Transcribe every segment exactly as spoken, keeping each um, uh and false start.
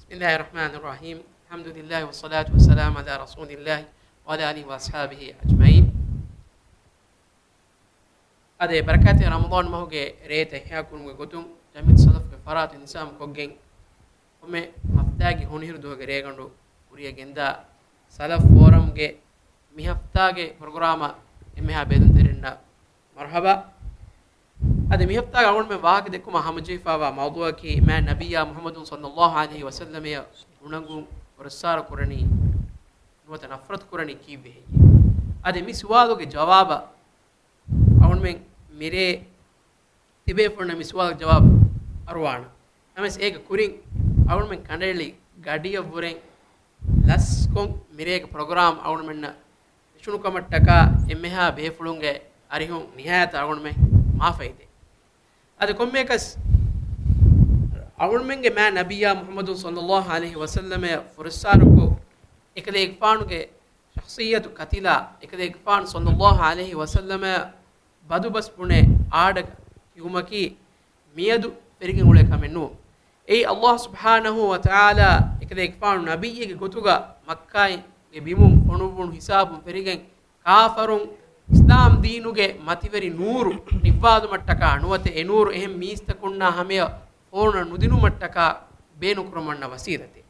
بسم الله الرحمن الرحيم. الحمد لله والصلاة والسلام على رسول الله وعلى آله وأصحابه أجمعين. އަދި ބަރަކާތް ރަމަޟާން މަހުގެ ރޭތައް އިޙްޔާކުރުމުގެ ގޮތުން ޖަމިއްޔަތު ސަލަފުގެ ފަރާތު އިންތިޒާމް ކޮށްގެން، ކޮންމެ ހަފްތާގެ ހޮނިހިރު ދުވަހުގެ ރޭގަނޑު ކުރިއަށް ގެންދާ ސަލަފް ފޯރަމްގެ މި ހަފްތާގެ ޕްރޮގްރާމަށް އެންމެހާ ބޭލުންތެރިންނަށް މަރުޙަބާ. އަދި މި ހަފްތާގަ އަޅުގަނޑުމެން ވާހަކަ ދެއްކުމަށް ހަމަޖެހިފައިވާ މައުޟޫޢަކީ މާތް ނަބިއްޔާ މުޙައްމަދު ޞައްލައްލާހު ޢަލައިހި ވަސައްލަމައަށް އުނަނގުން ފުރައްސާރަ ކުރަނީ ނުވަތަ ނަފްރަތު ކުރަނީ ކީއްވެ ހެއްޔޭ؟ އަދި މި ސުވާލުގެ ޖަވާބަށް އަޅުގަނޑުމެން މިރޭ ތިބޭފުޅުންނަށް މި ސުވާލުގެ ޖަވާބު އަރުވާނަން. ނަމަވެސް އޭގެ ކުރިން އަޅުގަނޑުމެން ކަނޑައެޅި ގަޑިއަށްވުރެން ލަސްކޮށް މިރޭގެ ޕްރޮގްރާމް އަޅުގަނޑުމެންނަށް ވެއްޖެއްނުކަމަށްޓަކާ އެންމެހާ ބޭފުޅުންގެ އަރިހުން ނިހާޔަތަށް އަޅުގަނޑުމެން މާފައިދޭ. އަދި ކޮންމެއަކަސް އަޅުގަނޑުމެންގެ މާތް ނަބިއްޔާ މުޙައްމަދު ޞައްލައްލާހު ޢަލައިހި ވަސައްލަމައަށް ފުރައްސާރަކޮށް، އެކަލޭގެފާނުގެ ޝަޚްޞިއްޔަތު ކަތިލާ، އެކަލޭގެފާނު ޞައްލައްލާހު ޢަލައިހި ވަސައްލަމައަށް ބަދުބަސް ބުނެ އާޑަ ކިޔުމަކީ މިއަދު ފެރިގެން އުޅޭ ކަމެއް ނޫން. އެއީ ﷲ ސުބްޙާނަހޫ ވަތަޢާލާ އެކަލޭގެފާނު ނަބިއްޔެއްގެ ގޮތުގަ މައްކާގެ ބިމުން ފޮނުއްވުނު ހިސާބުން ފެރިގެން ކާފަރުން އިސްލާމް ދީނުގެ މަތިވެރި ނޫރު ނިއްވާލުމަށްޓަކާ ނުވަތަ އެ ނޫރު އެހެން މީސްތަކުންނާ ހަމަޔަށް ފޯރުނަ ނުދިނުމަށްޓަކާ ބޭނުންކުރަމުންނަ ވަސީލަތެއް.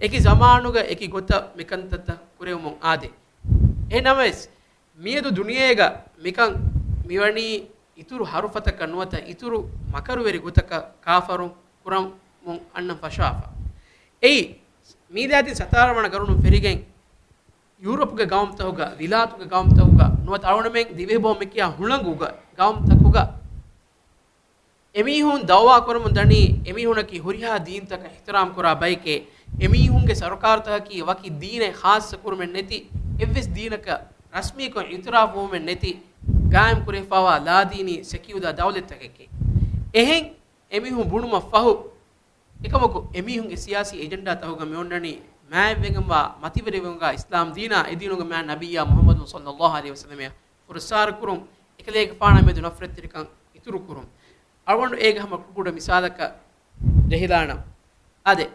އެކި ޒަމާނުގަ އެކި ގޮތަށް މިކަންތައްތައް ކުރެވެމުން އާދޭ. އެހެންނަމަވެސް، މިއަދު ދުނިޔޭގަ މިކަން މިވަނީ އިތުރު ހަރުފަތަކަށް ނުވަތަ އިތުރު މަކަރުވެރި ގޮތަކަށް ކާފަރުން ކުރަމުން އަންނަން ފަށާފަ. އެއީ، މީލާދީ ސަތާރަ ވަނަ ގަރުނުން ފެރިގެން ޔޫރަޕްގެ ގައުމުތަކުގަ، ވިލާތުގެ ގައުމުތަކުގަ، ނުވަތަ އަޅުގަނޑުމެން ދިވެހިބަހު މިކިޔާ ހުޅަނގުގަ، ގައުމުތަކުގަ އެމީހުން ދައުވާ ކުރަމުން ދަނީ، އެމީހުނަކީ ހުރިހާ ދީންތަކަށް އިޙްތިރާމް ކުރާ ބައެކޭ. އެމީހުންގެ ސަރުކާރުތަކަކީ ވަކި ދީނެއް ޚާއްޞަ ކުރުމެއް ނެތި، އެއްވެސް ދީނަކަށް ރަސްމީކޮށް އިޢުތިރާފުވުމެއް ނެތި، ގާއިމް ކުރެވިފައިވާ ލާދީނީ ސެކިއުލާ ދައުލަތްތަކެކޭ. އެހެން އެމީހުން ބުނުމަށް ފަހު، އެކަމަކު، އެމީހުންގެ ސިޔާސީ އެޖެންޑާތަކުގަ މިއޮންނަނީ މާތްވެގެންވާ މަތިވެރިވެގެންވާ އިސްލާމް ދީނާ އެދީނުގެ މާތް ނަބިއްޔާ މުޙައްމަދު ޞައްލައްލާހު ޢަލައިހި ވަސައްލަމައަށް ފުރައްސާރަ ކުރުން، އެކަލޭގެފާނާ މެދު ނަފްރަތްތެރިކަން އިތުރު ކުރުން. އަޅުގަނޑު އޭގެ ހަމަ ކުޑަ މިސާލަކަށް ޖެހިލާނަން. އާދެ،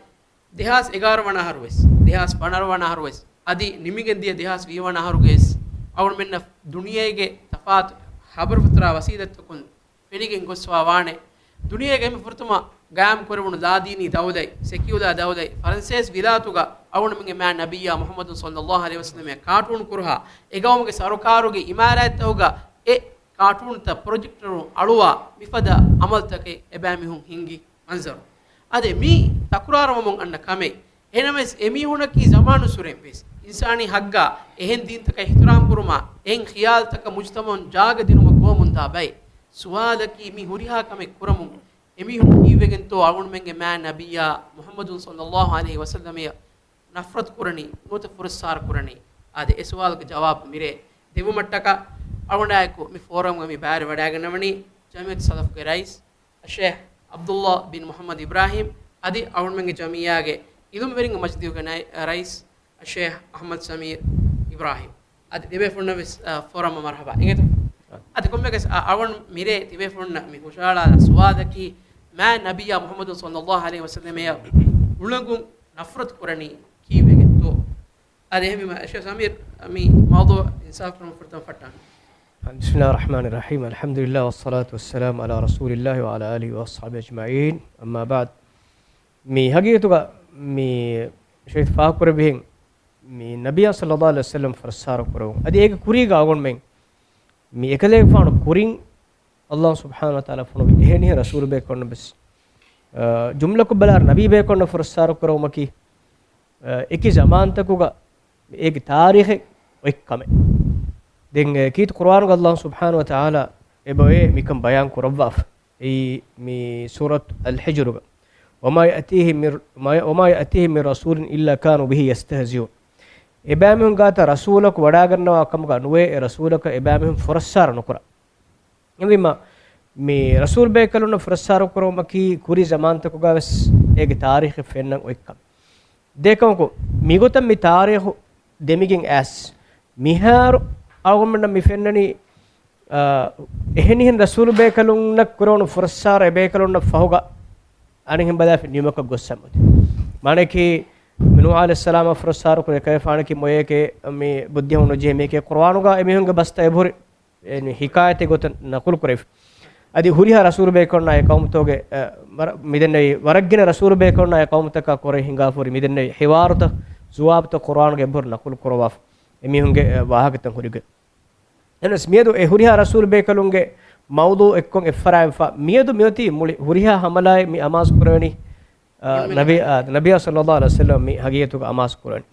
ދެހާސް އެގާރަ ވަނަ އަހަރު ވެސް، ދެހާސް ފަނަރަ ވަނަ އަހަރު ވެސް، އަދި ނިމިގެން ދިޔަ ދެހާސް ވިހި ވަނަ އަހަރުގައި ވެސް އަޅުގަނޑުމެންނަށް ދުނިޔޭގެ ތަފާތު ހަބަރު ފަތުރާ ވަސީލަތްތަކުން ފެނިގެން ގޮސްފަ ވާނެ. ދުނިޔޭގެ އެންމެ ފުރަތަމަ ގާއިމް ކުރެވުނު ލާދީނީ ދައުލަތް، ސެކިއުލާ ދައުލަތް، ފަރަންސޭސި ވިލާތުގަ އަޅުގަނޑުމެންގެ މާތް ނަބިއްޔާ މުޙައްމަދު ޞައްލައްލާހު ޢަލައިހި ވަސައްލަމައަށް ކާޓޫން ކުރުހާ، އެ ގައުމުގެ ސަރުކާރުގެ އިމާރާތްތަކުގަ އެ ކާޓޫންތައް ޕްރޮޖެކްޓަރުން އަޅުވާ މިފަދަ އަމަލުތަކެއް އެބައިމީހުން ހިންގި މަންޒަރު. އަދި މީ ތަކުރާރުވަމުން އަންނަ ކަމެއް. އެހެނަމެސް އެމީހުނަކީ ޒަމާނުއްސުރެން ވެސް އިންސާނީ ހައްގާ އެހެން ދީންތަކަށް އިޙްތިރާމް ކުރުމާ، އެހެން ޚިޔާލުތަކަށް މުޖްތަމަޢުން ޖާގަ ދިނުމަށް ގޮވަމުންދާ ބައެއް. ސުވާލަކީ މި ހުރިހާ ކަމެއް ކުރަމުން އެމީހުން ކީއްވެގެންތޯ އަޅުގަނޑުމެންގެ މާތް ނަބިއްޔާ މުޙައްމަދު ޞައްލައްލާހު ޢަލައިހި ވަސައްލަމައަށް ނަފްރަތު ކުރަނީ، ނުވަތަ ފުރައްސާރަ ކުރަނީ؟ އާދެ، އެ ސުވާލުގެ ޖަވާބު މިރޭ ދެވުމަށްޓަކާ އަޅުގަނޑާއެކު މި ފޯރަމްގަ މި ބައިވެރިވަޑައިގަންނަވަނީ ޖަމިއްޔަތު ސަލަފުގެ ރައީސް އައްޝޭޚް ޢަބްދުﷲ ބިން މުޙައްމަދު އިބްރާހީމް އަދި އަޅުގަނޑުމެންގެ ޖަމިއްޔާގެ ޢިލްމުވެރިންގެ މަޖިލީހުގެ ނައި-، ރައީސް އައްޝޭޚް އަޙްމަދު ސަމީރު އިބްރާހީމް. އަދި ދެބޭފުޅުންނަށް ވެސް، އަ، ފޯރަމަށް މަރުޙަބާ. އިނގޭތޯ؟ އަދި ކޮންމެއަކަސް، އަ، އަޅުގަނޑު މިރޭ ތިބޭފުޅުންނަށް މި ހުށަހަޅާލާ ސުވާލަކީ، މާތް ނަބިއްޔާ މުޙައްމަދު ޞައްލައްލާހު ޢަލައިހި ވަސައްލަމައަށް އުޅަނގުން ނަފްރަތު ކުރަނީ ކީއްވެގެންތޯ؟ އަދި އެހެންވީމަ، އައްޝޭޚް ސަމީރު، މި މައުޟޫޢަށް އިންސާފު ކުރުމަށް ފުރަތަމަ ފައްޓާނަން. بسم الله الرحمن الرحيم. الحمد لله والصلاة والسلام على رسول الله وعلى آله وأصحابه أجمعين. أما بعد. މި ހަގީގަތުގަ މި ޝަހީދު ފާހަގަކުރެއްވިހެން، މި ނަބިއްޔާ ޞައްލައްލާހު ޢަލައިހި ވަސައްލަމަ ފުރައްސާރަ ކުރެވުން. އަދި އޭގެ ކުރީގަ އަޅުގަނޑުމެން މި އެކަލޭގެފާނު ކުރިން ﷲ ސުބްޙާނަހޫ ވަތަޢާލާ ފޮނުވި އެހެނިހެން ރަސޫލު ބޭކަލުންނަށް ވެސް، އަ، ޖުމްލަކޮށް ބަލާއިރު ނަބީ ބޭކަލުންނަށް ފުރައްސާރަ ކުރެވުމަކީ، އަ، އެކި ޒަމާންތަކުގަ އޭގެ ތާރީޚެއް އޮތް ކަމެއް. ދެން، އެ، ކީރިތި ޤުރުއާނުގަ ﷲ ސުބްޙާނަހޫ ވަތަޢާލާ އެބައޮތް މިކަން ބަޔާން ކުރައްވާފަ. އެއީ މި ސޫރަތު އަލް ޙިޖްރުގަ، وما يأتيهم من، وما يأتيهم من رسول إلا كانوا به يستهزئون. އެބައިމީހުން ގާތަށް ރަސޫލަކު ވަޑާގަންނަވާ ކަމަކަށް ނުވޭ އެ ރަސޫލަކަށް އެބައިމީހުން ފުރައްސާރަ ނުކުރާ. އެހެންވީމަ، މި ރަސޫލު ބޭކަލުންނަށް ފުރައްސާރަ ކުރުމަކީ ކުރީ ޒަމާންތަކުގަ ވެސް އޭގެ ތާރީޚެއް ފެންނަން އޮތް ކަމެއް. ދެކަމަކު، މިގޮތަށް މި ތާރީޚު ދެމިގެން އައިސް، މިހާރު އަޅުގަނޑުމެންނަށް މި ފެންނަނީ، އާ، އެހެނިހެން ރަސޫލު ބޭކަލުންނަށް ކުރެވުނު ފުރައްސާރަ އެބޭކަލުންނަށް ފަހުގަ އަނެއްހެން ބަލާފި ނިމުމަކަށް ގޮއްސަމުދި. މާނައަކީ، މި ނޫޙު ޢަލައިހިއްސަލާމަށް ފުރައްސާރު ކުރެ ކައިފާނަކީ މޮޔައެކޭ، މި ބުއްދި ހަމަ ނުޖެހޭ މީހެކޭ ޤުރުއާނުގަ އެމީހުންގެ ބަސްތައް އެބަހުރި، އެ، ހިކާޔަތެއް ގޮތަށް ނަޤުލު ކުރެވިފަ. އަދި ހުރިހާ ރަސޫލު ބޭކަލުންނާ އެ ޤައުމުތަކުގެ، އެ، ވަރަށް މިދެންނެވި، ވަރަށް ގިނަ ރަސޫލު ބޭކަލުންނާ އެ ޤައުމުތަކާ ކުރެ ހިނގާފަ ހުރި މިދެންނެވި ޙިވާރުތައް، ޖުވާބުތައް ޤުރުއާނުގަ އެބަހުރި ނަޤުލު ކުރައްވާފަ. އެމީހުންގެ، އެ، ވާހަކަތައް ހުރިގޮތް. އެހެނަސް މިއަދު އެ ހުރިހާ ރަސޫލު ބޭކަލުންގެ މައުޟޫޢު އެއްކޮށް އެއްފަރާތްވެފަ. މިއަދު މިއޮތީ މުޅި ހުރިހާ ހަމަލާއެއް މި އަމާޒު ކުރެވެނީ، އާ، ނަބީ، އާ، ނަބިއްޔާ ޞައްލައްލާހު ޢަލައިހި ވަސައްލަމަ މި ހަގީގަތުގަ އަމާޒު ކުރެވެނީ.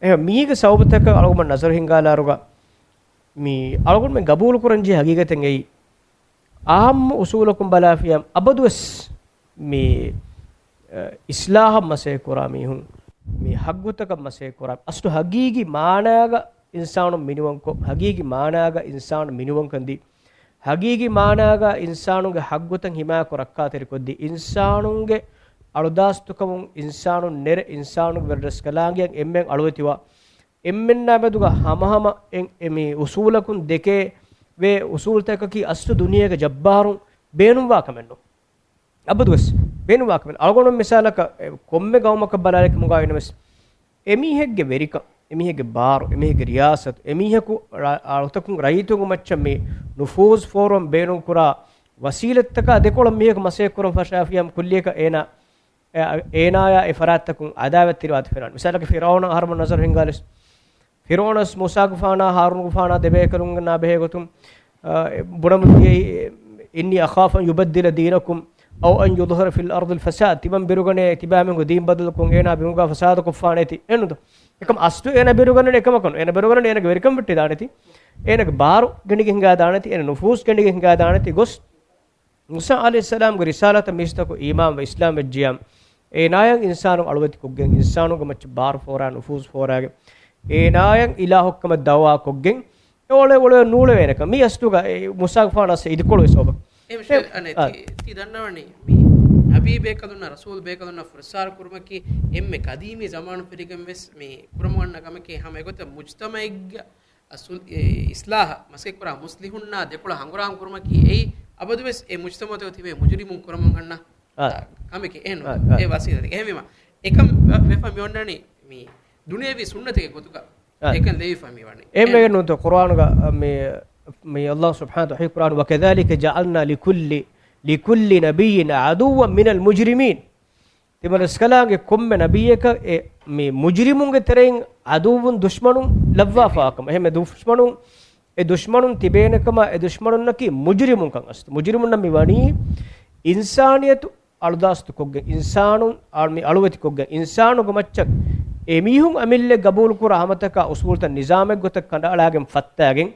އެހެން މީގެ ސަބަބުތަކަށް އަޅުގަނޑު ނަޒަރު ހިންގާލާއިރުގަ މި އަޅުގަނޑުމެން ގަބޫލު ކުރަންޖެހޭ ހަގީގަތެއް އެއީ، އާއްމު އުސޫލަކުން ބަލާފިޔާ އަބަދުވެސް މި، އަ، އިޞްލާޙަށް މަސައްކަތް ކުރާ މީހުން، މި ޙައްޤުތަކަށް މަސައްކަތް ކުރާ، އަސްލު ހަގީގީ މާނާގަ އިންސާނުން މިނިވަންކޮށް، ހަގީގީ މާނާގަ އިންސާނު މިނިވަންކަން ދީ، ހަގީގީ މާނާގަ އިންސާނުންގެ ޙައްޤުތައް ހިމާޔަތްކޮށް ރައްކާތެރިކޮށްދީ، އިންސާނުންގެ އަޅުދާސްތުކަމުން އިންސާނުން ނެރެ، އިންސާނުންގެ ވެރިރަސްކަލާނގެއަށް އެންމެން އަޅުވެތިވާ، އެންމެންނާ މެދުގަ ހަމަހަމަ އެ، އެ މި އުސޫލަކުން ދެކޭ ވޭ އުސޫލުތަކަކީ އަސްލު ދުނިޔޭގެ ޖައްބާރުން ބޭނުންވާ ކަމެއް ނޫން. އަބަދުވެސް ބޭނުންވާ ކަމެއް. އަޅުގަނޑު މިސާލަކަށް، އެ، ކޮންމެ ގައުމަކަށް ބަލާލިކަމުގަ އިނަމެސް، އެމީހެއްގެ ވެރިކަން، އެމީހެއްގެ ބާރު، އެމީހެއްގެ ރިޔާސަތު، އެމީހަކު ރަ-، އަޅުތަކުން ރައްޔިތުންގެ މައްޗަށް މި ނުފޫޒު ފޯރުވަން ބޭނުންކުރާ ވަސީލަތްތަކާ ދެކޮޅަށް މީހަކު މަސައްކަތް ކުރަން ފަށާފިޔާ ކުއްލިއަކަށް އޭނާ އެ، އޭނާޔާ އެ ފަރާތްތަކުން ޢަދާވަތްތެރިވާތަ ފެންނަން. މިސާލަކަށް ފިރުޢައުނަށް އަހަރުމެން ނަޒަރު ހިންގާލިސް. ފިރުޢައުނަސް މޫސާގެފާނާ ހާރޫނުގެފާނާ ދެބޭކަލުންނާ ބެހޭގޮތުން، އަ، ބުނަމުން ދިޔައީ، إني أخاف أن يبدل دينكم أو أن يظهر في الأرض الفساد. ތިމަން ބިރުގަނޭ ތިބާމީހުންގެ ދީން ބަދަލުކޮށް އޭނާ ބިމުގަ ފަސާދަ ކޮށްފާނޭތި. އެނުދޯ. އެކަމް އަސްލު އޭނާ ބިރުގަނެ އެކަމަކަނު. އޭނާ ބިރުގަނެ އޭނާގެ ވެރިކަން ވެއްޓިދާނެތި. އޭނާގެ ބާރު ގެންގެ ހިނގާދާނެތި. އޭނާ ނުފޫސް ގެންގެ ހިނގާދާނެތި. ގޮސް މޫސާ ޢަލައިހިއްސަލާމްގެ ރިސާލަތަށް މީސްތަކު އީމާންވެ އިސްލާމް ވެއްޖިޔާ، އޭނާޔަށް އިންސާނުން އަޅުވެތިކޮށްގެން، އިންސާނުންގެ މައްޗަށް ބާރު ފޯރާ، ނުފޫޒު ފޯރާގެން، އޭނާޔަށް އިލާހުކަމަށް ދަޢުވާ ކޮށްގެން، އެ އޮޅެ އޮޅެ ނޫޅެވޭނެކަން. މީ އަސްލުގަ އެ މޫސާގެފާނަށް އިދިކޮޅު ވެސް އޮބަ. އެ މިޝެލް، އެ، އަނެއް އަ، ތި، ތި ދަންނަވަނީ މި ނަބީ ބޭކަލުންނަށް، ރަސޫލް ބޭކަލުންނަށް ފުރައްސާރަ ކުރުމަކީ އެންމެ ޤަދީމީ ޒަމާނު ފެށިގެން ވެސް މި ކުރަމުން އަންނަ ކަމެކޭ. ހަމަ އެގޮތަށް މުޖްތަމަޢެއްގަ އަސް-، އެ، އިސްލާހަށް މަސައްކަތްކުރާ މުސްލިހުންނާ ދެކޮޅަށް ހަނގުރާމަ ކުރުމަކީ އެއީ އަބަދުވެސް އެ މުޖްތަމަޢުތަކުގަ ތިބޭ މުޖުރިމުން ކުރަމުން އަންނަ، އާ، ކަމެކޭ. އެހެން ނޫން. އާ، އާ. އެ ވަސީލަތެއް. އެހެންވީމަ، އެކަން ވެ-، ވެފަ މި އޮންނަނީ މި ދުނިޔެވީ ސުންނަތެއްގެ ގޮތުގަ. އާ. އެކަން ލެވިފަ މި ވަނީ. އެހެން ވެގެން ނޫންތޯ ޤުރުއާނުގަ، މި، މި ﷲ ސުބްޙާނަހޫ ވަތަޢާލާ ވަޙީ ކުރާން، وكذلك جعلنا لكل، لكل نبي عدوا من المجرمين. ތިމަން ރަސްކަލާނގެ ކޮންމެ ނަބިއްޔަކަށް އެ މި މުޖްރިމުންގެ ތެރެއިން ޢަދުއްވުން ދުޝްމަނުން ލައްވާފާކަމަށް. އެހެންމެ ދުޝްމަނުން، އެ ދުޝްމަނުން ތިބޭނެކަމަށް އެ ދުޝްމަނުންނަކީ މުޖްރިމުންކަން އަސްތު. މުޖްރިމުންނަށް މި ވަނީ އިންސާނިއްޔަތު އަޅުދާސްތު ކޮށްގެން، އިންސާނުން އަޅު-، މި އަޅުވެތިކޮށްގެން، އިންސާނުންގެ މައްޗަށް އެމީހުން އަމިއްލަ ގަބޫލުކުރާ ހަމަތަކާ އުސޫލުތައް ނިޒާމެއްގޮތަށް ކަނޑައަޅާގެން ފައްތާގެން،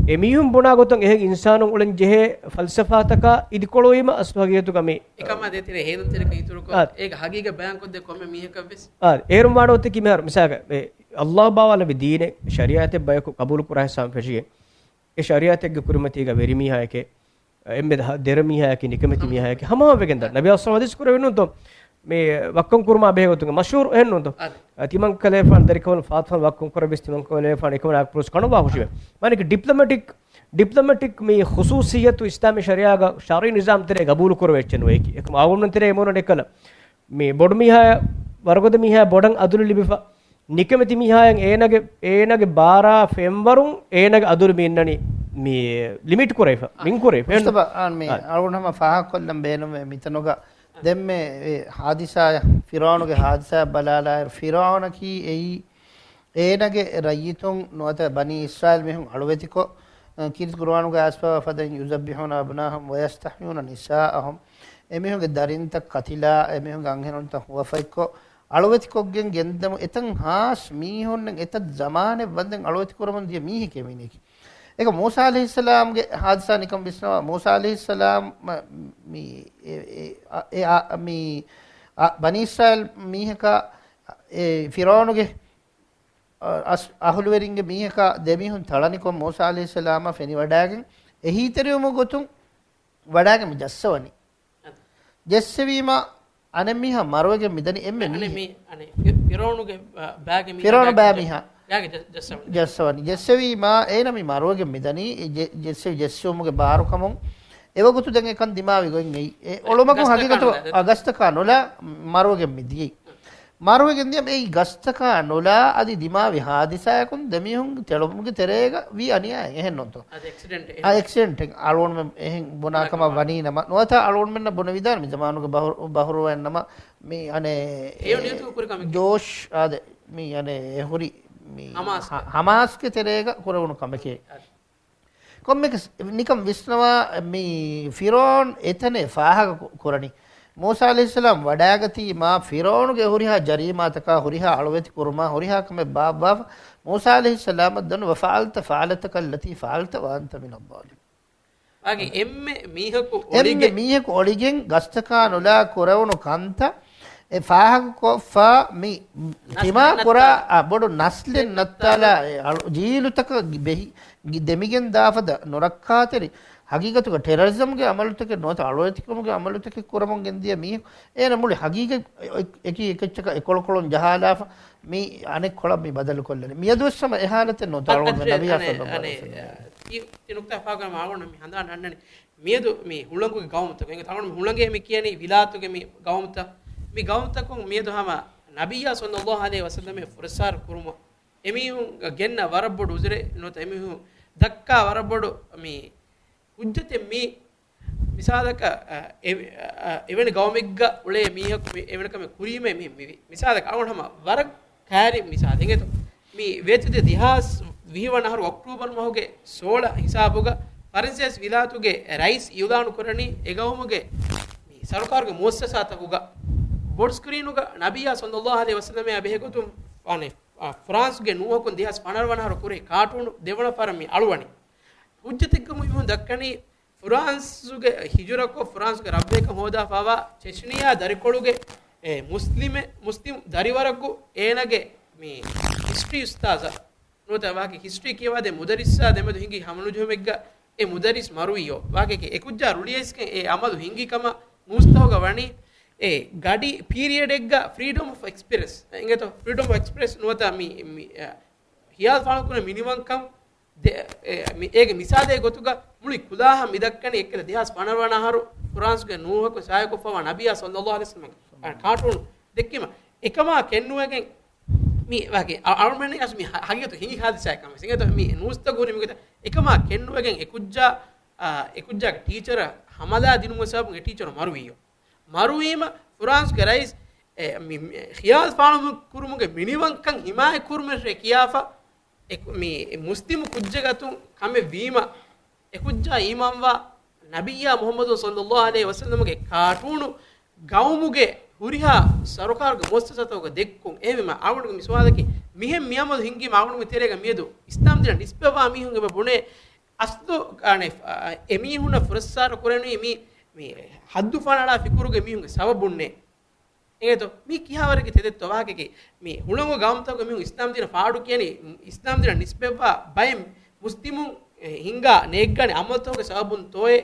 އެމީހުން ބުނާ ގޮތުން އެހެން އިންސާނުން އުޅެން ޖެހޭ ފަލްސަފާތަކާ އިދިކޮޅުވީމަ އަސްލު ހަގީގަތުގަ މި އެކަމާ ދޭތެރޭ ހޭލުންތެރިކަން އިތުރުކޮށް، އާ، އޭގެ ހަގީގަތް ބަޔާންކޮށްދޭ ކޮންމެ މީހަކަށްވެސް. އާ، އޭރުން ވާނެ އޮތީ ކިމިހާރު މިސާލަކަށް، އެ، ﷲ ބާވާލެއްވި ދީނެއް ޝަރީޢަތެއް ބަޔަކު ޤަބޫލު ކުރާ ހިސާބުން ފެށިގެން، އެ ޝަރީޢަތެއްގެ ކުރިމަތީގަ ވެރިމީހާއެކޭ، އެންމެ ދަ-، ދެރަ މީހާއެކޭ، ނިކަމެތި މީހާއެކޭ، ހަމަހަމަ ވެގެން ދާނެ. ނަބީ އަސްލަމް ޙަދީސް ކުރެއްވި ނޫންތޯ؟ މި ވައްކަން ކުރުމާ ބެހޭ ގޮތުން މަޝްހޫރު އެހެން ނޫންތޯ؟ އަދި. އަ، ތިމަން ކަލޭފާން ދަރިކަމުން ފާތުފާން ވައްކަން ކުރެއްވިސް ތިމަން ކަލޭފާން އެކަމަނާ ކްރޫސް ކަނުވާ ހުށިވެ. މާނައަކީ ޑިޕްލޮމެޓިކް، ޑިޕްލޮމެޓިކް މި ޚުސޫސިއްޔަތު އިސްލާމީ ޝަރީޢާގަ ޝަރުޢީ ނިޒާމް ތެރޭ ގަބޫލު ކުރެވޭ އެއްޗެއް ނުވޭކީ. އެކަމް އާވަމުން ތެރޭ އެމޫނަ ނެކަލަ. މި ބޮޑު މީހާ، ވަރުގަދަ މީހާ ބޮޑަށް އަދުލު ލިބިފަ. ނިކަމެތި މީހާއަށް އޭނަގެ، އޭނަގެ ބާރާ ފެންވަރުން އޭނަގެ އަދުރު މި އިންނަނީ މި ލިމިޓް ކުރެވިފަ، މިން ކުރެވިފަ. މުސްތަފާ، އާން މި އާ. އަޅުގަނޑު ހަމަ ފާހަގަކޮށްލަން ބޭނުންވޭ މިތަނުގަ. ދެންމެ އެ ހާދިސާ، ފިރުޢައުނުގެ ހާދިސާ ބަލާލާއިރު، ފިރުޢައުނަކީ އެއީ އޭނަގެ ރައްޔިތުން ނުވަތަ ބަނީ އިސްރާއީލް މީހުން އަޅުވެތިކޮށް، އަ، ކީރިތި ޤުރުއާނުގަ އައިސްފަވާ ފަދައިން، يذبحون أبناءهم ويستحيون نساءهم. އެމީހުންގެ ދަރިންތައް ކަތިލާ، އެމީހުންގެ އަންހެނުންތައް ހުވަފަތްކޮށް، އަޅުވެތިކޮށްގެން ގެންދަމު އެތަން ހާސް މީހުންނެއް އެތައް ޒަމާނެއް ވަންދެން އަޅުވެތި ކުރަމުން ދިޔަ މީހެކޭ މީނެކި. އެކަ މޫސާ ޢަލައިހިއްސަލާމްގެ ހާދިސާ ނިކަން ވިސްނަވާ، މޫސާ ޢަލައިހިއްސަލާމް މަ-، މި، އެ، އެ، އަ، އެ، އާ، މި، އަ، ބަނީ އިސްރާއީލް މީހަކާ، އެ، ފިރުޢައުނުގެ، އަ، އަސް-، އަހުލުވެރިންގެ މީހަކާ ދެމީހުން ތަޅަނިކޮށް މޫސާ ޢަލައިހިއްސަލާމަށް ފެނިވަޑާގެން އެހީތެރިވުމުގެ ގޮތުން ވަޑާގެން މި ޖައްސަވަނީ. ޖެއްސެވީމަ، އަނެއް މީހާ މަރުވެގެން މިދަނީ އެންމެ އަނެއް މީހެއް. މީ-، އަނެއް ފި-، ފިރުޢައުނުގެ، އަ، ބާގެ މީހާ ފިރުޢައުނު ބާ ބާގެ މީހާ. ޖަ-، ބާގެ ޖަ-، ޖައްސަވަނީ. ޖައްސަވަނީ. ޖެއްސެވީމަ، އޭނަ މި މަރުވެގެން މިދަނީ، އެ ޖެ-، ޖެއްސެވި، ޖެއްސެވުމުގެ ބާރުކަމުން. އެވަގުތު ދެން އެކަން ދިމާވި ގޮތް އެއީ. އެ އެ އޮޅުމަކުން ގަސްތަކާ ހަގީގަތު ނުލާ. އަ، ގަސްތަކާ ނުލާ، މަރުވެގެން މިދިޔައީ. މަރުވެގެން ދިޔަ އެއީ ގަސްތަކާ ނުލާ އަދި ދިމާވި ހާދިސާއަކުން ދެމީހުން ތެޅުމުގެ ތެރޭގަ ވީ އަނިޔާއެއް އެހެން ނޫންތޯ؟ އަދި އެކްސިޑެންޓް އެހެން. އާ، އެކްސިޑެންޓެއް އަޅުގަނޑުމެން އެހެން ބުނާ ކަމަށް ވަނީ ނަމަ، ނުވަތަ އަޅުގަނޑުމެންނަށް ބުނެވިދާނެ މި ޒަމާނުގެ ބަހުރު، ބަހުރުވައިން ނަމަ މި އަނެއް ހެޔޮ ނިޔަތުގެ ކުރި ކަމެއް. ޖޯޝް އާދެ، މި އަނެއް އެ ހުރި މި ހަމާސްގެ. ހަ، ހަމާސްގެ ތެރޭގަ ކުރެވުނު ކަމެކޭ. އަދި. ކޮންމެކަސް ނިކަން ވިސްނަވާ މި ފިރޯން އެތަނެއް ފާހަގަ ކު، ކުރަނީ. މޫސާ ޢަލައިހިއްސަލާމް ވަޑާގަތީ މާ ފިރޯނުގެ ހުރިހާ ޖަރީމާތަކާ، ހުރިހާ އަޅުވެތި ކުރުމާ، ހުރިހާ ކަމެއް ބާއްވާފަ، މޫސާ ޢަލައިހިއްސަލާމަށް ދަން، "وفعلت فعلتك التي فعلت وأنت من الظالمين." ވާގެ އެންމެ މީހަކު އެންމެ އޮޅިގެން މީހަކު އޮޅިގެން ގަސްތަކާ ނުލާ ކުރެވުނު ކަންތައް އެ ފާހަގަކޮށްފަ މި ނަސްލެއް ތިމާ ކުރާ، ނައްތާލާ. އާ، ބޮޑު ނަސްލެއް ނައްތާލާ އެ އަޅު، ޖީލުތަކަށް ބެހި، ގި، ދެމިގެން ދާފަދަ ނުރައްކާތެރި ހަގީގަތުގަ ޓެރަރިޒަމްގެ އަމަލުތަކެއް ނުވަތަ އަޅުވެތިކަމުގެ އަމަލުތަކެއް ކުރަމުން ގެންދިޔަ މީހަކު. އޭނަ މުޅި ހަގީގަތް އެ، އެކި އެކެއްޗަކަށް އެކޮޅުކޮޅުން ޖަހާލާފަ މި އަނެއްކޮޅަށް މި ބަދަލުކޮށްލަނީ. މިއަދުވެސް ހަމަ އެ ހާލަތެއް ނުވަތަ އަޅުގަނޑުމެން ނަބިއްޔާ އަނެއް، ޞައްލައްލާހު އަނެއް، ޢަލައިހި ވަސައްލަމް. ތި، ތި ނުކުތާ ފާގަނ މާގުނަ މި ހަނދާން އަންނަނީ. މިއަދު މި ހުޅަނގުގެ ގައުމުތަކުން އެނގޭ ތަނގަނޑު މި ހުޅަނގޭ މި ކިޔަނީ ވިލާތުގެ މި ގައުމުތައް. މި ގައުމުތަކުން މިއަދު ހަމަ ނަބިއްޔާ ޞައްލައްލާހު ޢަލައިހި ވަސައްލަމަށް ފުރައްސާރަ ކުރުމަށް އެމީހުން ގެންނަ ވަރަށް ބޮޑު ޢުޛުރެއް ނުވަތަ އެމީހުން ދައްކާ ވަރަށް ބޮޑު މި ޙުއްޖަތެއް މީ. މިސާލަކަށް، އަ، އެ، އަ، އެވެނި ގައުމެއްގަ އުޅޭ މީހަކު މި އެވެނި ކަމެއް ކުރީމޭ މި، މިވީ. މިސާލަކަށް އަޅުގަނޑު ހަމަ ވަރަށް ކައިރި މިސާލެއް އިނގޭތޯ. މި ވޭތުދޭ ދެހާސް ވިހި ވަނަ އަހަރު އޮކްޓޫބަރު މަހުގެ ސޯޅަ ހިސާބުގަ ފަރަންސޭސި ވިލާތުގެ ރައީސް އިޢުލާނު ކުރަނީ އެ ގައުމުގެ މި ސަރުކާރުގެ މުއައްސަސާތަކުގަ ބޮޑު ސްކްރީނުގަ ނަބިއްޔާ ޞައްލައްލާހު ޢަލައިހި ވަސައްލަމާ ބެހޭގޮތުން ވާނެ، އާ، ފްރާންސްގެ ނޫހަކުން ދެހާސް ފަނަރަ ވަނަ އަހަރު ކުރެ ކާޓޫނު ދެވަނަ ފަހަރަށް މި އަޅުވަނީ. ޙުއްޖަތެއްގަ މި މީހުން ދައްކަނީ ފްރާންސުގެ ހިޖުރަކޮށް، ފްރާންސުގެ ރަށްވެރިކަން ހޯދާފަވާ ޗެޗްނިޔާ ދަރިކޮޅުގެ، އެ، މުސްލިމެ-، މުސްލިމް ދަރިވަރަކު އޭނާގެ މި ހިސްޓްރީ އުސްތާޒާ ނުވަތަ ވާހަކަ ހިސްޓްރީ ކިޔަވާދޭ މުދައްރިސާ ދެމެދު ހިނގި ހަމަނުޖެހުމެއްގަ އެ މުދައްރިސް މަރުވިޔޯ. ވާހަކައެކޭ އެކުއްޖާ ރުޅިއައިސްގެން އެ އަމަލު ހިނގި ކަމަށް ނޫސްތަކުގަ ވަނީ އެ ގަޑި ޕީރިއަޑެއްގަ ފްރީޑަމް އޮފް އެކްސްޕްރެސް އިނގޭތޯ، ފްރީޑަމް އޮފް އެކްސްޕްރެސް ނުވަތަ މި، މި، އަ، ހިޔާލު ފާޅުކުރާ މިނިވަންކަން ދެ-، އެ، މި-، އޭގެ މިސާލެއް ގޮތުގަ މުޅި ކުލާހަށް މިދައްކަނީ އެއްކަލަ ދެހާސް ފަނަރަ ވަނަ އަހަރު ފްރާންސުގެ ނޫހަކު ސާޔަކޮށްފަވާ ނަބިއްޔާ ޞައްލައްލާހު ޢަލައިހި ވަސައްލަމަ ކާޓޫނު ދެއްކީމަ. އެކަމާ ކެނޑުވެގެން މި ވަކި އަ-، އަޅުމެން އަސް މި ހަ-، ހަގީގަތު ހިނގި ހާދިސާއެއް ކަމެއް އިނގޭތޯ މި ނޫސްތައް ހުރި މިގޮތަށް އެކަމާ ކެނޑުވެގެން އެކުއްޖާ، އާ، އެކުއްޖާގެ ޓީޗަރަށް ހަމަލާ ދިނުމުގެ ސަބަބުން އެ ޓީޗަރު މަރުވިޔޯ. މަރުވީމަ ފްރާންސުގެ ރައީސް އެ، މި، މި ޚިޔާލު ފާޅުކުރުމުގެ މިނިވަންކަން ހިމާޔަތް ކުރުމެއް ރޭ ކިޔާފަ އެ ކު-، މި މުސްލިމު ކުއްޖެއް އަތުން ކަމެއް ވީމަ، އެ ކުއްޖާ އީމާންވާ ނަބިއްޔާ މުޙައްމަދު ޞައްލައްލާހު ޢަލައިހި ވަސައްލަމަގެ ކާޓޫނު ގައުމުގެ ހުރިހާ ސަރުކާރުގެ މުއައްސަސާތަކުގަ ދެއްކުން. އެހެންވީމަ އަޅުގަނޑުގެ މި ސުވާލަކީ، މިހެން މި އަމަލު ހިންގީމަ އަޅުގަނޑުގެ ތެރޭގަ މިއަދު އިސްލާމް ދީނަށް ނިސްބަތްވާ މީހުން އެބަ ބުނޭ އަސްލު، އަނެ، އެމީހުންނަށް ފުރައްސާރަ ކުރަނީ މި، މި ހައްދު ފަނަޅާ ފިކުރުގެ މީހުންގެ ސަބަބުންނޭ. އެނގޭތޯ؟ މީ ކިހާވަރެއްގެ ތެދެއްތޯ ވާހަކައަކީ؟ މި ހުޅަނގު ގައުމުތަކުގެ މީހުން އިސްލާމް ދީނަށް ފާޑު ކިޔަނީ، އިސްލާމް ދީނަށް ނިސްބަތްވާ ބައެއް މުސްލިމުން ހިންގާ ނޭއްގާނެ އަމަލުތަކުގެ ސަބަބުން ތޯއޭ؟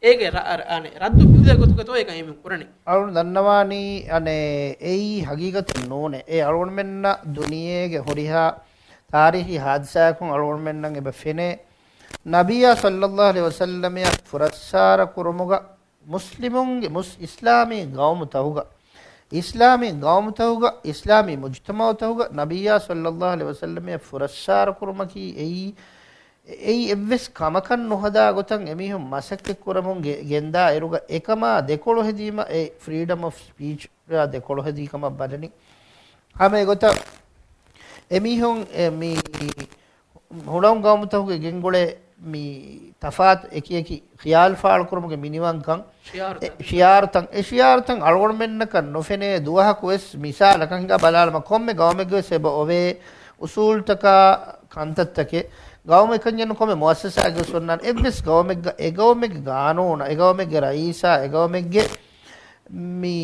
އޭގެ ރަ-، ރަ-، އަނެ، ރައްދު ފިލުވޭ ގޮތުގަ ތޯއޭ ކަމެއް މި ކުރަނީ؟ އަޅުން ދަންނަވާނީ، އަނެ، އެއީ ހަގީގަތެއް ނޫނޭ. އެ އަޅުގަނޑުމެންނަށް ދުނިޔޭގެ ހުރިހާ ތާރީޚީ ހާދިސާއަކުން އަޅުގަނޑުމެންނަށް އެބަ ފެނޭ، ނަބިއްޔާ ޞައްލައްލާހު ޢަލައިހި ވަސައްލަމައަށް ފުރައްސާރަ ކުރުމުގަ މުސްލިމުންގެ މުސް-، އިސްލާމީ ގައުމުތަކުގަ، އިސްލާމީ ގައުމުތަކުގަ، އިސްލާމީ މުޖުތަމަޢުތަކުގަ ނަބިއްޔާ ޞައްލައްލާހު ޢަލައިހި ވަސައްލަމައަށް ފުރައްސާރަ ކުރުމަކީ އެއީ، އެއީ އެއްވެސް ކަމަކަށް ނުހަދާ ގޮތަށް އެމީހުން މަސައްކަތް ކުރަމުން ގެ-، ގެންދާ އިރުގަ އެކަމާ ދެކޮޅު ހެދީމަ އެ ފްރީޑަމް އޮފް ސްޕީޗް އާ ދެކޮޅު ހެދީ ކަމަށް ބަލަނީ. ހަމަ އެގޮތަށް އެމީހުން އެ މި ހުޅަނގު ގައުމުތަކުގެ ގެންގުޅޭ މި ތަފާތު އެކި އެކި ޚިޔާލު ފާޅުކުރުމުގެ މިނިވަންކަން، ޝިޢާރުތައް. އެ ޝިޢާރުތައް، އެ ޝިޢާރުތައް އަޅުގަނޑުމެންނަކަށް ނުފެނޭ ދުވަހަކު ވެސް މިސާލަކަށް ހިނގާ ބަލާލަމާ، ކޮންމެ ގައުމެއްގެ ވެސް އެބަ އޮވޭ އުސޫލްތަކާ ކަންތައްތަކެއް. ގައުމެއް ކަންޏެއް ނޫން، ކޮންމެ މުއައްސަސާއެއްގެ ވެސް އޮންނާނެ. އެއްވެސް ގައުމެއްގަ، އެ ގައުމެއްގެ ގާނޫނަށް، އެ ގައުމެއްގެ ރައީސާ، އެ ގައުމެއްގެ މި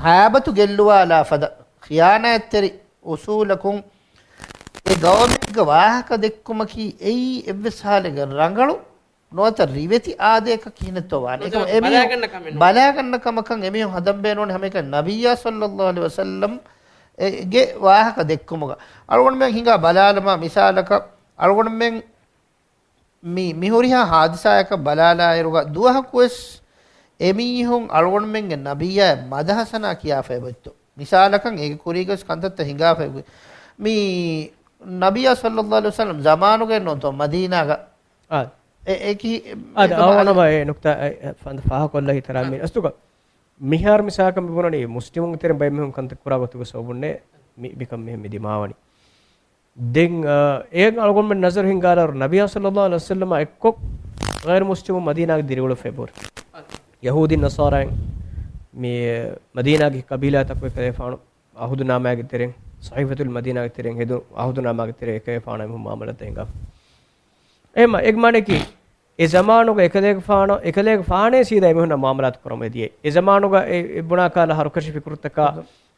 ހައިބަތު ގެއްލުވާލާ ފަދަ ޚިޔާނާތްތެރި އުސޫލަކުން އެ ގައުމެއްގަ ވާހަކަ ދެއްކުމަކީ އެއީ އެއްވެސް ހާލެއްގަ ރަނގަޅު ނުވަތަ ރިވެތި އާދަޔަކަށް ކިހިނެއްތޯ ވާނެ. ނުވަތަ އެކަމަ އެމީހުން ބަލާގަންނަ ކަމެއް ނޫން. ބަލާގަންނަ ކަމަކަށް އެމީހުން ހަދަން ބޭނުން ހަމައެކަނި ނަބިއްޔާ ޞައްލައްލާހު ޢަލައިހި ވަސައްލަމް އެ، ގެ ވާހަކަ ދެއްކުމުގަ. އަޅުގަނޑުމެން ހިނގާ ބަލާލަމާ މިސާލަކަށް، އަޅުގަނޑުމެން މި، މި ހުރިހާ ހާދިސާއަކަށް ބަލާލާއިރުގަ ދުވަހަކުވެސް އެމީހުން އަޅުގަނޑުމެންގެ ނަބިއްޔާއަށް މަދަހަ ސަނާ ކިޔާފަ އެބައޮތްތޯ؟ މިސާލަކަށް އޭގެ ކުރީގަސް ކަންތައްތައް ހިނގާފައި މި ނަބިޔާ ޞައްލައްލާހު ޢަލައިހި ވަސައްލަމް ޒަމާނުގައެއް ނޫންތޯ މަދީނާގަ. އާ. އެ-، އެކި-، އާދެ، އެކަމަ އަވަނަވަ އެ ނުކްތާ އެ، އެ، ފަންދަ ފާހަކޮށްލާ ހިތަރާ އާ. މި އަސްތުގަ މިހާރު މިސާކަށް މިބުނަނީ މުސްލިމުން ތެރެ ބައެއް މީހުން ކަންތައް ކުރާ ގޮތުގަ ސަބަބުންނޭ މި، މިކަން މިހެން މި ދިމާވަނީ. ދެން، އާ، އޭގެ އަޅުގަނޑުމެން ނަޒަރު ހިންގާލާރު ނަބިޔާ ޞައްލައްލާހު ޢަލައިހި ވަސައްލަމާ އެއްކޮށް ޣައިރު މުސްލިމުން މަދީނާގެ ދިރިއުޅެފައި ބޯރި. ޔަހޫދީން ނަޞާރާއިން މި މަދީނާގެ ކަބީލާތަކުގެ ކަލޭފާނު އަހުދުނާމާގެ ތެރެއިން، ޞަޙީފަތުލް މަދީނާގެ ތެރެއިން ހެދުނު އަހުދުނާމާގެ ތެރެއިން އެކަލޭފާނާ އެމީހުން މުއާމަލާތް ހިނގާ. އެހެންމަ އޭގެ މާނައަކީ، އެ ޒަމާނުގަ އެކަލޭގެފާނު، އެކަލޭގެފާނޭ ސީދާ އެމީހުންނާ މުއާމަލާތު ކުރަމުން އެދިޔައީ. އެ ޒަމާނުގަ އެ، އެ ބުނާ ކަހަލަ ހަރުކަށި ފިކުރުތަކާ،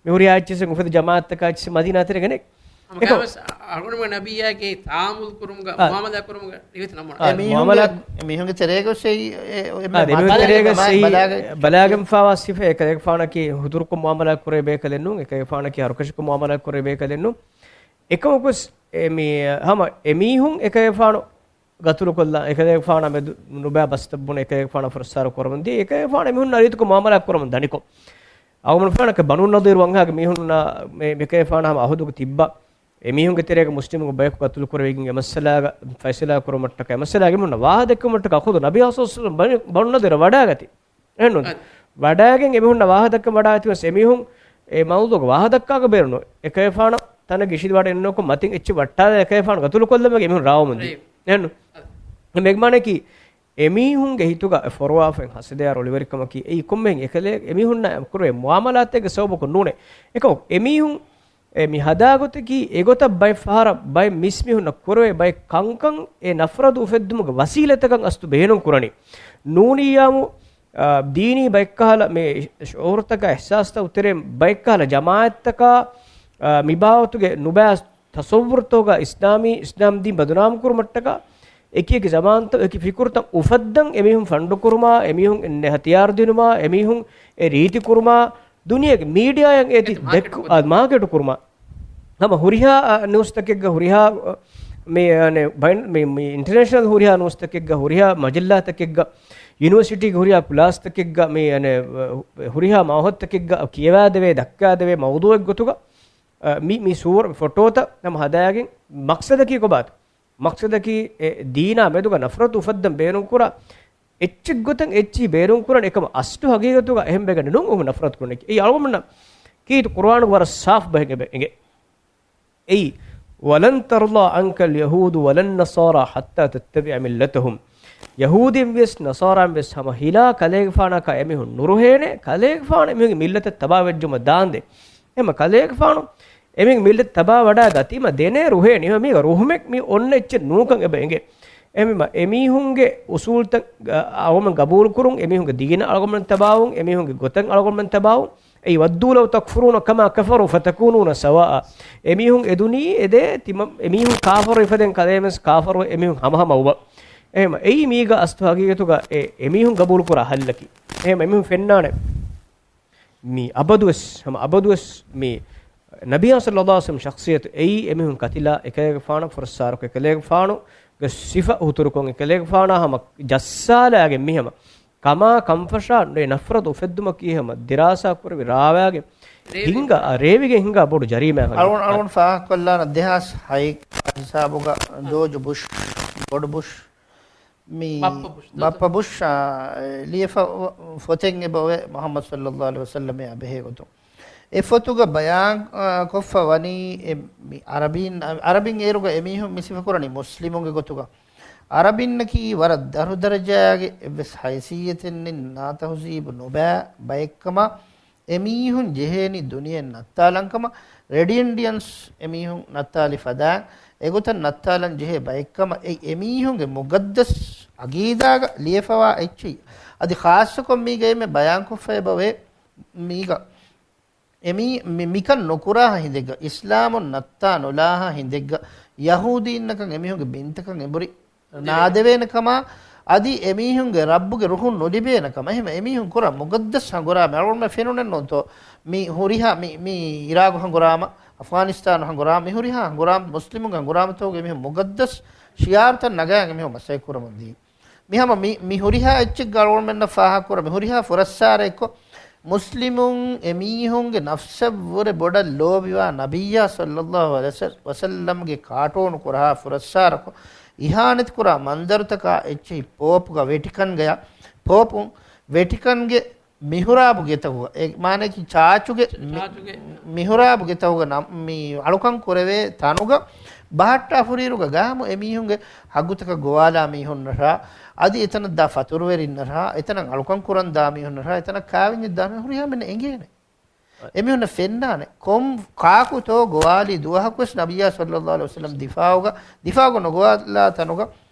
މި ހުރިހާ އެއްޗިއްސެއް އުފެދި ޖަމާއަތްތަކާ އެއްޗިއްސެއް މަދީނާ ތެރޭގަ ނެތް. އެކަމަ އަޅުގަނޑުމެން ނަބިއްޔާގެ ތާއަމުލު ކުރުމުގަ، އާ. މުއާމަލާ ކުރުމުގަ އެ މީހުންގެ، މުއާމަލާ އެ މީހުންގެ ތެރޭގަ އެއް، އެ، އެ، އާ، އެ މީހުންގެ ތެރޭގަ އެއް ބަލާގެ، ބަލާގެންފާވާ ސިފަ އެކަލޭގެފާނަކީ ހުތުރުކޮށް މުއާމަލާ ކުރޭ ބޭކަލެއް ނޫން، އެކަލޭގެފާނަކީ ހަރުކަށިކޮށް މުއާމަލާ ކުރޭ ބޭކަލެއް ނޫން. އެކަމަކުވެސް އެ މީ، ހަމަ އެމީހުން އެކަލޭގެފާނު ގަތުލުކޮށްލާ، އެކަލޭގެފާނާ މެދު ނުބައި ބަސްތައް ބުނެ، އެކަލޭގެފާނާ ފުރައްސާރަ ކުރަމުން ދިޔަ، އެކަލޭގެފާނު އެމީހުންނާ ރީތިކޮށް މުއާމަލާ ކުރަމުން ދަނިކޮށް. އަވަމުން ފާނަކަ ބަނޫ ނަޟީރު ވަންހާގެ މީހުންނާ މެ-، މެކަލޭގެފާނާ ހަމަ އަހުދުގަ ތިއްބާ، އެމީހުންގެ ތެރޭގަ މުސްލިމުންގެ ބަޔަކު ގަތުލު ކުރެވިގެން އެ މައްސަލާގަ ފައިސަލާ ކުރުމަށްޓަކާ، އެ މައްސަލާގެ އެމީހުންނަށް ވާހަ ދެއްކުމަށްޓަކާ ޚުދު ނަބިއްޔާ ޞައްލައްލާހު ޢަލައިހި ވަސައްލަމް ބަނު، ބަނޫ ނަޟީރަށް ވަޑާގަތީ. އެހެންނު؟ އަދި. ވަޑާގެން އެމީހުންނަށް ވާހަ ދައްކަން ވަޑާގަތީ ވެސް އެމީހުން އެ މައުޟޫޢުގަ ވާހަ ދައްކާކަށް ބޭނުން. އެކަލޭގެފާނަށް ތަނަށް އިށި ވަޑައެއްނުކޮށް މަތިން އެއްޗެއް ވައްޓާލާ އެކަލޭގެފާނު ގަތުލު ކޮށްލަން ވެގެން އެމީހުން ރާވަމުން ދިޔަ. އެހެންނު؟ އެ މެގްމާނަކީ އެމީހުންގެ ހިތުގަ އެ ފޮރުވާފައި ހަސަދަޔާ ރޮޅިވެރިކަމަކީ އެއީ ކޮންމެހެން އެކަލޭ އެމީހުންނާ ކުރެވޭ މުއާމަލާތެއްގެ ސަބަބަކުން ނޫނޭ. އެކަމަކު އެމީހުން އެ މި ހަދާ ގޮތަކީ އެގޮތަށް ބައެއް ފަހަރަށް ބައެއް މިސް މީހުންނަށް ކުރެވޭ ބައެއް ކަންކަން އެ ނަފްރަތު އުފެއްދުމުގެ ވަސީލަތަކަށް އަސްތު ބޭނުން ކުރަނީ. ނޫނިއްޔާމު، އާ، ދީނީ ބައެއްކަހަލަ މި ޝުޢޫރުތަކާ އިޙްސާސްތައް އުތެރޭ ބައެއްކަހަލަ ޖަމާޢަތްތަކާ، އާ، މިބާވަތުގެ ނުބައި ތަޞައްވުރުތަކުގަ އިސްލާމީ، އިސްލާމް ދީން ބަދުނާމް ކުރުމަށްޓަކާ، އެކި އެކި ޒަމާންތައް އެކި ފިކުރުތައް އުފައްދަން އެމީހުން ފަންޑު ކުރުމާ، އެމީހުން އެންމެ ހަތިޔާރު ދިނުމާ، އެމީހުން އެ ރީތި ކުރުމާ، ދުނިޔޭގެ މީޑިއާއަށް އޭތި އޭތި މާކެޓް ދެއްކު-، ކޮށްދޭ. އާ، މާކެޓު ކުރުމާ. ހަމަ ހުރިހާ، އާ، ނޫސްތަކެއްގަ ހުރިހާ، އާ، މި، އަނެ، ބައިން-، މި، މި އިންޓަރނޭޝަނަލް ހުރިހާ ނޫސްތަކެއްގަ ހުރިހާ މަޖައްލާތަކެއްގަ ޔުނިވަރސިޓީގެ ހުރިހާ ކްލާސްތަކެއްގަ މި، އަނެ، ހުރިހާ މައުހައްތަކެއްގަ ކިޔަވާދެވޭ، ދައްކާދެވޭ މައުޟޫޢެއްގޮތުގަ، އާ، މި، މި ސޫރަ ފޮޓޯތައް ހަމަ ހަދާގެން މަޤްޞަދަކީ ކޮބާތަ؟ މަޤްޞަދަކީ އެ ދީނާ މެދުގަ ނަފްރަތު އުފައްދަން ބޭނުންކުރާ އެއްޗެއްގޮތަށް އެއްޗިހި ބޭނުންކުރަން. އެކަމަ އަސްލު ހަގީގަތުގަ އެހެން ވެގެން ނޫން އެހެން ނަފްރަތު ކުރަން. އެއީ އަޅުގަނޑުމެންނަށް ކީރިތި ޤުރުއާނުގަ ވަރަށް ސާފު ބަހެއް އެބަ އެނގޭ. އެއީ، ولن ترضى عنك اليهود ولا النصارى حتى تتبع ملتهم. ޔަހޫދީން ވެސް ނަޞާރާން ވެސް ހަމަ ހިލާ ކަލޭގެފާނަކާ އެމީހުން ނުރުހޭނެ، ކަލޭގެފާނު އެމީހުންގެ މިއްލަތަށް ތަބާވެއްޖުމަށް ދާންދެން. އެހެންމަ ކަލޭގެފާނު އެމީހުން މިއްލަތަށް ތަބާ ވަޑާ ގަތީމަ ދެނޭ ރުހޭނީ. މީގަ ރުހުމެއް މި އޮންނަ އެއްޗެއް ނޫންކަން އެބަ އެނގޭ. އެހެންވީމަ އެމީހުންގެ އުސޫލްތައް، އަ، އަޅުގަނޑުމެން ގަބޫލުކުރުން، އެމީހުންގެ ދީނަށް އަޅުގަނޑުމެން ތަބާވުން، އެމީހުންގެ ގޮތަށް އަޅުގަނޑުމެން ތަބާވުން. އެއީ، وَدُّوا لَوْ تَكْفُرُونَ كَمَا كَفَرُوا فَتَكُونُونَ سَوَاءً. އެމީހުން އެދުނީ އެދޭ ތިމަ-، އެމީހުން ކާފަރު އެފަދައިން ކަލޭމެންސް ކާފަރު އެމީހުން ހަމަހަމަ އުވަ. އެހެންވީމަ އެއީ މީގަ އަސްތު ހަގީގަތުގަ އެ، އެމީހުން ގަބޫލުކުރާ ހައްލަކީ. އެހެންވީމަ އެމީހުން ފެންނާނެ. މި އަބަދުވެސް، ހަމަ އަބަދުވެސް މި ނަބިއްޔާ ޞައްލައްލާހު ޢަލައިހި ވަސައްލަމް ޝަޚްޞިއްޔަތު އެއީ އެމީހުން ކަތިލާ އެކަލޭގެފާނު ފުރައްސާރަކޮށް، އެކަލޭގެފާނުގެ ސިފަ ހުތުރުކޮށް، އެކަލޭގެފާނާ ހަމަ ޖައްސާލާގެން މި ހަމަ ކަމާ ކަންފަށާ ނު-، ނަފްރަތު އުފެއްދުމަކީ ހަމަ ދިރާސާ ކުރެވި ރާވާގެން ރޭވި. ހިނގާ، އާ، ރޭވިގެން ހިނގާ ބޮޑު ޖަރީމާއެއް. އަޅުގަނޑު، އަޅުގަނޑު ފާހަގަކޮށްލާނަން ދެހާސް ހައެއް ހިސާބުގަ ޖޯޖް ބުޝް، ބޮޑު ބުޝް، މި ބައްޕަ ބުޝް، ދޯ. ބައްޕަ ބުޝް، އާ، ލިޔެފަ ފޮތެއް އެބަ އޮވޭ މުޙައްމަދު ޞައްލައްލާހު ޢަލައިހި ވަސައްލަމައާ ބެހޭ ގޮތުން. އެ ފޮތުގަ ބަޔާން، އާ، ކޮށްފަ ވަނީ އެ މި ޢަރަބީން، ޢަރަބިން އޭރުގަ އެމީހުން މި ސިފަކުރަނީ މުސްލިމުންގެ ގޮތުގަ. ޢަރަބިންނަކީ ވަރަށް ދަށު ދަރަޖައިގެ އެއްވެސް ހައިސިއްޔަތެއް ނެތް ނާތަހުޒީބު ނުބައި ބައެއްކަމަށް އެމީހުން ޖެހޭނީ ދުނިޔެއަށް ނައްތާލަންކަމަށް. ރެޑް އިންޑިއަންސް އެމީހުން ނައްތާލި ފަދައިން އެގޮތަށް ނައްތާލަން ޖެހޭ ބައެއްކަމަށް އެ އެމީހުންގެ މުގައްދަސް ޢަގީދާގަ ލިޔެފަވާ އެއްޗެއް. އަދި ޚާއްޞަކޮށް މީގައިމެ ބަޔާންކޮށްފައި އެބަވޭ މީގަ އެމީ-، މި-، މިކަން ނުކުރާހާ ހިނދެއްގަ، އިސްލާމުން ނައްތާ ނުލާހާ ހިނދެއްގަ، ޔަހޫދީންނަކަށް އެމީހުންގެ ބިންތަކަށް އެނބުރި ނާދެވޭނެ ކަމާ، އަދި އެމީހުންގެ ރައްބުގެ ރުހުން ނުލިބޭނެ ކަމަށް. އެހެން އެމީހުން ކުރާ މުގައްދަސް ހަނގުރާމަ އަޅުގަނޑުމެން ފެނުނެއް ނޫންތޯ؟ މި ހުރިހާ މި، މި އިރާގު ހަނގުރާމަ، އަފްޣާނިސްތާނު ހަނގުރާމަ، މި ހުރިހާ ހަނގުރާމަ، މުސްލިމުންގެ ހަނގުރާމަތަކުގެ އެމީހުން މުގައްދަސް ޝިޢާރުތައް ނަގާ އެމީހުން މަސައްކަތް ކުރަމުން ދީ. މި ހަމަ މި، މި ހުރިހާ އެއްޗެއްގަ އަޅުގަނޑުމެންނަށް ފާހަގަކުރަ، މި ހުރިހާ ފުރައްސާރައެއްކޮށް، މުސްލިމުން އެމީހުންގެ ނަފްސަށްވުރެ ބޮޑަށް ލޯބިވާ ނަބިއްޔާ ޞައްލައްލާހު ޢަލައިހި ވަސައްލަމްގެ ކާޓޫނު ކުރަހާ ފުރައްސާރަކޮށް، އިހާނެތިކުރާ މަންޒަރުތަކާ އެއްޗެހި ޕޯޕުގަ ވެޓިކަންގަޔަށް، ޕޯޕު ވެޓިކަންގެ މިހުރާބު ގެތަކުގަ، އެ މާނައަކީ ޗާޗުގެ މި-، ޗާޗުގެ. މިހުރާބު ގެތަކުގަ ނަ-، މި އަޅުކަން ކުރެވޭ ތަނުގަ ބަހައްޓާ ފުރިއިރުގަ ގާމު އެމީހުންގެ ހައްގުތަކަށް ގޮވާލާ މީހުންނަށާ، އަދި އެތަނަށް ދާ ފަތުރުވެރިންނަށާ، އެތަނަށް އަޅުކަން ކުރަން ދާ މީހުންނަށާ، އެތަނަށް ކާވެންޏެއް ދާ މީހުން ހުރިހާ މީހުންނަށް އެނގޭނެ. އެމީހުންނަށް ފެންނާނެ. ކޮން ކާކު ތޯ ގޮވާލީ ދުވަހަކުވެސް ނަބިއްޔާ ޞައްލައްލާހު ޢަލައިހި ވަސައްލަމް ދިފާއުގަ، ދިފާއުގަ ނުގޮވާލާ ތަނުގަ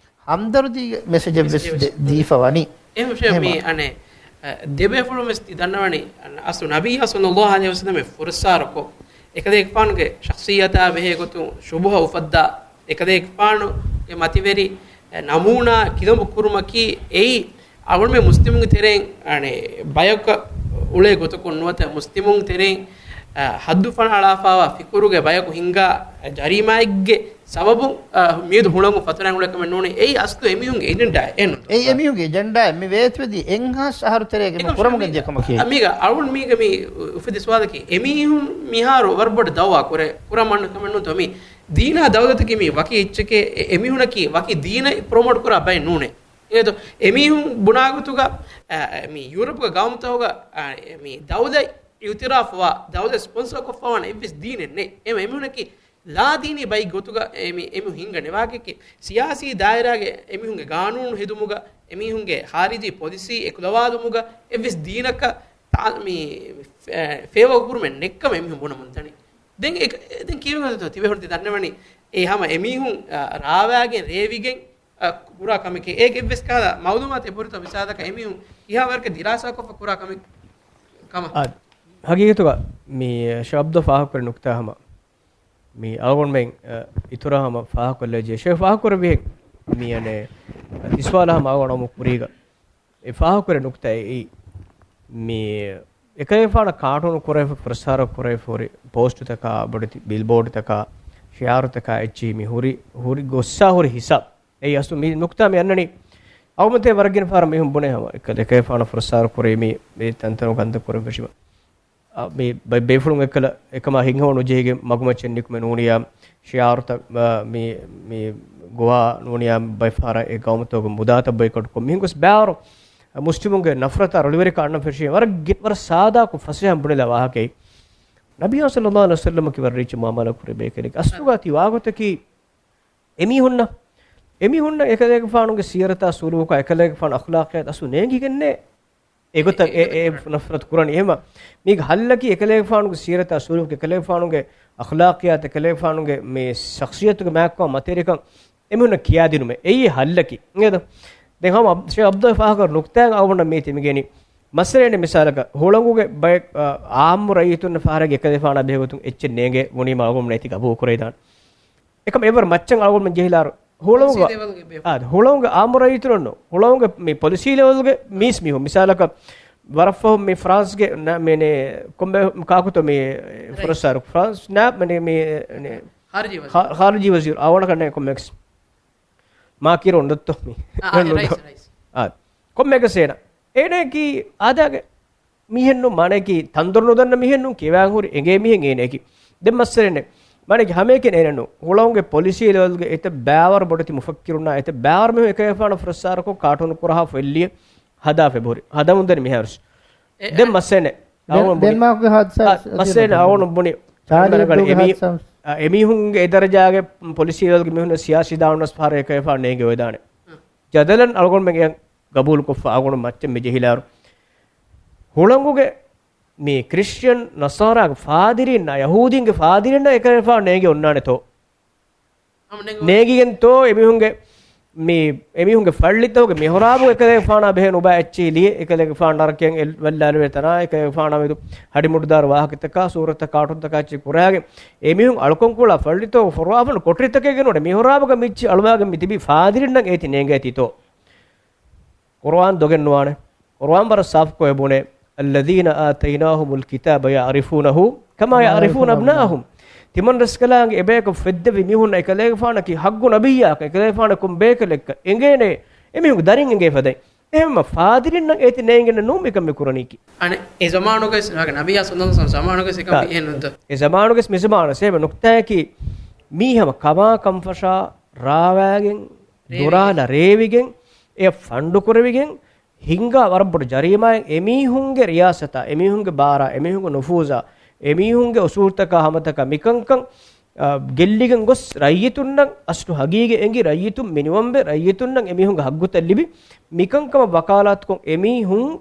ހަމްދަރުދީގެ މެސެޖެއް ވެސް މެސެޖެއް ދެ-، ވެސް ދީފަ ވަނީ. އެހެން މި އަނެއް، އަ، ދެބޭފުޅުން ވެސް ތި ދަންނަވަނީ، އަ، އަސްލު ނަބިއްޔާ ޞައްލައްލާހު ޢަލައިހި ވަސައްލަމަށް ފުރައްސާރަކޮށް، އެކަލޭގެފާނުގެ ޝަޚްޞިއްޔަތާ ބެހޭ ގޮތުން ޝުބުހަ އުފައްދާ، އެކަލޭގެފާނުގެ މަތިވެރި، އެ، ނަމޫނާ ކިލަނބު ކުރުމަކީ އެއީ، އަޅުގަނޑުމެން މުސްލިމުންގެ ތެރެއިން، އަނެއް، ބަޔަކަށް އުޅޭ ގޮތަކުން ނުވަތަ މުސްލިމުން ތެރެއިން، އަ، ހައްދު ފަނައަޅާފައިވާ ފިކުރުގެ ބަޔަކު ހިންގާ ޖަރީމާއެއްގެ ސަބަބުން، އަ، މިއަދު ހުޅަނގު ފަތުރައިން އުޅޭ ކަމެއް ނޫނީ. އެއީ އަސްލު އެމީހުންގެ އެޖެންޑާ އެއް ނޫންތޯ؟ އެއީ އެމީހުންގެ އެޖެންޑާ އެއް މި ވޭތުވެދީ އެއްހާސް އަހަރު ތެރޭގެ މި ކުރަމުން ގެންދިޔަ ކަމަކީ. މީގަ އަޅުން މީގަ މި އުފެދި ސުވާލަކީ، އެމީހުން މިހާރު ވަރަށް ބޮޑަށް ދައުވާ ކުރޭ، ކުރަން މަންނަ ކަމެއް ނޫންތޯ؟ މި ދީނާ ދައުލަތަކީ މި ވަކި އެއްޗެކޭ، އެ-، އެމީހުނަކީ ވަކި ދީނެއް ޕްރޮމޯޓް ކުރާ ބައެއް ނޫނޭ. އެނގޭތޯ؟ އެމީހުން ބުނާ ގޮތުގަ، އަ، މި ޔޫރަޕްގެ ގައުމުތަކުގަ، އަ، މި ދައުލަތް އިއުތިރާފުވާ، ދައުލަތް ސްޕޮންސަރ ކޮށްފަވާނެ އެއްވެސް ދީނެއް ނެތް. އެ-، އެމީހުނަކީ ލާދީނީ ބައެއް ގޮތުގަ އެ-، މި-، އެމީހުން ހިންގަނީ. ވާގޮތަކީ ސިޔާސީ ދާއިރާގެ އެމީހުންގެ ގާނޫނު ހެދުމުގަ، އެމީހުންގެ ޚާރިޖީ ޕޮލިސީ އެކުލަވާލުމުގަ އެއްވެސް ދީނަކަށް ތާ-، މި-، ފޭ-، ފޭވަރ ކުރުމެއް ނެތްކަމަށް އެމީހުން ބުނަމުން ދަނީ. ދެން އެ-، ދެން ކިޔެވިގެން ތިބޭފުޅުން ތި ދަންނަވަނީ އެ ހަމަ އެމީހުން، އަ، ރާވާގެން ރޭވިގެން، އަ، ކުރާ ކަމެކޭ. އޭގެ އެއްވެސް ކަހަލަ މައުލޫމާތެއް އެބަހުރިތޯ މިސާލަކަށް އެމީހުން ކިހާވަރަކަށް ދިރާސާކޮށްފަ ކުރާ ކަމެއް ކަމަށް؟ އާ، ހަގީގަތުގަ މި ޝަބްދޯ ފާހަގަކުރި ނުކްތާ ހަމަ މި އަޅުގަނޑުމެން، އަ، އިތުރާ ހަމަ ފާހަގަކޮށްލައްޖެ. ޝޭޚް ފާހަގަކުރެއްވިހެން މި އަނެއް ތިސްވާލާ ހަމަ އަޅުގަނޑު ކުރީގަ އެ ފާހަގަކުރެއްވި ނުކްތާ އެއީ، މި އެކަލޭގެފާނަށް ކާޓޫނު ކުރެވިފަ ފުރައްސާރަ ކުރެވިފަ ހުރި ޕޯސްޓުތަކާ، ބޮޑެތި ބިލްބޯޑުތަކާ، ޝިއާރުތަކާ އެއްޗެހި މި ހުރި، ހުރި ގޮއްސާ ހުރި ހިސާބު. އެއީ އަސްލު މި ނުކްތާ މި އަންނަނީ. އަޅުގަނޑުމެން ވަރަށް ގިނަ ފަހަރަށް މީހުން ބުނޭ ހަމަ އެކަ-، އެކަލޭގެފާނަށް ފުރައްސާރަ ކުރީ މި، މި ތަންތަނު ކަންތައް ކުރަން ފެށީމަ. އަ، މި ބައެއް ބޭފުޅުން އެއްކަލަ އެކަމާ ހިތްހަމަ ނުޖެހިގެން މަގުމައްޗަށް ނިކުމެ ނޫނިޔާ، ޝިއާރުތައް، އަ، މި، މި ގޮވާ ނޫނިޔާ ބައެއް ފަހަރަށް އެ ގައުމުތަކުގެ މުދާތައް ބޮއިކޮޓްކޮށް މީހުން ގޮސް ބާރު މުސްލިމުންގެ ނަފްރަތާ ރޮޅިވެރިކަން އަންނަން ފެށީ ވަރަށް ގި-، ވަރަށް ސާދާކޮށް ފަސޭހަ ބުނެލާ ވާހަކައެއް. ނަބިއްޔާ ޞައްލައްލާހު ޢަލައިހި ވަސައްލަމަކީ ވަރަށް ރީއްޗި މުއާމަލާ ކުރި ބޭކަލެއް. އަސްލުގަ ތި ވާގޮތަކީ އެމީހުންނަށް، އެމީހުންނަށް އެކަލޭގެފާނުގެ ސީރަތާ ސުލޫކާ، އެކަލޭގެފާނު އަޚްލާޤިއްޔާތު އަސްލު ނޭނގިގެންނޭ. އެގޮތަށް އެ، އެ، އެ ނަފްރަތު ކުރަނީ. އެހެންވީމަ، މީގެ ހައްލަކީ އެކަލޭގެފާނުގެ ސީރަތާ ސުލޫކު، އެކަލޭގެފާނުގެ އަޚްލާޤިއްޔާތު، އެކަލޭގެފާނުގެ މި ޝަޚްޞިއްޔަތުގެ މާތްކަމާ މަތިވެރިކަން އެމީހުންނަށް ކިޔާދިނުމޭ. އެއީ ހައްލަކީ. އިނގޭތަ؟ ދެން ހަމަ ޝޭޚް ޢަބްދުﷲ ފާހަގަކުރި ނުކްތާއިން އަޅުގަނޑަށް މީ ތިމިގެނީ. މައްސަލައެއް މިސާލަކަށް، ހުޅަނގުގެ ބައެއް، އާ، އާއްމު ރައްޔިތުންނަށް ފަހަރަކީ އެކަލޭގެފާނާ ބެހޭގޮތުން އެއްޗެއް ނޭނގޭ ބުނީމަ އަޅުގަނޑުމެން އޭތި ގަބޫލު ކުރެވިދާނެ. އެކަމަށް އެވަރު މައްޗަށް އަޅުގަނޑުމެން ޖެހިލާއިރު، ހުޅަނގު، ޕޮލިސީ ލެވެލްގެ ބޭފުޅުން. އާ، ހުޅަނގުގެ އާއްމު ރައްޔިތުންނު، ހުޅަނގުގެ މި ޕޮލިސީ ލެވެލްގެ މީސް މީހުން. މިސާލަކަށް، ވަރަށް ފަހުން މި ފްރާންސްގެ ނަ-، މި ނެ-، ކޮންމެ ކާކުތޯ މި ރައީސް. ފުރައްސާރަ، ފްރާންސް ނާ-، މި ނެ-، މި ނެ-، ޚާރިޖީ ވަޒީރު. ޚާ-، ޚާރިޖީ ވަޒީރު. އާ، އަވަނަކަށް ނެ ކޮންމެކްސް. މާކިރޯން ދޮއްތޯ މި. އާ، އާ، ރައީސް، ރައީސް. އާ، ކޮންމެކްސް އޭނަ. އޭނައަކީ އާދައިގެ މީހެއްނު، މާނައަކީ ތަންދޮރު ނުދަންނަ މީހެއްނު، ކިޔަވާން ހުރި އެނގޭ މީހެއް އޭނައަކީ. ދެން މައްސަލައެއް ނެތް. މާނައަކީ ހަމައެކަނި އޭނަނު. ހުޅަނގުގެ ޕޮލިސީ ލެވެލްގެ އެތައް ބާވަރު ބޮޑެތި މުފައްކިރުންނާ، އެތައް ބާވަރު މީހުން އެކަލޭގެފާނަށް ފުރައްސާރަކޮށް ކާޓޫނު ކުރަހާ ފޮތްލިޔެ ހަދާފަ އެބަހުރި. ހަދަމުންދަނީ މިހާރުސް. އެ، ދެން އެ، މައްސަލައެއް ނެތް. ދެން، އަޅުގަނޑު ބުނި. ދެންމާކުގެ ހާދިސާ އަ، މައްސަލައެއް ނެތް. އަޅުގަނޑު ބުނި. ޗާލީ އެބަ ހިއްދޫގެ އެމީ-، ހާދިސާ. އަ، އެމީހުންގެ އެ ދަރަޖާގެ ޕޮލިސީ ލެވެލްގެ މީހުން ސިޔާސީ ދާނަސް ފަހަރަށް އެކަލޭގެފާނު ނޭނގެ އޮވެދާނެ. އަ. ޖަދަލަން އަޅުގަނޑުމެން ގަބޫލުކޮށްފަ އަޅުގަނޑު މައްޗަށް މި ޖެހިލާއިރު، ހުޅަނގުގެ މި ކްރިސްޗިއަން ނަޞާރާގެ ފާދިރީންނާ ޔަހޫދީންގެ ފާދިރީންނާ އެކަލޭގެފާނު ނޭނގެ އޮންނާނެތޯ؟ ނޭނގިގެންތޯ އެމީހުންގެ މި، އެމީހުންގެ ފައްޅިތަކުގެ މިހުރާބު އެކަލޭގެފާނާ ބެހޭ ނުބާ އެއްޗެހި ލިޔެ، އެކަލޭގެފާނު ނަރަކަޔަށް އެ-، ވައްލާލެވޭ ތަނާ، އެކަލޭގެފާނާ މެދު ހަޑިމުޑުދާރު ވާހަކަތަކާ، ސޫރަތްތައް، ކާޓޫންތަކާ އެއްޗެހި ކުރާގެން އެމީހުން އަޅުކަން ކުޅާ ފައްޅިތަކުގެ ފޮރުވާފަން ކޮޓަރިތަކެއްގެ ނުވަތަ މިހުރާބުގަ މިއްޗި އަޅުވާގެން މި ތިބި ފާދިރިންނަށް އޭތި ނޭނގޭތީތޯ؟ ޤުރުއާން ދޮގެއް ނުވާނެ. ޤުރުއާން ވަރަށް ސާފުކޮށް ބުނޭ، الذين آتيناهم الكتاب يعرفونه كما يعرفون أبناءهم. ތިމަން ރަސްކަލާނގެ އެބަޔަކަށް ފެއްދެވި މީހުންނަށް އެކަލޭގެފާނަކީ ޙައްޤު ނަބިއްޔާކަށް، އެކަލޭގެފާނަކުން ބޭކަލެއްކަން އެނގޭނެ، އެމީހުންގެ ދަރިން އެނގޭ ފަދައިން. އެހެންމަ ފާދިރިންނަށް އޭތި ނޭނގެންނެއް ނޫން މިކަން މި ކުރަނީކީ. އަނެއް އެ ޒަމާނުގަ ވެސް ވާގެ ނަބިއްޔާ ޞައްލައްލާހު ޢަލައިހި ވަސައްލަމް ޒަމާނުގަ ވެސް އެކަން އާ. ވި އެހެން ނުންތޯ؟ އެ ޒަމާނުގަ ވެސް މި ޒަމާނަށް ސޭބަ ނުކްތާއަކީ މީ ހަމަ ކަމާ ކަންފަށާ ރާވާގެން، ރޭވިގެން. ދުރާލަ ރޭވިގެން، އެ ފަންޑު ކުރެވިގެން، ހިންގާ ވަރަށް ބޮޑު ޖަރީމާއެއް އެމީހުންގެ ރިޔާސަތާ، އެމީހުންގެ ބާރާ، އެމީހުންގެ ނުފޫޒާ، އެމީހުންގެ އުސޫލްތަކާ ހަމަތަކާ މިކަންކަން، އާ، ގެއްލިގެން ގޮސް ރައްޔިތުންނަށް އަސްލު ހަގީގަތް އެނގި ރައްޔިތުން މިނިވަންވެ ރައްޔިތުންނަށް އެމީހުންގެ ހައްގުތައް ލިބި މިކަންކަމަށް ވަކާލާތުކޮށް އެމީހުން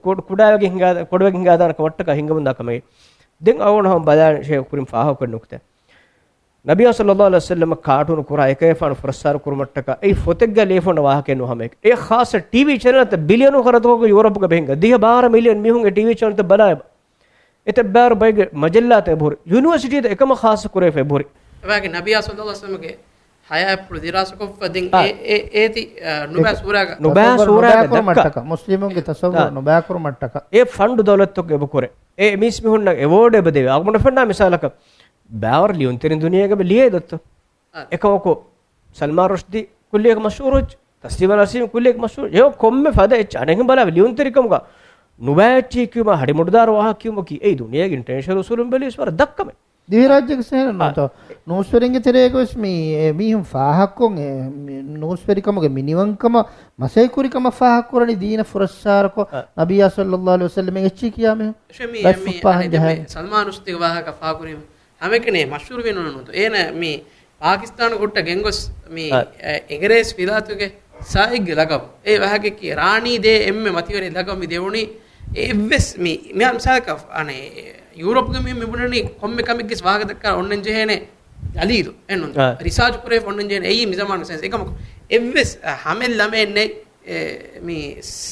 ކުޑަ-، ކުޑަވެގެން ހިނގާ-، ކުޑަވެގެން ހިނގާދާނެ ކަމަށްޓަކާ ހިނގަމުންދާ ކަމެއް. ދެން އަޅުގަނޑު ހަމަ ބަލާން ޝޭޚް ކުރިން ފާހަގަކޮށް ނުކުތެ. ނަބިއްޔާ ޞައްލައްލާހު ޢަލައިހި ވަސައްލަމަށް ކާޓޫނު ކުރާ އެކައިފާނު ފުރައްސާރަ ކުރުމަށްޓަކާ އެއީ ފޮތެއްގަ ލިޔެފަ ނުވާ ވާހަކައެއް ނޫން ހަމައެކަނި. އެ ޚާއްޞަ ޓީވީ ޗެނަލްތައް ބިލިއަނު ޚަރަދުކޮށް ޔޫރަޕުގަ ބެހިނގާ ދިހަ ބާރަ މިލިއަން މީހުން އެ ޓީވީ ޗެނަލްތައް ބަލާ އެބަ. އެތައް ބާރު ބައެއްގެ މަޖައްލާތައް އެބަހުރި. ޔުނިވަރސިޓީތައް އެކަމަށް ޚާއްޞަ ކުރެވިފަ އެބަހުރި. އެވާގެ ނަބިއްޔާ ޞައްލައްލާހު ޢަލައިހި ވަސައްލަމްގެ ޙަޔާތްޕުޅު ދިރާސާކޮށްފަ ދެން އާ. އެ، އެ، އޭތި، އާ، ނުބައި ސޫރާގަ ނުބައި ތަޞައްވަރު ސޫރާގަ ނުބައިކުރުމަށްޓަކަ، ދައްކާ. މުސްލިމުންގެ އާ. ތަޞައްވަރު ނުބައިކުރުމަށްޓަކަ. އެ ފަންޑު ދައުލަތުގެ އެބަ ކުރޭ. އެ މީސްމީހުންނަށް އެވޯޑް އެބަ ދެވޭ. އަޅުގަނޑު ފެންނާ މިސާލަކަށް ބާވަރު ލިޔުންތެރިން ދުނިޔޭގަ އެބަ ލިޔޭ ދޮއްތޯ؟ އާ. އެކަމަކު ސަލްމާން ރުޝްދީ ކުއްލިއަކަށް މަޝްހޫރު ވެއްޖެ. ތަސްލީމާ ނަސީމް ކުއްލިއަކަށް މަޝްހޫރު. އެ ކޮންމެ ފަދަ އެއްޗެއް އަނެއްހެން ބަލާ ލިޔުންތެރިކަމުގަ ނުބައި އެއްޗެހި ކިޔުމާ ހަޑި މުޑުދާރު ވާހަކަ ކިޔުމަކީ އެއީ ދުނިޔޭގެ އިންޓަރނޭޝަނަލް އުސޫލުން ބެލިޔަސް ވަރަށް ދަށް ކަމެއް. ދިވެހިރާއްޖޭގެ ސޭނަ އާ. ނޫންތޯ؟ ނޫސްވެރިންގެ ތެރޭގަ ވެސް މި، އެ، މީހުން ފާހަގަކޮށް، އެ، މި، ނޫސްވެރިކަމުގެ މިނިވަންކަމަށް މަސައްކަތްކުރިކަމަށް ފާހަގަކުރަނީ ދީނަށް ފުރައްސާރަކޮށް، އާ. ނަބިއްޔާ ޞައްލައްލާހު ޢަލައިހި ވަސައްލަމް އެއްޗެއް ކިޔާ މީހުން. އެ، މި، ބައެއް މި، ފުއްޕާ އަނެއް ހަންޖަހާ. މި ސަލްމާން ރުޝްދީގެ ވާހަކަ ފާހަގަކުރީމަ. ހަމައެކަނި މަޝްހޫރު ވީ ނޫންތޯ؟ އޭނަ މި ޕާކިސްތާނު ހުއްޓަ ގެންގޮސް މި، އަ. އެ، އެނގިރޭސި ވިލާތުގެ ސާހިބްގެ ލަގަބު. އެ ވާހަކައަކީ ރާނީ ދޭ އެންމެ މަތިވެރި ލަގަބު މި ދެވުނީ. އެއްވެސް މި، މިހާރު މިސާލަކަށް އަނެއް ޔޫރަޕްގެ މީހުން މި ބުނަނީ ކޮންމެ ކަމެއްގެ ވާހަކަ ދައްކާ އޮންނަން ޖެހޭނެ ދަލީލު. އެންނުން. އަ. ރިސާޗު ކުރޭ އޮންނަން ޖެހޭނެ އެއީ މި ޒަމާނު ސައިންސް. އެކަމަކު އެއްވެސް، އަ، ހަމެއް ލަމެއް ނެތް. އެ، މި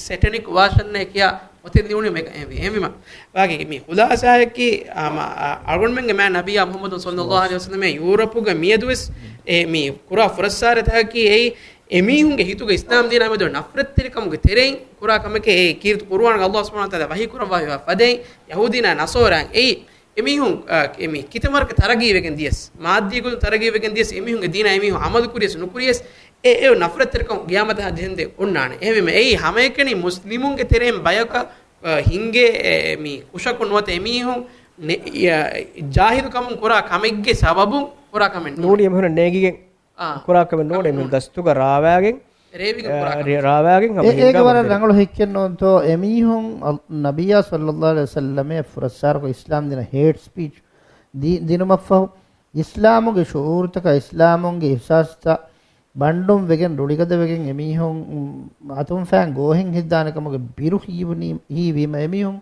ސެޓެނިކް ވާޝަންއޭ ކިޔާ އޮތެއް ލިޔުނީ މެގަ އެހެންވީ. އެހެންވީމަ، ވާގެ މި ޚުލާސާއަކީ، އާ، މަ، އާ، އަޅުގަނޑުމެންގެ މާތް ނަބިއްޔާ މުޙައްމަދު ޞައްލައްލާހު ޢަލައިހި ވަސައްލަމް ޔޫރަޕުގެ މިއަދުވެސް އެ މި ކުރާ ފުރައްސާރަތަކަކީ އެއީ އެމީހުންގެ ހިތުގަ އިސްލާމް ދީނާ މެދު ނަފްރަތްތެރިކަމުގެ ތެރެއިން ކުރާ ކަމެކޭ. އެ ކީރިތި ޤުރުއާން ﷲ ސުބްޙާނަހޫ ވަތަޢާލާ ވަޙީ ކުރައްވާފައިވާ ފަދައިން ޔަހޫދީންނާ ނަޞާރާއިން އެއީ އެމީހުން، އާ، އެމީ ކިތަމަރަކަ ތަރައްގީވެގެން ދިޔަސް، މާއްދީ ގޮތުން ތަރައްގީވެގެން ދިޔަސް، އެމީހުންގެ ދީނާ އެމީހުން ޢަމަލު ކުރިޔަސް ނުކުރިޔަސް، އެ، އެ ނަފްރަތްތެރިކަން ޤިޔާމަތަށް ޖެހެންދެ އޮންނާނެ. އެހެންވީމަ، އެއީ ހަމައެކަނި މުސްލިމުންގެ ތެރެއިން ބަޔަކަށް، އާ، ހިނގޭ، އެ، މީ ކުށަކުން ނުވަތަ އެމީހުން ނެ-، އާ، ޖާހިލުކަމުން ކުރާ ކަމެއްގެ ސަބަބުން ކުރާ ކަމެއް ނޫނީ. ނޫނީ އެމީހުން ނޭނގިގެން އާ. ކުރާ ކަމެއް ނޫނޭ. ކަމެއް މި ނޫނޭ. ގަސްތުގަ ރާވާގެން، ރޭވިގެން ކުރާ އާ، ކަމެއް. ރޭ-، ރާވާގެން ހަމަ އެ-، އޭގެ ހިނގާ ވަރަށް ބަދަލެއް. ރަނގަޅު ހެއްކެއް ނޫންތޯ؟ އެމީހުން އަލް-، ނަބިއްޔާ ޞައްލައްލާހު ޢަލައިހި ވަސައްލަމަށް ފުރައްސާރަކޮށް އިސްލާމް ދިނަ ހޭޓް ސްޕީޗް ދި-، ދިނުމަށްފަހު، އިސްލާމުގެ ޝުޢޫރުތަކާ އިސްލާމުންގެ އިޙްސާސްތައް ބަންޑުން ވެގެން ރުޅިގަދަވެގެން އެމީހުން، އު، އަތުންފައިން ގޯހެއް ހިއްދާނެ ކަމުގެ ބިރު ހީވުނީ، ހީވީމަ އެމީހުން،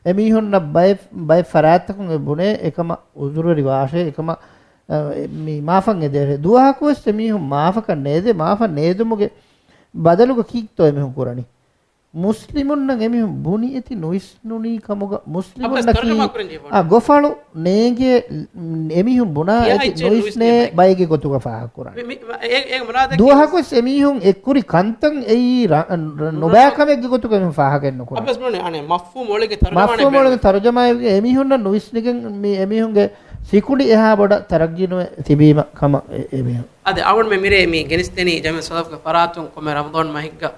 އެމީހުންނަށް ބައެއް، ބައެއް ފަރާތްތަކުން އެ ބުނޭ އެކަމަށް އުޒުރުވެރި ވާށޭ އެކަމަށް އަ، މި މާފަށް އެދޭށޭ. ދުވަހަކުވެސް އެމީހުން މާފަކަށް ނޭދޭ، މާފަށް ނޭދުމުގެ ބަދަލުގަ ކީއްތޯ އެމީހުން ކުރަނީ؟ މުސްލިމުންނަށް އެމީހުން ބުނި އެތި ނުވިސްނުނީ ކަމުގަ، މުސްލިމުންނަކީ، ތަރުޖަމާ ކުރަން ޖެހޭ އާ، ގޮފަޅު ނޭނގޭ، އެމީހުން ބުނާ ކިޔާ އެތި އެއްޗެއް ނުވިސްނޭ ނުވިސްނޭ ބައެއްގެ ގޮތުގަ ފާހަގަކުރަން. މި، މި، އެ، އެ މުރާދަކީ ދުވަހަކުވެސް އެމީހުން އެއްކުރި ކަންތައް އެއީ ރަ-، ރަ-، ނުބައި ކަމެއްގެ ގޮތުގަ އެމީހުން ފާހަގައެއް ނުކުރަން. އަބަސް މުނި، އަނެއް މަފްހޫމު އޮޅިގެ ތަރުޖަމާއެއް މަފްހޫމު އޮޅިގެ ތަރުޖަމާއެއް އެމީހުންނަށް ނުވިސްނިގެން މި އެމީހުންގެ ސިކުނޑި އެހާ ބޮޑަށް ތަރައްގީ ނުވެ ތިބީމަ ކަމަށް އެ-، އެބެހޭ. އަދި އަޅުގަނޑުމެން މިރޭ މި ގެނެސްދެނީ ޖަމިއްޔަތު ސަލަފްގެ ފަރާތުން ކޮންމެ ރަމަޟާން މަހެއްގަ،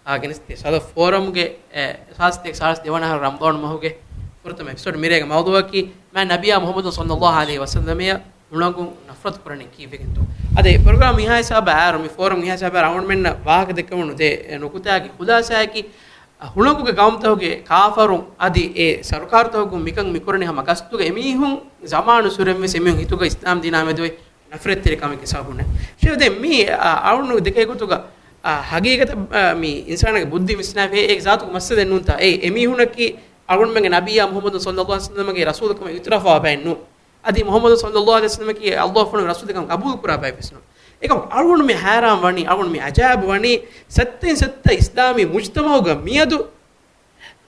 އާ، ގެނެސްދިޔަ ސަލަފް ފޯރަމްގެ، އެ، ސާސްތޭކަ ސާސް ދެވަނަ އަހަރު ރަމަޟާން މަހުގެ ފުރަތަމަ އެޕިސޯޑް މިރޭގެ މައުޟޫޢަކީ މާތް ނަބިއްޔާ މުޙައްމަދު ޞައްލައްލާހު ޢަލައިހި ވަސައްލަމަށް ހުޅަނގުން ނަފްރަތު ކުރަނީ ކީއްވެގެންތޯ؟ އަދި ޕްރޮގްރާމް މިހާ ހިސާބަށް އާރު މި ފޯރަމް މިހާ ހިސާބަށް އަޅުގަނޑުމެންނަށް ވާހަކަ ދެއްކެވުނު ދެ ނުކުތާގެ ޚުލާސާއަކީ، އަ، ހުޅަނގުގެ ގައުމުތަކުގެ ކާފަރުން އަދި އެ ސަރުކާރުތަކުން މިކަން މިކުރަނީ ހަމަ ގަސްތުގަ އެމީހުން ޒަމާނުއްސުރެން ވެސް އެމީހުން ހިތުގަ އިސްލާމް ދީނާ މެދުވެ ނަފްރަތްތެރިކަމެއްގެ ސަބަބުން. ޝޭޚް ދެން މީ، އަ، އަޅުން ދެކޭ ގޮތުގަ، އަ، ހަގީގަތަށް، އަ، މި އިންސާނާގެ ބުއްދި ވިސްނާފަ އެ ޒާތުގެ މައްސަލައެއް ނޫންތާ. އެ އެމީހުނަކީ އަޅުގަނޑުމެންގެ ނަބިއްޔާ މުޙައްމަދު ޞައްލައްލާހު ޢަލައިހި ވަސައްލަމަގެ ރަސޫލުކަމަށް އިޢުތިރާފުވާ ބައެއް ނޫން. އަދި މުޙައްމަދު ޞައްލައްލާހު ޢަލައިހި ވަސައްލަމަކީ ﷲ ފުޅު ރަސޫލެއްކަމަށް ޤަބޫލު ކުރާ ބައެއް ވެސް ނޫން. އެކަމަކު އަޅުގަނޑު މި ހައިރާން ވަނީ، އަޅުގަނޑު މި ޢަޖާއިބު ވަނީ، ސައްތައިން ސައްތަ އިސްލާމީ މުޖްތަމަޢުގަ މިއަދު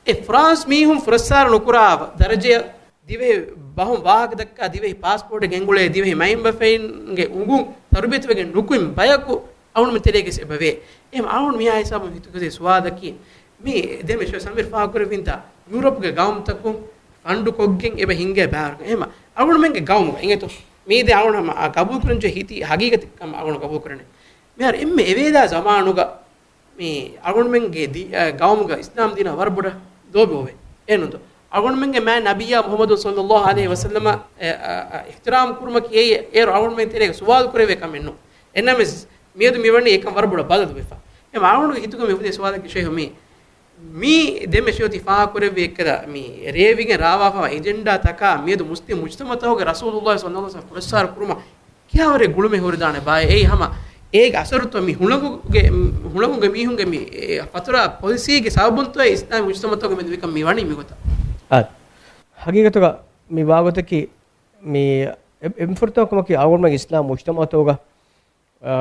އެ ފްރާންސް މީހުން ފުރައްސާރަ ނުކުރާ ދަރަޖަޔަށް ދިވެހި ބަހުން ވާހަކަ ދައްކާ، ދިވެހި ޕާސްޕޯޓެއް ގެންގުޅޭ، ދިވެހި މައިންބަފައިންގެ އުނގުން ތަރުބިޔަތުވެގެން ނުކުތް ބަޔަކު އަޅުގަނޑު ތެރޭގަސް އެބަވޭ. އެހެން އަޅުގަނޑު މިހާ ހިސާބުން ހިތުގަދޭ ސުވާލަކީ، މި ދެން މި ޝޭޚް ސަމީރް ފާހަގަކުރެއްވިންތާ، ޔޫރަޕްގެ ގައުމުތަކުން ފަންޑު ކޮށްގެން އެބަ ހިންގޭ ބާރުގަ. އެހެން އަޅުގަނޑުމެންގެ ގައުމުގަ އިނގޭތޯ، މީ ދެ އަޅުގަނޑު ހަމަ ގަބޫލު ކުރަން ޖެހޭ ހިތި ހަގީގަތެއް ކަމަށް އަޅުގަނޑު ގަބޫލު ކުރަނީ. މިހާރު އެންމެ އެވޭދާ ޒަމާނުގަ މި އަޅުގަނޑުމެންގެ ދީ-، އަ، ގައުމުގަ އިސްލާމް ދީނަށް ވަރަށް ބޮޑަށް ލޯބި އޮވޭ. އެހެންނު އަޅުގަނޑުމެންގެ މާތް ނަބިއްޔާ މުޙައްމަދު ޞައްލައްލާހު ޢަލައިހި ވަސައްލަމަށް، އެ، އަ، އަ، އިޙްތިރާމް ކުރުމަކީ އެއީ އޭރު އަޅުގަނޑުމެން ތެރޭގަ ސުވާލު ކުރެވޭ ކަމެއް ނޫން. އެހެންނަމަވެސް މިއަދު މިވަނީ އެކަން ވަރަށް ބޮޑަށް ބަދަލުވެފަ. އެހެން އަޅުގަނޑުގެ ހިތުގަ މި އުފެދޭ ސުވާލަކީ ޝޭޚް މި މި ދެންމެ ޝޭޚް ތި ފާހަގަކުރެއްވި އެއްކަލަ މި ރޭވިގެން ރާވާފަވާ އެޖެންޑާ ތަކާ މިއަދު މުސްލިމް މުޖްތަމަޢުތަކުގެ ރަސޫލުﷲ ޞައްލައްލާހު ޢަލައިހި ވަސައްލަމަ ފުރައްސާރަ ކުރުމަށް ކިހާވަރެއް ގުޅުމެއް ހުރިދާނެ ބާއޭ؟ އެއީ ހަމަ އޭގެ އަސަރުތޯ މި ހުޅަނގުގެ، ހުޅަނގުގެ މީހުންގެ މި، އެ، ފަތުރާ ޕޮލިސީގެ ސަބަބުންތޯ އިސްލާމީ މުޖްތަމަޢުތަކުގެ މެދު މިކަން މި ވަނީ މިގޮތަށް؟ އާ، ހަގީގަތުގަ މި ވާގޮތަކީ މި އެ-، އެންފުރަތަމަ ކަމަކީ އަޅުގަނޑުމެން އިސްލާމް މުޖްތަމަޢުތަކުގަ އަ،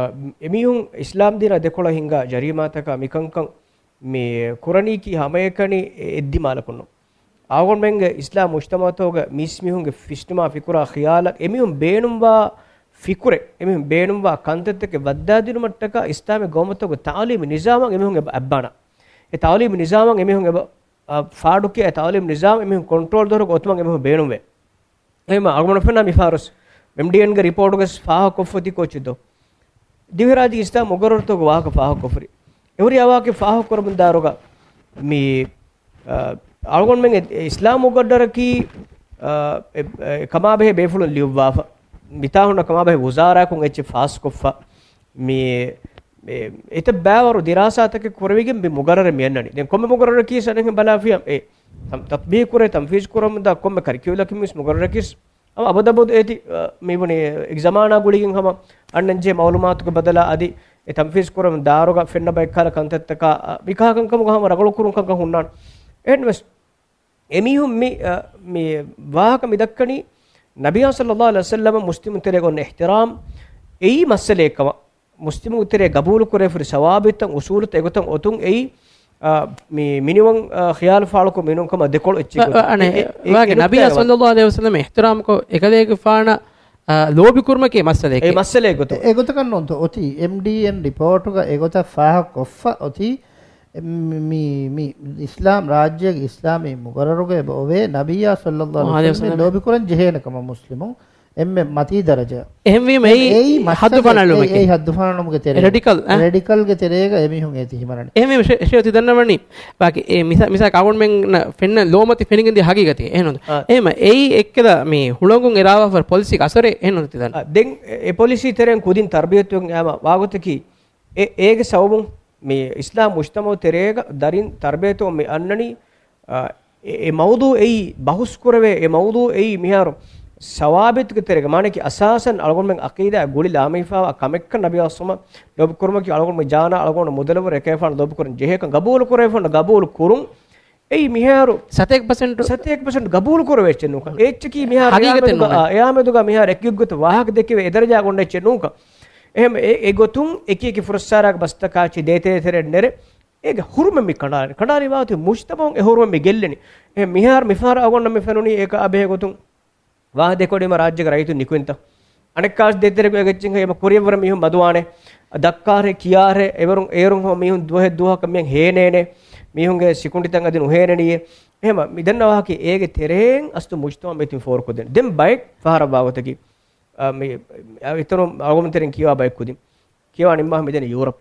އެމީހުން އިސްލާމް ދީނަށް ދެކޮޅަށް ހިންގާ ޖަރީމާތަކާ މިކަންކަން މި ކުރަނީކީ ހަމައެކަނި އެ-، އެއްދިމާލަކުންނު. އަޅުގަނޑުމެންގެ އިސްލާމް މުޖްތަމަޢުތަކުގަ މީސްމީހުންގެ ފިސްނުމާ ފިކުރާ ޚިޔާލަށް އެމީހުން ބޭނުންވާ ފިކުރެއް، އެމީހުން ބޭނުންވާ ކަންތައްތަކެއް ވައްދާދިނުމަށްޓަކާ އިސްލާމީ ގައުމުތަކުގެ ތަޢުލީމީ ނިޒާމަށް އެމީހުން އެބަ އައްބާނަ. އެ ތަޢުލީމީ ނިޒާމަށް އެމީހުން އެބަ، އަ، ފާޑުކިޔާ އެ ތަޢުލީމީ ނިޒާމް އެމީހުން ކޮންޓްރޯލް ދޮރުގަ އޮތުމަށް އެމީހުން ބޭނުންވޭ. އެހެންމަ އަޅުގަނޑު ފެންނާ މިފަހަރުސް އެމްޑީއެންގެ ރިޕޯޓުގަސް ފާހަގަކޮށްފަ އޮތީ ކޯޗެއް ދޯ؟ ދިވެހިރާއްޖޭގެ އިސްލާމް މުގައްރަރުތަކުގެ ވާހަކަ ފާހަގަކޮށްފަ ހުރި. އެ ހުރި އަވާކެ ފާހަގަކުރަމުންދާއިރުގަ މި، އަ، އަޅުގަނޑުމެން އެ-، އެ އިސްލާމް މުގައްރަރަކީ، އަ، އެ-، އެ ކަމާބެހޭ ބޭފުޅުން ލިޔުއްވާފަ. މިތާ ހުންނަ ކަމާބެހޭ ވުޒާރާއަކުން އެއްޗެއް ފާސްކޮށްފަ. މި އެ، އެތައް ބައިވަރު ދިރާސާތަކެއް ކުރެވިގެން މި މުގައްރަރެއް މި އަންނަނީ. ދެން ކޮންމެ މުގައްރަރަކީ ސަނެހެން ބަލާފިޔާ އެ ތަ-، ތަޠްބީޤު ކުރޭ، ތަންފީޒު ކުރަމުންދާ ކޮންމެ ކަރިކިއުލަކީ މިސް މުގައްރަރަކީ އަވަ އަބަދަބަދު އޭތި، އަ، މި ބުނި އެ ޒަމާނާ ގުޅިގެން ހަމަ އަންނަންޖެހޭ މައުލޫމާތުގެ ބަދަލާ އަދި އެ ތަންފީޒު ކުރަމުން ދާއިރުގަ ފެންނަ ބައެއްކަހަލަ ކަންތައްތަކާ، އަ، މިކަހަލަ ކަންކަމުގަ ހަމަ ރަނގަޅު ކުރުން ކަންކަން ހުންނާނެ. އެހެންވެސް އެމީހުން މި، އަ، މި ވާހަކަ މި ދައްކަނީ ނަބިއްޔާ ޞައްލައްލާހު ޢަލައިހި ވަސައްލަމަށް މުސްލިމުން ތެރޭގަ އޮންނަ އިޙްތިރާމް އެއީ މައްސަލައެއް ކަމަށް. މުސްލިމުން ތެރޭ ގަބޫލު ކުރެވިފަ ހުރި ސަވާބިތުތައް އުޞޫލުތައް އެގޮތަށް އޮތުން އެއީ، އާ، މި މިނިވަން، އާ، ޚިޔާލު ފާޅުކޮށް މިނުން ކަމަށް ދެކޮޅު އެއްޗެއް ވަ-، ވަ-، އަނެ، އެ-، އެ-، ވާގެ އެ ނަބިއްޔާ ނުކްތާގަ ވަ- ޞައްލައްލާހު ޢަލައިހި ވަސައްލަމަ އިޙްތިރާމްކޮށް އެކަލޭގެފާނަށް، އާ، ލޯބި ކުރުމަކީ މައްސަލައެކޭ. އެ މައްސަލައެއް ގޮތު. އެ ގޮތަކަށް ނޫންތޯ އޮތީ އެމްޑީއެން ރިޕޯޓުގަ އެގޮތަށް ފާހަގަކޮށްފަ އޮތީ މި، މި، މި އިސްލާމް ރާއްޖޭގެ އިސްލާމީ މުގައްރަރުގަ އެބަ އޮވޭ ނަބިއްޔާ ޞައްލައްލާހު ޢަލައިހި ވަސައްލަމަ ލޯބި ކުރަން ޖެހޭނެ ކަމަށް މުސްލިމުން އެންމެ މަތީ ދަރަޖަ. އެހެންވީމަ އެއީ އެއީ މައްސަލަ ހައްދު ފަނަޅުމެކޭ. އެއީ ހައްދު ފަނަޅުމުގެ ތެރޭގަ. ރެޑިކަލް، އަ؟ ރެޑިކަލްގެ ތެރޭގަ އެމީހުން އޭތި ހިމަނަނީ. އެހެންވީމަ ޝޭ-، ޝޭޚް ތި ދަންނަވަނީ ވާކި އެ މިސާ-، މިސާލަކަށް އަޅުގަނޑުމެންނަށް ފެންނަ ލޯމަތި ފެނިގެންދިޔަ ހަގީގަތެއް. އެހެންނު؟ އަ. އެހެންމަ އެއީ އެއްކަލަ މި ހުޅަނގުން އެރާވާފަ ޕޮލިސީގެ އަސަރެއް. އެހެންނު ތި ދަން. އަ، ދެން އެ ޕޮލިސީ ތެރެއިން ކުދިން ތަރްބިޔަތުވެގެން އައިމަ ވާގޮތަކީ އެ-، އޭގެ ސަބަބުން މި އިސްލާމް މުޖްތަމަޢު ތެރޭގަ ދަރިން ތަރްބިޔަތު މި އަންނަނީ، އާ، އެ-، އެ މައުޟޫޢު އެއީ ބަހުސް ކުރެވޭ، އެ މައުޟޫޢު އެއީ މިހާރު ސަވާބިތުގެ ތެރޭގަ، މާނައަކީ އަސާސަން އަޅުގަނޑުމެން ޢަޤީދާ ގުޅި ލާމެހިފާވާ ކަމެއްކަން ނަބިއްޔާ ޞައްލައްލާހު ޢަލައިހި ވަސައްލަމަ ލޯބި ކުރުމަކީ އަޅުގަނޑުމެން ޖާނާ އަޅުގަނޑު މުދަލަވަރު އެކަލޭފާނު ލޯބި ކުރަން ޖެހޭކަން ގަބޫލު ކުރެވިފަ ގަބޫލު ކުރުން އެއީ މިހާރު ސަތޭކަ ޕަސެންޓު. ސަތޭކަ ޕަސެންޓު ގަބޫލު ކުރެވޭ އެއްޗެއް ނޫން. އެއްޗަކީ މިހާރު ހަގީގަތެއް އެއާމެދުގަ، ނޫން. އާ، އެއާމެދުގަ މިހާރު އެކި އެއްގޮތަށް ވާހަކަ ދެކެވޭ އެ ދަރަޖާ ގޮންނަ އެއްޗެއް ނޫންކަން. އެހެން އެ، އެ ގޮތުން އެކި އެކި ފުރައްސާރާގެ ބަސްތަކާ ދޭތެރޭ ތެރެއަށް ނެރެ އޭގެ ހުރުމެއް މި ކަނޑާލި، ކަނޑާލި ވާތީ މުޖްތަމަޢުން އެ ހުރުމެއް މި ގެއްލެނީ. އެ މިހާރު މިފަހަރަށް އަޅުގަނޑަށް މި ފެނުނީ އޭކަ އާ ބެހޭ ގޮތުން ވާހަކަ ދެކޮޅީމަ ރާއްޖޭގެ ރައްޔިތުން ނިކުތްތަ؟ އަނެއްކާވެސް ދޭތެރޭގަ އެއްޗެއް ހަމަ ކުރިއަށްވުރެ މީހުން މަދުވާނެ. ދައްކާހެއް ކިޔާހެއް އެވަރުން އޭރުން ހަމަ މީހުން ދުވަހެއް ދުވަހަކަށް މިހެން ހޭނޭނެ. މީހުންގެ ސިކުނޑިތައް އަދި ނުހޭނެނީއޭ. އެހެމަ މި ދަންނަ ވާހަކަ އޭގެ ތެރޭން އަސްލު މުޖްތަމަޢު މިތިން ފޯރުކޮށްދޭނެ. ދެން ބައެއް ފަހަރަށް ވާގޮތަކީ، އާ، މި، އާ، އިތުރު އަޅުގަނޑު ތެރެއިން ކިޔާ ބައެއް ކުދިން. ކިޔާ ނިންމާ މިދަނީ ޔޫރަޕް.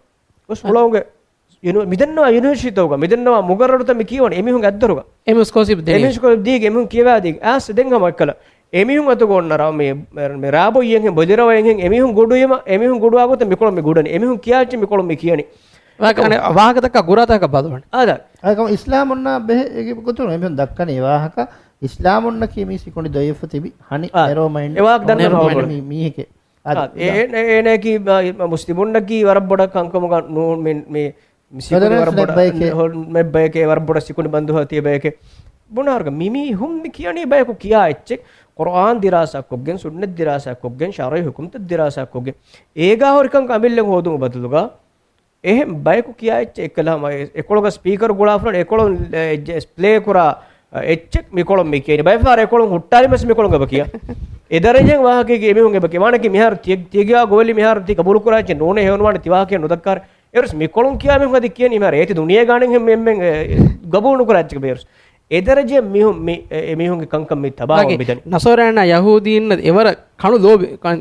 އަ. ހުޅަނގުގެ ޔުނި-، މިދަންނަވާ ޔުނިވަރސިޓީތަކުގަ، މިދަންނަވާ މުގައްރަރުތައް މި ކިޔަވަނީ އެމީހުންގެ އަތްދަރުގަ. އެމީހުން ސްކޮލަރޝިޕް ދޭނީ. އެމީހުން ސްކޮލަރޝިޕް ދީގެ، އެމީހުން ކިޔަވާ ދީގެ. އާސް ދެން ހަމަ އެއްކަލަ. އެމީހުން އަތުގަ އޮންނަ ރާ-، މި، މި، މި ރާބޮއްޔެއްހެން، ބޮލިރަވައެއްހެން، އެމީހުން ގުޑުވީމަ، އެމީހުން ގުޑުވާ ގޮތަށް މިކޮޅުން މި ގުޑަނީ. އެމީހުން ކިޔާ އެއްޗެއް މިކޮޅުން މި ކިޔަނީ. ވާ-، އަނެއް ވާހަކަތަކާ ގުރާތަކަށް ބަލަވަން. އާދަ. އާ، އެކަމަ އިސްލާމުންނާ ބެހޭ އެގެ ގޮތުން އެމީހުން ދައްކަނީ ވާހަކަ، އިސްލާމުންނަކީ މީ ސިކުނޑި ދޮއިފަ ތިބި ހަނި އާ، ނެރޯ މައިންޑް އެ ވާހަކަ ދަންނަ ނެރޯ މައިންޑް މީ، މީހެކޭ. އާ، އާ، އެ-، އެ-، އޭނައަކީ، އާ، މުސްލިމުންނަކީ ވަރަށް ބޮޑަށް ކަންކަމުގަ ނޫން، މި، މި، މި ސިކުނޑި ވަރަށް ބޮޑަށް، ނެއްބަޔެކޭ. ހޮ-، ނެއްބަޔެކޭ، ވަރަށް ބޮޑަށް ސިކުނޑި ބަންދުހަ ތިޔަ ބަޔެކޭ. ބުނާރުގަ މި މީހުން މި ކިޔަނީ ބަޔަކު ކިޔާ އެއްޗެއް، ޤުރުއާން ދިރާސާ ކޮށްގެން، ސުންނަތް ދިރާސާ ކޮށްގެން، ޝަރުޢީ ޙުކުމްތައް ދިރާސާ ކޮށްގެން، އޭގާ ހުރި ކަންކަން އަމިއްލަ ހޯދުމުގެ ބަދަލުގަ، އެހެން ބަޔަކު ކިޔާ އެއްޗެއް އެއްކަލަ ހަމަ އެ-، އެކޮޅުގަ ސްޕީކަރު ގުޅާފަ އެކޮޅުން، އެ، ޖެ-، ޕްލޭ ކުރާ، އެ، އެއްޗެއް މިކޮޅުން މި ކިޔަނީ. ބައެއް ފަހަރަށް އެކޮޅުން ހުއްޓާލީމަސް މިކޮޅުން އެބަ ކިޔާ. އެ ދަރަޖައިން ވާހަކައިގެ އެމީހުން އެބަ ކިޔާ. މާނައަކީ މިހާރު ތި-، ތިޔަ ކިޔާ ގޮވެލި މިހާރު ތި ގަބޫލު ކުރާ އެއްޗެއް ނޫނޭ ހެޔޮނުވާނެ ތި ވާހަކައެއް ނުދައްކާރެ. އެވެސް މިކޮޅުން ކިޔާ މީހުން އަދި ކިޔަނީ މިހާރު އޭތި ދުނިޔޭގަ އަނެއްހެން މި އެންމެން، އެ، ގަބޫލު ނުކުރާ އެއްޗެކޭ ބޭރުސް. އެ ދަރަޖައިން މީހުން މި، އެ، އެމީހުންގެ ކަންކަން މި ތަބާވަން ވާގެ މިދަނީ. ނަޞާރާއިންނާ ޔަހޫދީންނަށް އެވަރަށް ކަނު ލޯބި، ކަން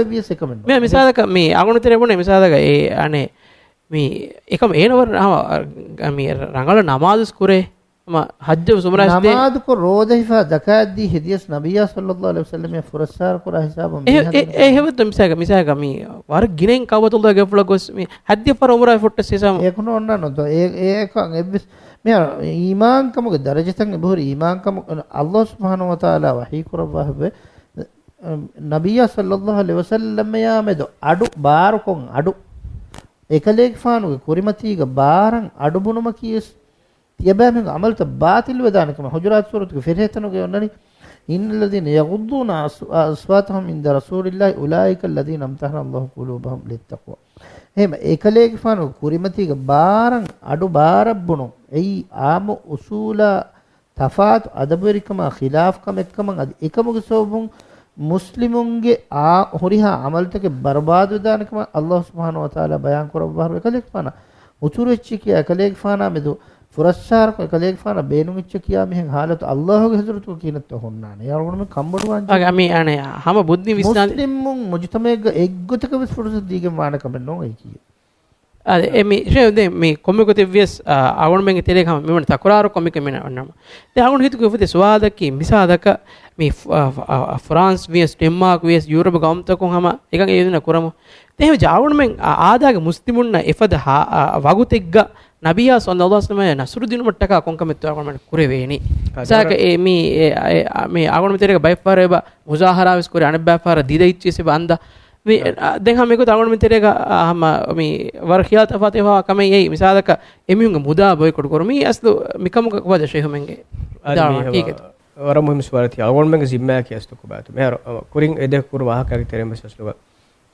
ވެއްވިޔަސް އެކަމެއް ނޫން. މި މިސާލަކަށް މި އަގުނުތެރޭ ބުނެ މިސާލަކަށް އެ އަނެއް މި އެކަމަ އޭނަ ވަރަށް ހަމަ މި ރަނގަޅަށް ނަމާދުސް ކުރޭ. ހަމަ ހައްޖަށް އުމްރާސް ދޭ. ނަމާދުކޮށް ރޯދަ ހިފާ ޒަކާތް ދީ ހެދިޔަސް ނަބިއްޔާ ޞައްލައްލާހު ޢަލައިހި ވަސައްލަމަށް ފުރައްސާރަ ކުރާ ހިސާބުން އެހެ-، މީހާ އެ-، ދެން އެ ހެވެއްދޯ މިސާލަކަށް، މިސާލަކަށް މި ވަރަށް ގިނައިން ކައުބަތުﷲގެ އަތްފުޅަށް ގޮސް މި ހައްދިޔަ ފަރު އުމްރާ ފުއްޓަސް ހިސާބު. އެކު ނޯންނާނު ދޯ. އެ-، އެކަން އެއްވެސް މި އީމާންކަމުގެ ދަރަޖަތައް އެބަހުރި އީމާންކަމު ﷲ ސުބްޙާނަހޫ ވަތަޢާލާ ވަޙީ ކުރައްވާ ހެއްވެ. ނަބިއްޔާ ޞައްލައްލާހު ޢަލައިހި ވަސައްލަމަޔާ މެދު އަޑު ބާރުކޮށް އަޑު އެކަލޭގެފާނުގެ ކުރިމަތީގަ ބާރަށް އަޑު ބުނުމަކީވެސް ތިޔަބައިމީހުންގެ ޢަމަލުތައް ބާޠިލުވެދާނެ ކަމަށް ޙުޖުރާތު ސޫރަތުގެ ފިރިހެން ތަނުގައި އޮންނަނީ، إن الذين يغضون أص-، أصواتهم عند رسول الله أولئك الذين امتحن الله قلوبهم للتقوى. އެހެން އެކަލޭގެފާނުގެ ކުރިމަތީގަ ބާރަށް އަޑު ބާރަށް ބުނުން އެއީ ޢާއްމު އުޞޫލާ ތަފާތު އަދަބުވެރިކަމާ ޚިލާފު ކަމެއްކަމަށް އަދި އެކަމުގެ ސަބަބުން މުސްލިމުންގެ އާ ހުރިހާ ޢަމަލުތަކެއް ބަރުބާދުވެދާނެ ކަމަށް ﷲ ސުބްޙާނަހޫ ވަތަޢާލާ ބަޔާން ކުރައްވާ އެކަލޭގެފާނާ އުތުރު އެއްޗެކިޔާ އެކަލޭގެފާނާ މެދު ފުރައްސާރަކޮށް، އެކަލޭގެފާނާ ބޭނުން އެއްޗެކިޔާ މިހެން ޙާލަތު ﷲ ގެ ޙަޟްރަތުގަ ކިހިނެއްތޯ ހުންނާނެ. އެ އަޅުގަނޑުމެން ކަންބޮޑުވާން އަގަ މި އަނެއް ހަމަ ބުއްދި ވިސްނާލި. މުސްލިމުން މުޖުތަމަޢެއްގަ އެއްގޮތަކަށް ވެސް ފުރުސަތު ދީގެން ވާނެ ކަމެއް ނޫން އެކީ. އާދެ، އެ މި، ޝޭ، ދެ މި ކޮންމެ ގޮތެއް ވިޔަސް، އާ، އަޅުގަނޑުމެންގެ ތެރޭގަ ހަމަ މިވަނީ ތަކުރާރު ކޮންމެ ކަމެއް ނަމަ. ދެ އަޅުގަނޑު ހިތުގަ އުފެދޭ ސުވާލަކީ، މިސާލަކަށް މި ފް-، އާ، އާ، ފްރާންސް ވިޔަސް، ޑެންމާކް ވިޔަސް، ޔޫރަބް ގައުމުތަކުން ހަމަ އެކަން އެދުނަ ކުރަމު. ދެ އެހެން ވެއްޖެ އަޅުގަނޑުމެން އާ، އާދާގެ މުސްލިމުންނަށް އެފަދަ ހާ-، އާ، ވަގުތެއްގަ ނަބިއްޔާ ޞައްލައްލާހު ޢަލައިހި ވަސައްލަމައާ ނަޞްރު ދިނުމަށްޓަކާ ކޮންކަމެއްތޯ އަޅުގަނޑުމެން ކުރެވޭނީ. އާ، މިސާލަކަށް ދެވަނަ- އެ މި، އެ، އެ، އާ، މި އަޅުގަނޑު ތެރޭގަ ބައެއްފަހަރަށް އެބަ މުޒާހަރާ ވެސް ކުރި، އަނެއްބައިފަހަރަށް ދިދައިއްޗި ވެސް އެބަ އަންދާ. މި، އާ، ދެން ހަމަ އެގޮތަށް އަޅުގަނޑުމެން ތެރޭގަ، އާ، ހަމަ މި ވަރަށް ޚިޔާލު ތަފާތު ވާ ކަމެއް އެއީ. މިސާލަކަށް އެމީހުންގެ މުދާ ބޮއިކޮޓް ކުރުން. މީ އަސްލު މިކަމުގަ ކޮބާތޯ ޝޭޚުމެންގެ އަދި މީ ވިދާޅުވާން ހަމަ ކީކޭތޯ؟ ވަރަށް މުހިއްމު ސުވާލެއް. އަޅުގަނޑުމެންގެ ޒިންމާއަކީ އަސްލު ކޮބާތޯ؟ މިހާރު، އަ، ކުރިން އެދެ ކުރު ވާހަކައިގެ ތެރެއިން ވެސް އަސްލުގަ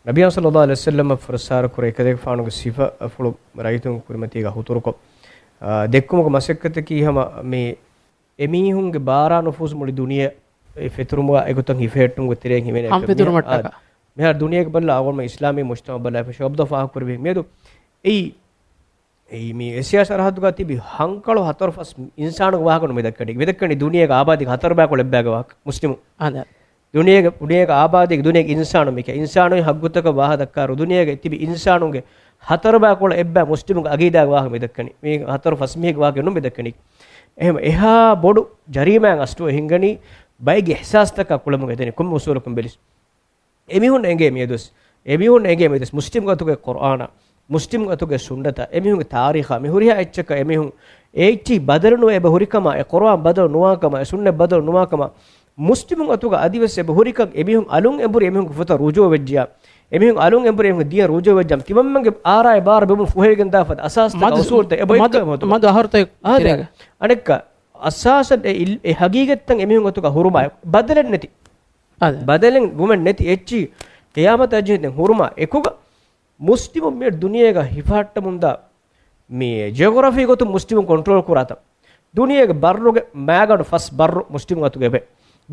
ނަބިއްޔާ ޞައްލައްލާހު ޢަލައިހި ވަސައްލަމަށް ފުރައްސާރަ ކުރެ އެކަލޭގެފާނުގެ ސިފަ ފުޅު ރައްޔިތުންގެ ކުރިމަތީގަ ހުތުރުކޮށް، އާ، ދެއްކުމުގެ މަސައްކަތަކީ ހަމަ މި އެމީހުންގެ ބާރާ ނުފޫޒު މުޅި ދުނިޔެ އެ ފެތުރުމުގަ އެގޮތަށް ހިފެހެއްޓުމުގެ ތެރެއިން ހިމެނޭ ކަމެއް. ހަމަ ފެތުރުމަށްޓަކާ. އާ، މިހާރު ދުނިޔޭގަ ބަލާ އަޅުގަނޑުމެން އިސްލާމީ މުޖްތަމަޢު ބަލާފަ ޝަބްދަ ފާހަގަ ކުރެވި މިއަދު އެއީ، އެއީ މި އޭޝިޔާ ސަރަހައްދުގަ ތިބި ހަންކަޅު ހަތަރު ފަސް އިންސާނުގެ ވާހަކަ ނު މި ދައްކަނީ. މި ދައްކަނީ ދުނިޔޭގެ އާބާދީގެ ހަތަރު ބައިކޮޅަށް އެއްބައިގެ ވާހަކަ މުސްލިމު. އާދެ. ދުނިޔޭގެ، ދުނިޔޭގެ އާބާދީގެ، ދުނިޔޭގެ އިންސާނު މިކަ އިންސާނުން ހައްގުތަކަށް ވާހަ ދައްކާ ރު-، ދުނިޔޭގެ ތިބި އިންސާނުންގެ ހަތަރު ބައިކޮޅަށް އެއްބައި މުސްލިމުގެ އަގީދާގެ ވާހަކަ މި ދައްކަނީ. މީ ހަތަރު ފަސް މީހެއްގެ ވާހަކަ ނު މި ދައްކަނީ. އެހެން އެހާ ބޮޑު ޖަރީމާއެއް އަސްލު ހިނގަނީ ބައެއްގެ އިޙްސާސްތަކާ ކުޅަމުގަ ދެނީ ކޮންމެ އުސޫލަކުން ބެލިސް. އެމީހުން އެނގޭ މިއަދުވެސް. އެމީހުން އެނގޭ މިއަދުވެސް. މުސްލިމް ގޮތުގެ ޤުރްއާނާ، މުސްލިމް ގޮތުގެ ސުންނަތާ، އެމީހުންގެ ތާރީޚާ، މި ހުރިހާ އެއްޗަކަށް އެމީހުން އޭއްޗި ބަދަލު ނުވެ އެބަ ހުރިކަމާ، އެ ޤުރްއާން ބަދަލު ނުވާކަމާ، އެ ސުންނަތް ބަދަލު ނުވާކަމާ، މުސްލިމުން އަތުގަ އަދިވެސް އެބަ ހުރިކަން އެމީހުން އަލުން އެނބުރި އެމީހުންގެ ފޮތަށް ރުޖޫޢަވެއްޖިޔާ، އެމީހުން އަލުން އެނބުރި އެމީހުން ދީނަށް ރުޖޫޢަވެއްޖާ، ތިމަންމެންގެ އާރާއި ބާރަށް ބެމުން ފުހެވިގެން ދާފަދަ އަސާސްތަކާ މަދު، އުސޫލުތައް އެބަ މަދު، އޮތްކަމެއް މަދު އަހަރުތައް އާދެ، ތިރޭގަ. އަނެއްކާ، އަސާސަށް އެ އިލް-، އެ ހަގީގަތްތައް އެމީހުން އަތުގަ ހުރުމާ ބަދަލެއް ނެތި. އާދެ. ބަދަލެއް ވުމެއް ނެތި އެއްޗި ޤިޔާމަތާ ޖެހިދެން ހުރުމާ އެކުގަ މުސްލިމުން މި ދުނިޔޭގަ ހިފަހައްޓަމުންދާ މި ޖިއޮގްރަފީ ގޮތުން މުސްލިމުން ކޮންޓްރޯލް ކުރާތަން. ދުނިޔޭގެ ބައްރުގެ މައިގަނޑު ފަސް ބައްރު މުސްލިމުން އަތުގަ އެބަ.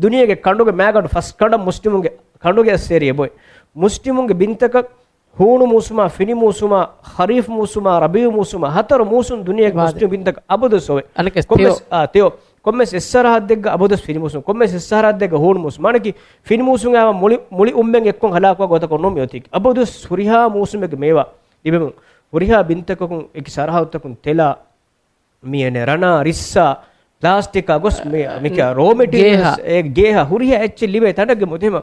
ދުނިޔޭގެ ކަނޑުގެ މައިގަނޑު ފަސް ކަނޑަށް މުސްލިމުންގެ ކަނޑުގެ އައްސޭރި އެބައޮތް. މުސްލިމުންގެ ބިންތަކަށް ހޫނު މޫސުމާ، ފިނި މޫސުމާ، ޚަރީފް މޫސުމާ، ރަބީޢު މޫސުމާ، ހަތަރު މޫސުން ދުނިޔޭގެ މުސްލިމު ބިންތަކަށް އަބަދުވެސް އޮވޭ. އަނެކެސް ކޮންމެސް، ތެޔޮ. އާ، ތެޔޮ. ކޮންމެސް އެއް ސަރަހައްދެއްގަ އަބަދުވެސް ފިނި މޫސުން، ކޮންމެސް އެއް ސަރަހައްދެއްގަ ހޫނު މޫސުން. މާނަކީ ފިނި މޫސުން އައި މުޅި، މުޅި އުއްމެން އެއްކޮށް ހަލާކުވާ ގޮތަކަށް ނޫން މި އޮތީކީ. އަބަދުވެސް ހުރިހާ މޫސުމެއްގެ މޭވާ ލިބެމުން، ހުރިހާ ބިންތަކަކުން އެކި ސަރަހައްދުތަކުން ތެލާ، މި އެނެ ރަނާ، ރިއްސާ، ޕްލާސްޓިކާ ގޮސް މި، މިކަ ރޯ މެޓީރިއަލްސް، ގޭހާ. އެ ގޭހާ ހުރިހާ އެއްޗެއް ލިބޭ ތަނެއްގެ މުދެމަ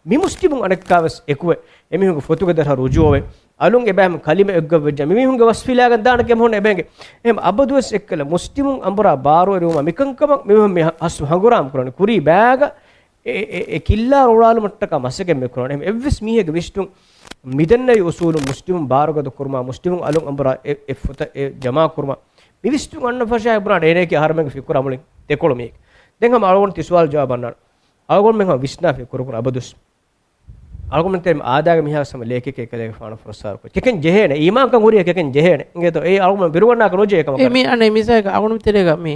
މި މުސްލިމުން އަނެއްކާވެސް އެކުވެ، އެމީހުންގެ ފޮތުގެ ދަރަހަ ރުޖޫޢަވެ، އަލުން އެބައިމު ކަލިމަ އެއްގޮތް ވެއްޖާ، މިމީހުންގެ ވަސްފިލާގަން ދާނެ ކެމެހުން އެބައިގެ. އެހެން އަބަދުވެސް އެއްކަލަ މުސްލިމުން އަނބުރާ ބާރުވެރިވުމަށް މިކަންކަމަށް މި، މި ހަސް ހަނގުރާމަ ކުރަނީ ކުރީ ބައިގަ އެ، އެ، އެ ކިއްލާ ރޮޅާލުމަށްޓަކާ މަސައްކަތް މި ކުރަން. އެހެން އެއްވެސް މީހެއްގެ ވިސްނުން މިދެންނެވި އުސޫލުން މުސްލިމުން ބާރުގަދަ ކުރުމާ، މުސްލިމުން އަލުން އަނބުރާ އެ، އެ ފޮތަށް އެ ޖަމާ ކުރުމާ، މި ވިސްނުން އަންނަ ފަށާ އިބްރާން އޭނައަކީ އަހަރެމެންގެ ފިކުރާ މުޅިން ދެކޮޅު މީހެއް. ދެން ހަމަ އަޅުގަނޑު ތި ސުވާލު ޖަވާބު އަންނާނެ. އަޅުގަނޑުމެން ހަމަ ވިސްނާ ފިކުރު ކުރުން އަބަދުވެސް. އަޅުގަނޑުމެން ތެރޭ އާދާގެ މީހާ ހަމަ ލޭކެކޭ ކަލޭގެފާނަށް ފުރައްސާރަ ކުރި. ކެކެން ޖެހޭނެ. އީމާންކަން ހުރި ކެކެން ޖެހޭނެ. އިނގޭތޯ؟ އެ އަޅުގަނޑު ބިރުގަންނާކަށް ނުޖެހޭ ކަމަކަށް. އެ މީ އަނެއް މިސާލަކަށް އަޅުގަނޑު ތެރޭގަ މީ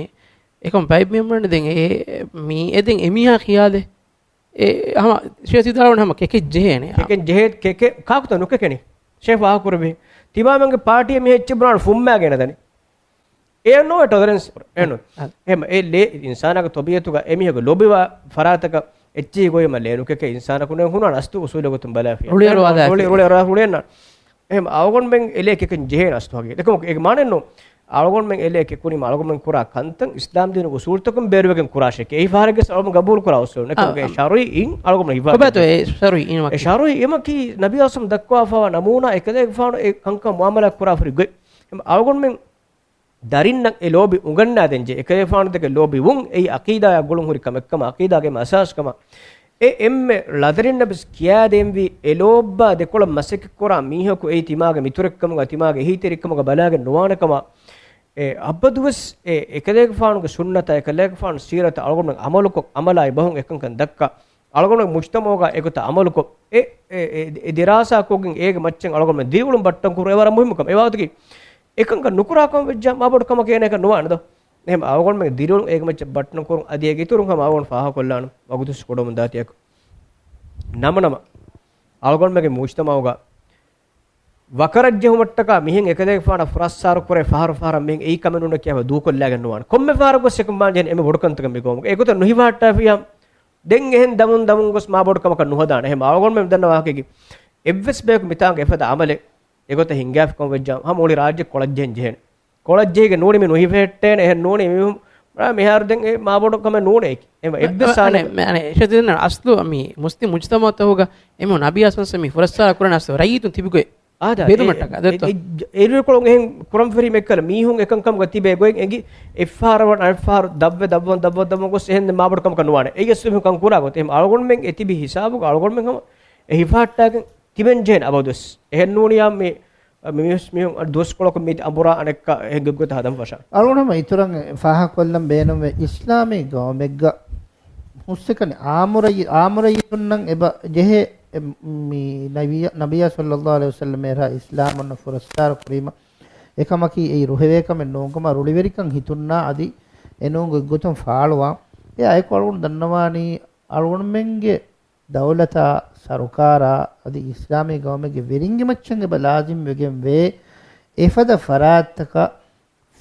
އެކަމް ބައެއް މީހުން ދެން އެ، މީ އެ ދެން އެ މީހާ ޚިޔާލެއް. އެ ހަމަ ޝޭޚް ސީދާ އަޅުގަނޑު ހަމަ ކެކެއް ޖެހޭނެ. ކެކެއް ޖެހޭ، ކެކެއް ކާކުތަ ނުކެކެނީ؟ ޝޭޚް ފާހަގަ ކުރެއްވި. ތިމާމެންގެ ޕާޓީ މި އެއްޗެއް ބުނާން ފުއްމާގެން ދަނީ. އެ ނޯ ޓޮލަރެންސް. އެ ނޯ. އާ. އެހެމަ އެ ލޭ އިންސާނާގެ ތޮބީއަތުގަ އެމީހަކު ލޯބިވާ ފަރާތަކަށް އެއްޗެހި ގޮތް މަ ލޭ ނުކެކޭ އިންސާނަކު ނޭ ހުންނާނެ އަސްތު އުސޫލު ގޮތުން ބަލާފިޔާ. ރުޅި ރުޅި ރުޅި ރުޅި ރުޅި ރުޅި އެހެމަ އަޅުގަނޑުމެން އެ ލޭ ކެކެން ޖެހޭނެ އަސްތު ހަގީ. ދެކެމަ އޭގެ މާނައެއް ނޯ. އަޅުގަނޑުމެން އެ ލޭ ކެކުނީމަ އަޅުގަނޑުމެން ކުރާ ކަންތައް އިސްލާމް ދީނުގެ އުސޫލުތަކުން ބޭރުވެގެން ކުރާށެކޭ. އެއީ ފަހަރެއްގެ އަޅުގަނޑު ގަބޫލު ކުރާ އުސޫލު. އެކަމުގެ އާ، އާ. ޝަރުޢީ އިން އަޅުގަނޑު ހިފާ ކޮބާތޯ އެ ޝަރުޢީ އިން ވަކި؟ އެ ޝަރުޢީ އިން ވަކީ ނަބީ އަސްލަމް ދައްކަވާފަވާ ނަމޫނާ އެކަލޭގެފާނު އެ ކަންކަން މުއާމަލާ ކުރާ ހުރި ގޮތް. އަޅުގަނޑުމެން ދަރިންނަށް އެ ލޯބި އުނގަންނާދޭންޖެ އެކަލޭފާނު ދެކެ ލޯބި ވުން އެއީ އަޤީދާއާ ގުޅުން ހުރި ކަމެއްކަމަށް، އަޤީދާގެ އެންމެ އަސާސްކަމަށް. އެ އެންމެ ޅަދަރިންނަށް ވެސް ކިޔާދޭންވީ އެ ލޯބިވާ ދެކޮޅަށް މަސައްކަތްކުރާ މީހަކު އެއީ ތިމާގެ މިތުރެއްކަމުގަ ތިމާގެ އެހީތެރިކަމުގަ ބަލާގެން ނުވާނެކަމަށް. އެ އަބަދުވެސް އެ އެކަލޭގެފާނުގެ ސުންނަތާ އެކަލޭގެފާނު ސީރަތަށް އަޅުގަނޑުމެން ޢަމަލުކޮށް، ޢަމަލާ އެބަހުން އެކަންކަން ދައްކާ، އަޅުގަނޑު މުޖްތަމަޢުގަ އެގޮތަށް ޢަމަލުކޮށް، އެ، އެ، އެ، އެ ދިރާސާކޮށްގެން އޭގެ މައްޗަށް އަޅުގަނޑުމެން ދިރިއުޅުން ބައްޓަން ކުރުން އެ ވަރަށް މުހިއްމު ކަމެއް. އެ ވާހަކަތަކީ އެކަންކަން ނުކުރާ ކަމަށް ވެއްޖާ މާ ބޮޑު ކަމަކަށް އޭނައަކަށް ނުވާނެ ދޯ؟ އެހެން އަޅުގަނޑުމެން ދިރިއުޅުން އޭގެ މައްޗަށް ބައްޓަން ކުރުން އަދި އޭގެ އިތުރުން ހަމަ އަޅުގަނޑު ފާހަގަކޮށްލާނަން ވަގުތު ވެސް ކުޑަވަމުން ދާތީއަކަށް. ނަމަ ނަމަ، އަޅުގަނޑުމެންގެ މުޖްތަމަޢުގަ ވަކަރަށް ޖެހުމަށްޓަކާ މިހެން އެކަލޭގެފާނަށް ފުރައްސާރު ކުރޭ ފަހަރު ފަހަރަށް މިހެން އެއީ ކަމެއް ނޫނޭ ކިޔާފަ ދޫކޮށްލާގެން ނުވާނެ. ކޮންމެ ފަހަރަކުވެސް އެކަން ވާންޖެހޭނެ އެންމެ ބޮޑު ކަންތަކެއް މި ގައުމުގަ. އެގޮތަށް ނުހިފަހައްޓާފިޔާ ދެން އެހެން ދަމުން ދަމުން ގޮސް މާ ބޮޑު ކަމަކަށް ނުހަދާނެ. އެހެން އަޅުގަނޑުމެން ދަންނަ ވާހަކައިގެ އެއްވެސް ބަޔަކު މިތާނގަ އެފަދަ ޢަމަލެއް އެގޮތަށް ހިންގާފިކަމަށް ވެއްޖާ ހަމަ އުޅި ރާއްޖެ ކޮޅަށްޖެހެން ޖެހޭނެ. ކޮޅަށްޖެހިގެން ނޫނީ މި ނުހިފެހެއްޓޭނެ. އެހެން ނޫނީ މީހުން މިހާރު ދެން އެ މާބޮޑު ކަމެއް ނޫނޭ އެކި. އެ އެއްވެސް ސާލެއް އަނެ، އަނެ، އަސްލު މި މުސްލިމް މުޖްތަމަޢުތަކުގަ އެމީހުން ނަބިއްޔާ ޞައްލަﷲ ޢަލައިހި ވަސައްލަމަ މި ފުރައްސާރަ ކުރަން އަސްލު ރައްޔިތުން ތިބިގޮތް އާދަ، އެ، ބެލުމަށްޓަކާ އެ، ދެއްތޯ؟ އެ، އެ، އެރިކޮޅުން އެހެން ކުރަން ފެރީ މެއްކަލަ މީހުން އެކަން ކަމުގަ ތިބޭ ގޮތް އެނގި އެއްފަހަރަށް ވަން އަނެއްފަހަރު ދަށްވެ ދަށްވަން ދަށްވަން ދަށްވަން ގޮސް އެހެން މާބޮޑު ކަމަކަށް ނުވާނެ. އެއީ އަސްލު މީހުން ކަން ކުރާ ގޮތް. އެހެން އަޅުގަނޑުމެން އެ ތިބި ހިސާބުގަ އަޅުގަނޑުމެން ހަމަ އެ ހިފަހައްޓާގެން ތިބެން ޖެހޭނެ އަބަދުވެސް. އެހެން ނޫނިޔާ މި، މި މީސް މީހުން ދުވަސްކޮޅަކު މީތި އަނބުރާ އަނެއްކާ އެހެން ގޮތްގޮތަށް ހަދަން ފަށާ. އަޅުގަނޑު ހަމަ އިތުރަށް ފާހަގަކޮށްލަން ބޭނުންވޭ އިސްލާމީ ގައުމެއްގަ ހުސްއެކަނި އާއްމު ރައްޔި-، އާއްމު ރައްޔިތުންނަށް އެބަ ޖެހޭ އެ މި ނަބިއްޔާ، ނަބިއްޔާ ޞައްލަﷲ ޢަލައިހި ވަސައްލަމަ އެރާ އިސްލާމް އޮންނަ ފުރައްސާރަ ކުރީމަ އެކަމަކީ އެއީ ރުހެވޭ ކަމެއް ނޫންކަމަށް ރުޅިވެރިކަން ހިތުންނާ އަދި އެނޫން ގޮތްގޮތުން ފާޅުވާ. އެއާއެކު އަޅުގަނޑު ދަންނަވާނީ އަޅުގަނޑުމެންގެ ދައުލަތާ ސަރުކާރާ އަދި އިސްލާމީ ގައުމެއްގެ ވެރިންގެ މައްޗަށް އެބަ ލާޒިމް ވެގެން ވޭ އެފަދަ ފަރާތްތަކަށް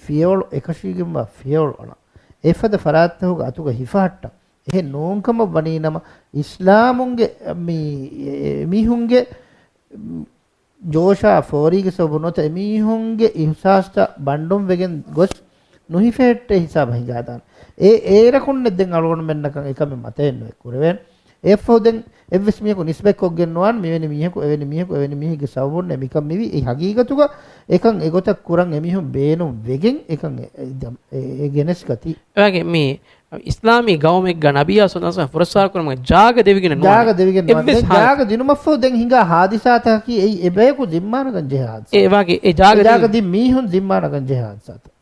ފިޔަވަޅު އެކަށީގެންވާ ފިޔަވަޅު އަޅާ. އެފަދަ ފަރާތްތަކުގެ އަތުގަ ހިފަހައްޓަން. އެހެން ނޫންކަމަށް ވަނީނަމަ އިސްލާމުންގެ މި-، މީހުންގެ ޖޯޝާ ފޯރީގެ ސަބަބުން ނުވަތަ އެމީހުންގެ އިހުސާސްތައް ބަންޑުން ވެގެން ގޮސް ނުހިފެހެއްޓޭ ހިސާބަށް ހިނގާދާނެ. އެ އޭރަކުންނެއް ދެން އަޅުގަނޑުމެންނަކަށް އެކަމެއް މަތައެއް ނުވެ ކުރެވޭނެ. އެއަށްފަހު ދެން އެއްވެސް މީހަކު ނިސްބަތްކޮށްގެން ނުވާނެ، މިވެނި މީހަކު، އެވެނި މީހަކު، އެވެނި މީހެއްގެ ސަބަބުންނޭ މިކަން މިވީ. އެ ހަގީގަތުގަ އެކަން އެގޮތަށް ކުރަން އެމީހުން ބޭނުން ވެގެން އެކަން އެ، އެ، އެ، އެ ގެނެސްގަތީ. އެވާގެ މި އިސްލާމީ ގައުމެއްގަ ނަބިއްޔާ ޞައްލަﷲ ޢަލައިހި ވަސައްލަމަ ފުރައްސާރަ ކުރުމުގެ ޖާގަ ދެވިގެން ނުވާނެ. ޖާގަ ދެވިގެން ނުވާނެ. އެއްވެސް ދެން ހާލަ- ޖާގަ ދިނުމަށްފަހު ދެން ހިނގާ ހާދިސާތަކަކީ އެއީ އެބަޔަކު ޒިންމާނަގަން ޖެހޭ ހާދިސާ. އެ ވާގެ އެ ޖާގަ އެ ޖާގަ ދިން ދިން މީހުން ޒިންމާނަގަން ޖެހޭ ހާދިސާތައް.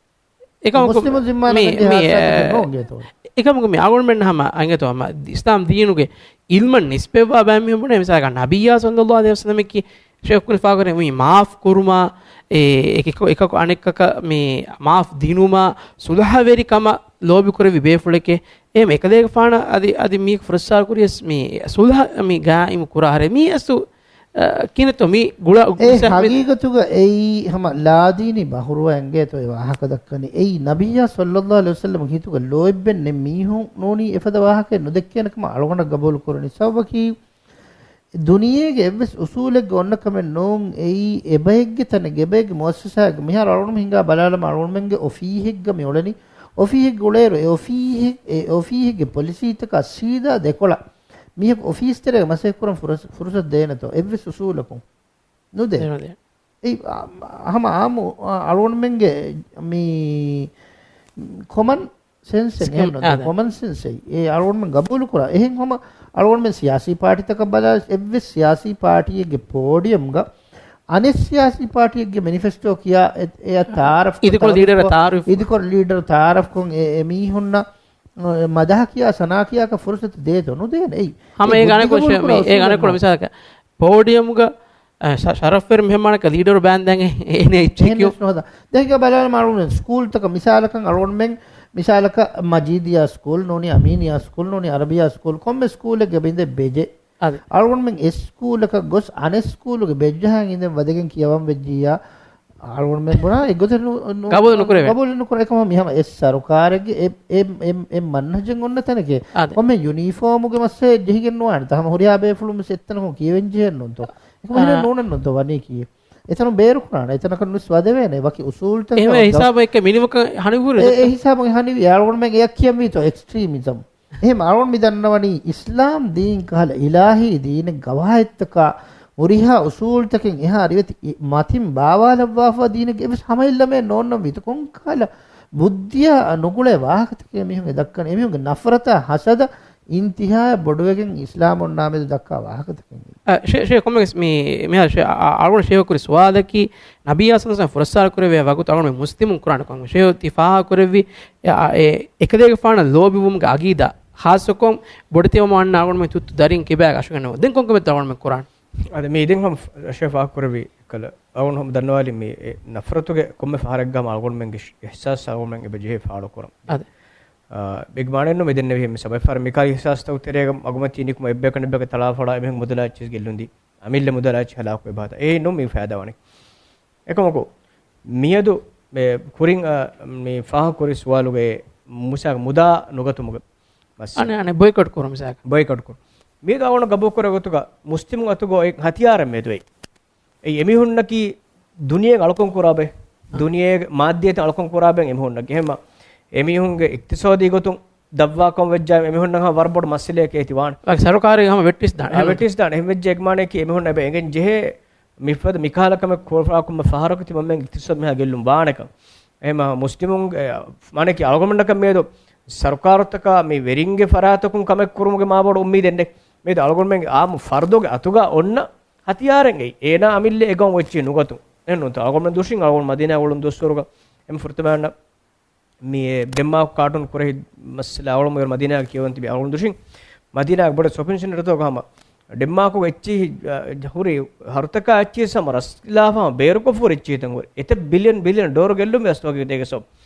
އެކަމަކު މުސްލިމު މި، ޒިންމާނަގަން ޖެހޭ މި، ހާދިސާތަކެއް ނޯންގެ ތޯ. އެކަމަކު މި، މި، އެ، އެކަމަކު މި އަޅުގަނޑުމެން ހަމަ އަނގޭތޯ ހަމަ އިސްލާމް ދީނުގެ ޢިލްމަށް ނިސްބަތްވާ ބައެއް މީހުން ބުނޭ މިސާލަކަށް ނަބިއްޔާ ޞައްލަﷲ ޢަލައިހި ވަސައްލަމަކީ ޝޭޚު ކުރި ފާކުރެ މި މާފް ކުރުމާ، އެ، އެކަކު، އެކަކު އަނެއްކަކަށް މި މާފް ދިނުމާ، ޞުލްޙަވެރިކަމަށް ލޯބި ކުރެއްވި ބޭފުޅެކޭ. އެހެން އެކަލޭގެފާނަށް އަދި، އަދި މީ ފުރައްސާރަ ކުރިޔަސް މި ޞުލްޙަ މި ގާއިމު ކުރާ ހަރެ މީ އަސްލު، އަ، ކިނެތޯ މި ގުޅަ އެ ގުޅި ހަގީގަތުގަ އެއީ ހަމަ ލާދީނީ ބަހުރުވަ އެނގޭތޯ އެ ވާހަކަ ދައްކަނީ. އެއީ ނަބިއްޔާ ޞައްލަﷲ ޢަލައިހި ވަސައްލަމަ ހިތުގަ ލޯތްބެއް ނެތް މީހުން ނޫނީ އެފަދަ ވާހަކައެއް ނުދެއްކޭނެ ކަމަށް އަޅުގަނޑަށް ގަބޫލު ކުރަނީ. ސަބަބަކީ ދުނިޔޭގެ އެއްވެސް އުސޫލެއްގަ އޮންނަ ކަމެއް ނޫން އެއީ އެބައެއްގެ ތަނެއްގެ އެބައެއްގެ މުއައްސަސާއެއްގަ. މިހާރު އަޅުގަނޑު ހިނގާ ބަލާލަމާ އަޅުގަނޑުމެންގެ އޮފީހެއްގަ މި އުޅެނީ. އޮފީހެއްގަ އުޅޭއިރު އެ އޮފީހެއް، އެ އޮފީހެއްގެ ޕޮލިސީތަކާ ސީދާ ދެކޮޅަށް މީހަކު އޮފީސް ތެރޭގަ މަސައްކަތްކުރަން ފުރަސް-، ފުރުސަތު ދޭނެތޯ އެއްވެސް އުސޫލަކުން؟ ނުދޭ. ނުދޭ. އެއީ، އާ، ހަމަ އާއްމު، އާ، އަޅުގަނޑުމެންގެ މި ކޮމަން ސެންސެއް ސިކަން، އެހެން ނުދޭ. އާދެ. ކޮމަން ސެންސް އެއީ. އެ އަޅުގަނޑުމެން ގަބޫލު ކުރާ. އެހެން ހަމަ އަޅުގަނޑުމެން ސިޔާސީ ޕާޓީތަކަށް ބަލާ އެއްވެސް ސިޔާސީ ޕާޓީއެއްގެ ޕޯޑިއަމްގަ އަނެއް ސިޔާސީ ޕާޓީއެއްގެ މެނިފެސްޓޯ ކިޔާ އެ، އެއަށް ތަޢާރަފް އިދިކޮޅު ލީޑަރ ތަޢާރަފް. އިދިކޮޅު ލީޑަރ ތަޢާރަފްކޮށް އެ، އެ މީހުންނަށް މަދަހަ ކިޔާ ސަނާ ކިޔާކަށް ފުރުސަތު ދޭތޯ؟ ނުދޭނެ. އެއީ. ހަމަ އެ އެ ގާނެ ކޮށް މި، އެ ގާނެ ކޮށް މިސާލަކަށް ޕޯޑިއަމުގަ، އަ، ޝަ-، ޝަރަފްވެރި މެހެމާނަކަށް ލީޑަރު ބާންދެން އެ، އޭނެ އެއްޗެކިޔު. އެހެނެސް ނުހަދާ. ދެން ހިނގާ ބަލާލަމާ އަޅުގަނޑުމެން ސްކޫލްތަކަށް މިސާލަކަށް އަޅުގަނޑުމެން މިސާލަކަށް މަޖީދިއްޔާ ސްކޫލް ނޫނީ، އަމީނިއްޔާ ސްކޫލް ނޫނީ، އަރަބިއްޔާ ސްކޫލް ކޮންމެ ސްކޫލެއްގަ އިނދެ ބެޖެ. އަދި. އަޅުގަނޑުމެން އެ ސްކޫލަކަށް ގޮސް އަނެއް ސްކޫލުގެ ބެއްޖަހައިން އިނދެން ވަދެގެން ކިޔަވަން ވެއްޖިއްޔާ، އަޅުގަނޑުމެން ބުނާ އެއްގޮތެއް ނު-، ނު-، ގަބޫލު ނުކުރެވޭ. ގަބޫލު ނުކުރޭ. އެކަމަ މި ހަމަ އެ ސަރުކާރެއްގެ އެ، އެ، އެ، އެ މަންހަޖެއް އޮންނަ ތަނެކޭ. އާދެ. ކޮންމެ ޔުނީފޯމުގެ މައްސަލައެއް ޖެހިގެން ނުވާނެ. ތަ ހަމަ ހުރިހާ ބޭފުޅުން ވެސް އެއްތަނަކުން ކިޔެވެން ޖެހެން ނޫންތޯ؟ އެކަމަ ހިނެއް އާ. ނޫނެއް ނޫންތޯ ވަނީ ކީއް؟ އެތަނުން ބޭރު ކުރާނެ. އެތަނަކަށް ނުވެސް ވަދެވޭނެ. ވަކި އުސޫލްތައް އެހެންވެ ހިސާބަށް އެކެ މިނިވަކަށް ހަނިވުރެ އެ، އެ ހިސާބަށް ހަނިވި. އަޅުގަނޑުމެން އެއަށް ކިޔަންވީތޯ އެކްސްޓްރީމިޒަމް. އެހެން އަޅުގަނޑު މި ދަންނަވަނީ އިސްލާމް ދީން ކަހަލަ އިލާހީ ދީނެއް ގަވާއިދުތަކާ ހުރިހާ އުސޫލްތަކެއް އެހާ ރިވެތި މަތިން ބާވާލައްވާފަ ދީނެއްގެ އެއްވެސް ހަމައެއްލަމެއް ނޯންނަން ވީތަ ކޮންކަހަލަ ބުއްދިއާ ނުގުޅޭ ވާހަކަތަކެއް މީހުން އެ ދައްކަނީ. އެމީހުންގެ ނަފްރަތާ ހަސަދަ އިންތިހާއަށް ބޮޑުވެގެން އިސްލާމް އޮންނާ މެދު ދައްކާ ވާހަކަތަކެއް. އަ، ޝޭ-، ޝޭ ކޮންމެވެސް މި-، މިހާރު ޝޭ-، އަ-، އަ-، އަޅުގަނޑު ޝޭހު ކުރި ސުވާލަކީ، ނަބިއްޔާ ޞައްލަﷲ ޢަލައިހި ވަސައްލަމަ ފުރައްސާރަ ކުރެވޭ ވަގުތު އަޅުގަނޑު މުސްލިމުން ކުރާނެ ކަމަށް. ޝޭހު ތި ފާހަގަ ކުރެއްވި، އެ، އަ، އެ، އެކަލޭގެފާނަށް ލޯބިވުމުގެ އަގީދާ، ޚާއްޞަކޮށް ބޮޑެތިވަމުން އަންނަ އަޅުގަނޑުމެން ތުއްތު ދަރިން ކިބާގަ އަށުގަންނަވަން. ދެން ކޮންކަމެއްތޯ އަޅުގަނޑުމެން ކުރާނެ؟ އަދި މި ދެން ހަމަ ޝޭހު ފާހަގަ ކުރެއްވި ކަލަ، އަޅުގަނޑު ހަމަ ދަންނަވާލި މި އެ ނަފްރަތުގެ ކޮންމެ ފަހަރެއްގަ ހަމަ އަޅުގަނޑުމެންގެ އިޙްސާސް އަޅުގަނޑުމެން އެބަ ޖެހޭ ފާޅު ކުރަން. އަދި. އާ، އެގްމާނެއްނު މިދެންނެވި ހެން ސަބައިފާރ މިކާ އިހްސާސްތައް ތެރޭގަ އަގުމަތީ ނިކުމ އެއްބަޔަކަށް އަނެއްބަޔަކަށް ތަޅާފަޅާ އެމީހުން މުދަލާ އެއްޗިސް ގެއްލުންދީ. އަމިއްލަ މުދަލާ އެއްޗި ހަލާކު އެބަހަތަ. އެއީ ނޫން މީ ފައިދާވަނީ. އެކަމަކު، މިއަދު މެ ކުރިން، އާ، މި ފާހަގަކުރި ސުވާލުގެ މިސާލަކަށް މުދާ ނުގަތުމުގެ މައްސަލަ. އަނެ، އަނެ، ބޮއިކޮޓް ކުރު މިސާލަކަށް. ބޮއިކޮޓް ކުރު. މިއަދު އަޅުގަނޑު ގަބޫލުކުރޭ ގޮތުގަ މުސްލިމުން އަތުގަ އޮތް ހަތިޔާރެއް މެދުވެ. އެއީ އެމީހުންނަކީ ދުނިޔެއަށް އަޅުކަން ކުރާ ބައެއް. އާ. ދުނިޔޭގެ މާއްދިއްޔަތަށް އަޅުކަން ކުރާ ބައެއް އެމީހުންނަކީ. އެހެންމަ އެމީހުންގެ އިޤްތިޞާދީ ގޮތުން ދަށްވާކަމަށް ވެއްޖާ އެމީހުންނަށް ހަމަ ވަރަށް ބޮޑު މައްސަލައެކޭ ތި ވާނެ. ވަކި ސަރުކާރެއް ހަމަ ވެއްޓިސް ދާނެ. އާ، ވެއްޓިސް ދާނެ. އެހެން ވެއްޖެ އެގްމާނަކީ އެމީހުން އެބަ އެނގެން ޖެހޭ މިފަދަ މިކަހަލަ ކަމެއް ކުރާކަމަށް ފަހަރަކު ތިމަންމެން އިޤްތިޞާދު މިހާ ގެއްލުން ވާނެކަން. އެހެންމަ މުސްލިމުން، އެ، މާނައަކީ އަޅުގަނޑަކަށް މިއަދު ސަރުކާރުތަކާ މި ވެރިންގެ ފަރާތަކުން ކަމެއް ކުރުމުގެ މާބޮޑު އުއްމީދެއް ނެތް. މިއަދު އަޅުގަނޑުމެންގެ އާއްމު ފަރުދުގެ އަތުގަ އޮންނަ ހަތިޔާރެއް އެއީ. އޭނާ އަމިއްލަ އެ ގައުމު އެއްޗެއް ނުގަތުން. އެހެންނޫންތޯ؟ އަޅުގަނޑުމެން ދުށިން އަޅުގަނޑު މަދީނާ އުޅުން ދުވަސްވަރުގަ އެމް ފުރަތަމަ އަންނަ މި ޑެންމާކް ކާޓޫން ކުރެހި މައްސަލަ އަޅުގަނޑު މި މަދީނާގަ ކިޔަވަން ތިބި އަޅުގަނޑު ދުށިން މަދީނާގެ ބޮޑެތި ޝޮޕިން ސެންޓަރތަކުގަ ހަމަ ޑެންމާކުގެ އެއްޗިހި، އަ، ހުރި ހަރުތަކާ އެއްޗިހި ހަމަ ރަސްލާފަ ހަމަ ބޭރުކޮށްފަ ހުރި އެއްޗިހިތައް ހުރި. އެތައް ބިލިއަން ބިލިއަން ޑޮލަރު ގެއްލުން ވެސް ވަގީ ދޭގެ ސޯ.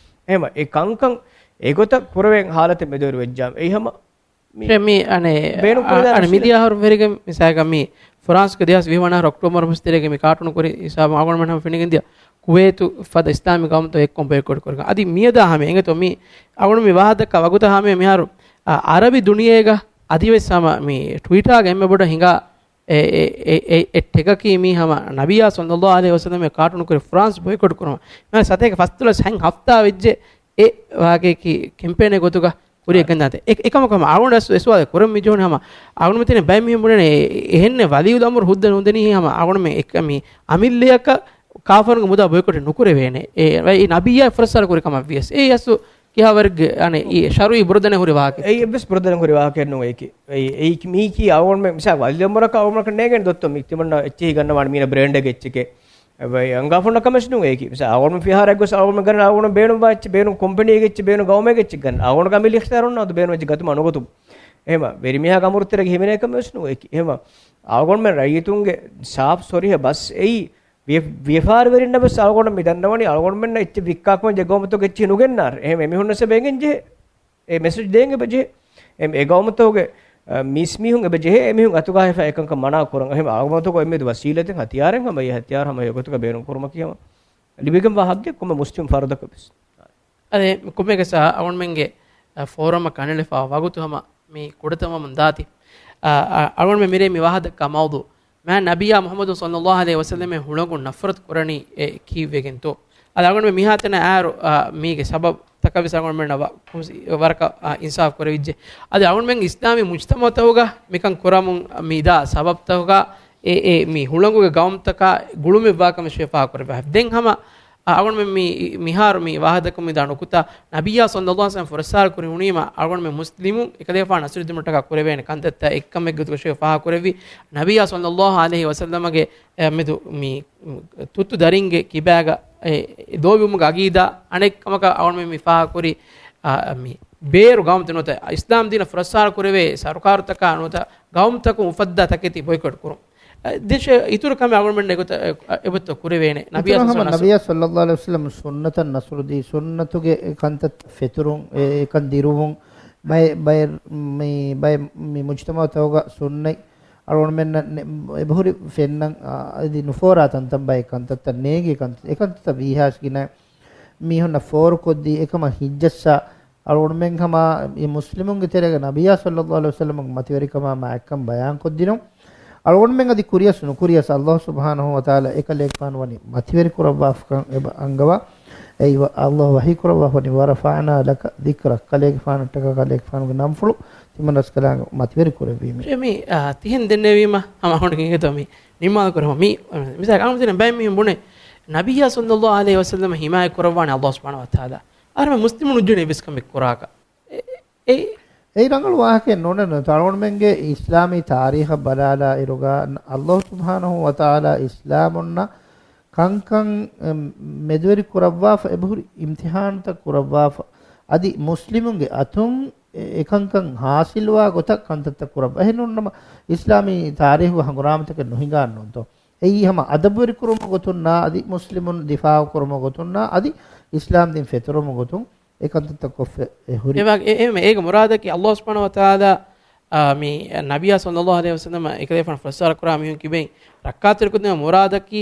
އެހެމަ އެ ކަންކަން އެގޮތަށް ކުރެވޭ ހާލަތެއް މެދުވެރި ވެއްޖާމަ. އެއީ ހަމަ މި މި އަނެ، ބޭނުން ކުރެވޭ އަ، އަނެ މުސްލިމް މިދިޔަ އަހަރު ވެރިގެ މިސާލަކަށް މި ފުރާންސްގެ ދެހާސް ވިހި ވަނަ އަހަރު އޮކްޓޯބަރު މަސް ތެރޭގެ މި ކާޓޫނު ކުރި ހިސާބުން އަޅުގަނޑުމެން ހަމަ ފެނިގެން ދިޔަ ކުވޭތު ފަދަ އިސްލާމީ ގައުމުތައް އެއްކޮށް ބޮއިކޮޓް ކުރި ކަން. އަދި މިއަދާ ހަމަ އެނގޭތޯ މި އަޅުގަނޑު މި ވާހަކަ ވަގުތަށް ހަމަ މިހާރު، އަ، އަރަބި ދުނިޔޭގަ އަދިވެސް ހަމަ މި ޓްވިޓާގަ އެންމެ ބޮޑަށް ހިނގާ އެ، އެ، އެ، އެ، އެ ޓެގަކީ މީ ހަމަ ނަބިއްޔާ ޞައްލައްލާހު ޢަލައިހި ވަސައްލަމް ކާޓޫނު ކުރި ފުރާންސް ބޮއިކޮޓް ކުރުމަށް. މިހާރު ސަތޭކަ ފަސްދޮޅަސް ހަތް ހަފްތާ ވެއްޖެ އެ ވާގޭކީ ކެމްޕޭނެއް ގޮތުގަ ކުރިއަށް ގެންދާތީ. އެ، އެކަމަކު ހަމަ އަޅުގަނޑު އެސް، އެސްވާލެއް ކުރަން މި ޖެހުނީ ހަމަ އަޅުގަނޑުމެން ތިނެއް ބައެއް މީހުން ބުނޭނެ އެ، އެހެންނެއް ވަލިއްޔުލް އަމުރު ހުއްދަ ނުދެނީ ހަމަ އަޅުގަނޑުމެން އެކަ މި އަމިއްލަޔަކަށް ކާފަރުންގެ މުދާ ބޮއިކޮޓެއް ނުކުރެވޭނެ. އެ، އެ ނަބިއްޔާ ފުރައްސާރަ ކުރި ކަމަށް ވިޔަސް. އެ އަސްލު ކިހާވަރެއްގެ އަނެއް އެ ޝަރުއީ ބުރަދަނެ ހުރި ވާހަކަ. އެއީ އެއްވެސް ބުރަދަނެ ހުރި ވާހަކައެއް ނޫން އެކި. އެއީ، އެއީ މީކީ އަޅުގަނޑުމެން މިސާލަކަށް ވަލިއްޔުލް އަމުރަކަށް އަޅުގަނޑަކަށް ނޭނގެން ދޮއްތޯ މި ތިމަންނަ އެއްޗެހި ގަންނަވާނެ މީނަ ބްރޭންޑެއްގެ އެއްޗެކޭ. އެބައި އަންގާފުންނަ ކަމެއް ނޫން އެކި. މިސާ އަޅުގަނޑު ފިހާރައެއް ގޮސް އަޅުގަނޑު ގަންނަ އަޅުގަނޑު ބޭނުން ވާ އެއްޗެއް، ބޭނުން ކޮމްޕެނީގެ އެއްޗެއް، ބޭނުން ގައުމެއްގެ އެއްޗެއް ގަންނަ. އަޅުގަނޑު އަމިއްލަ އިޚްތިޔާރު އޮންނާ އަދު ބޭނުން އެއްޗެއް ގަތުމަށް ނުގޮތު. އެހެމަ ވެރިމީހާގެ އަމުރު ތެރޭގަ ހިމެނޭ ކަމެއް ވެސް ނޫން އެކި. އެހެމަ އަޅުގަނޑުމެން ރައްޔިތުންގެ ސާފު ސޮރީހަ ބަސް އެއީ ވިޔަ-، ވިޔަފާރިވެރިންނަށް ވެސް އަޅުގަނޑު މި ދަންނަވަނީ އަޅުގަނޑުމެންނަށް އެއްޗެއް ވިއްކާކަމަށް ޖެހޭ ގައުމުތަކުގެ އެއްޗެއް ނުގެންނާރެ. އެހެމަ އެމީހުންނަށް އެބަ އެނގެން ޖެހޭ. އެ މެސެޖް ދޭން އެބަ ޖެހޭ. އެ، އެ ގައުމުތަކުގެ، އަ، މީސްމީހުން އެބަ ޖެހޭ އެމީހުން އަތުގަ ހިފާ އެކަންކަން މަނާ ކުރަން. އެހެން އަޅުގަނޑުމެންނަށް އެމީހުން ވަސީލަތެއް ހަތިޔާރެއް ހަމަ އެ ހަތިޔާރު ހަމަ އެގޮތުގަ ބޭނުން ކުރުމަކީ ހަމަ ލިބިގެންވާ ހައްގެއް ކޮންމެ މުސްލިމް ފަރުދަކަށް ވެސް. އަދެ ކޮންމެއަކަސް އަޅުގަނޑުމެންގެ، އަ، ފޯރަމަށް ކަނޑައެޅިފައިވާ ވަގުތު ހަމަ މި ކުޑަތަމަމުން ދާތީ. އަ، އަ، އަޅުގަނޑުމެން މިރޭ މި ވާހަކަ ދައްކާ މައުޟޫ މާތް ނަބިއްޔާ މުޙައްމަދު ޞައްލައްލާހު ޢަލައިހި ވަސައްލަމަށް ހުޅަނގުން ނަފްރަތު ކުރަނީ އެ ކީއްވެގެންތޯ؟ އަދި އަޅުގަނޑުމެން މިހާތަނަށް އައިއިރު، އާ، މީގެ ސަބަބުތަކަށް ވެސް އަޅުގަނޑުމެންނަށް ވަ-، ކުރުސި ވަރަކަށް، އާ، އިންސާފު ކުރެވިއްޖެ. އަދި އަޅުގަނޑުމެން އިސްލާމީ މުޖްތަމަޢުތަކުގަ މިކަން ކުރަމުން މި ދާ ސަބަބުތަކުގަ އެ، އެ މި ހުޅަނގުގެ ގައުމުތަކާ ގުޅުމެއްވާކަމަށް ފާހަގަކުރެއްވި. ދެން ހަމަ އަ، އަޅުގަނޑުމެން މި، މިހާރު މި ވާހަކަ ދައްކަމުން ދާ ނުކުތާ، ނަބިއްޔާ ޞައްލައްލާހު ޢަލައިހި ވަސައްލަމަ ފުރައްސާރަ ކުރި ހުނީމަ، އަޅުގަނޑުމެން މުސްލިމުން އެކަލޭގެފާނު ނަޞްރުއްދީން ބުނުމަށްޓަކާ ކުރެވޭނެ ކަންތައްތައް އެއްކަމެއްގެ ގޮތުގަ ފާހަގަކުރެއްވި، ނަބިއްޔާ ޞައްލައްލާހު ޢަލައިހި ވަސައްލަމަގެ، އެ، މެދު މި، ތުއްތު ދަރިންގެ ކިބާގަ، އެ، ދޯވިވުމުގެ އަގީދާ އަނެއްކަމަކަށް އަޅުގަނޑުމެން މި ފާހަގަކުރި، އަ، މި ބޭރު ގައުމުތައް ނުވަތަ އިސްލާމް ދީނަށް ފުރައްސާރަ ކުރެވޭ ސަރުކާރުތަކާ ނުވަތަ ގައުމުތަކުން އުފައްދާ ތަކެތި ބޮއިކޮޓް ކުރުން. އަ، ދޭށޭ އިތުރު ކަމެއް އަޅުގަނޑުމެން އެގޮތަށް، އަ، އެބައޮތްތޯ ކުރެވޭނެ؟ ނަބިއްޔާ އިތުރަށް ހަމަ ސަންނަ ނަބިއްޔާ ޞައްލައްލާހު ޢަލައިހި ވަސައްލަމަ ސުންނަތަށް ނަޞްރު ދީ، ސުންނަތުގެ ކަންތައްތައް ފެތުރުން، އެ، އެކަން ދިރުވުން، ބައެއް، ބައެއް މި، ބައެއް މި މުޖްތަމަޢުތަކުގަ ސުންނަތް އަޅުގަނޑުމެންނަށް ނެ-، އެބަހުރި ފެންނަން، އަ، އަދި ނުފޯރާ ތަންތަން ބައެއް ކަންތައްތައް ނޭނގި ކަންތައް، އެކަންތައްތައް ވީހާސް ގިނަ މީހުންނަށް ފޯރުކޮށްދީ، އެކަމަށް ހިއްޖައްސާ، އަޅުގަނޑުމެން ހަމަ އެ މުސްލިމުންގެ ތެރޭގަ ނަބިއްޔާ ޞައްލައްލާހު ޢަލައިހި ވަސައްލަމަގެ މަތިވެރިކަމާ މާތްކަން ބަޔާންކޮށްދިނުން. އަޅުގަނޑުމެން އަދި ކުރިޔަސް ނުކުރިޔަސް، އައްލާހު ސުބްޙާނަހޫ ވަތަޢާލާ އެކަލޭގެފާނު ވަނީ މަތިވެރިކުރައްވާފަކަން އެބަ އަންގަވާ. އެއީ ވަ-، އައްލާހު ވަޙީކުރައްވާފަ ވަނީ، "وَرَفَعْنَا لَكَ ذِكْرَكَ." ކަލޭގެފާނަށްޓަކާ ކަލޭގެފާނުގެ ނަންފުޅު ތިމަން ރަސްކަލާނގެ މަތިވެރި ކުރެއްވީމޭ. މި، އާ، ތިހެން ދެންނެވީމަ ހަމަ އަހުން ކިނގެތޯ މި ނިންމާލު ކުރަމު. މި، މިސާލަކަށް އަޅުގަނޑުމެން ބައެއް މީހުން ބުނޭ، ނަބިއްޔާ ޞައްލައްލާހު ޢަލައިހި ވަސައްލަމަ ޙިމާޔަތް ކުރައްވާނެ އައްލާހު ސުބްޙާނަހޫ ވަތަޢާލާ. އަހަރެމެން މުސްލިމުން ނުޖެހުނީ އެއްވެސް ކަމެއް ކުރާކަށް. އެ، އެ، އެއީ ރަނގަޅު ވާހަކައެއް ނޫނެއް ނޫން. އަޅުގަނޑުމެންގެ އިސްލާމީ ތާރީޚަށް ބަލާލާ އިރުގަ، އައްލާހު ސުބްޙާނަހޫ ވަތަޢާލާ އިސްލާމުންނަށް ކަންކަން، އެ، މެދުވެރި ކުރައްވާފަ، އެބަހުރި އިމްތިޙާނުތައް ކުރައްވާފަ، އަދި މުސްލިމުންގެ އަތުން އެ، އެކަންކަން ޙާޞިލްވާ ގޮތަށް ކަންތައްތައް ކުރައްވާ. އެހެންނޫންނަމަ، އިސްލާމީ ތާރީޚުގެ ހަނގުރާމަތަކެއް ނުހިނގާން ނޫންތޯ؟ އެއީ ހަމަ އަދަބުވެރިކުރުމުގެ ގޮތުންނާ އަދި މުސްލިމުން ދިފާޢުކުރުމުގެ ގޮތުންނާ އަދި އިސްލާމްދީން ފެތުރުމުގެ ގޮތުން އެ ކަންތައްތައް ކޮށްފަ އެ ހުރި. އެ ވާ-، އެ-، އެ-، އޭގެ މުރާދަކީ ﷲ ސުބްޙާނަހޫ ވަތަޢާލާ، އާ، މި ނަބިއްޔާ ޞައްލައްލާހު ޢަލައިހި ވަސައްލަމަ އެކަލޭފާނު ފުރައްސާރަ ކުރާ މީހުން ކިބައިން ރައްކާތެރިކޮށްދިނުމަށް މުރާދަކީ،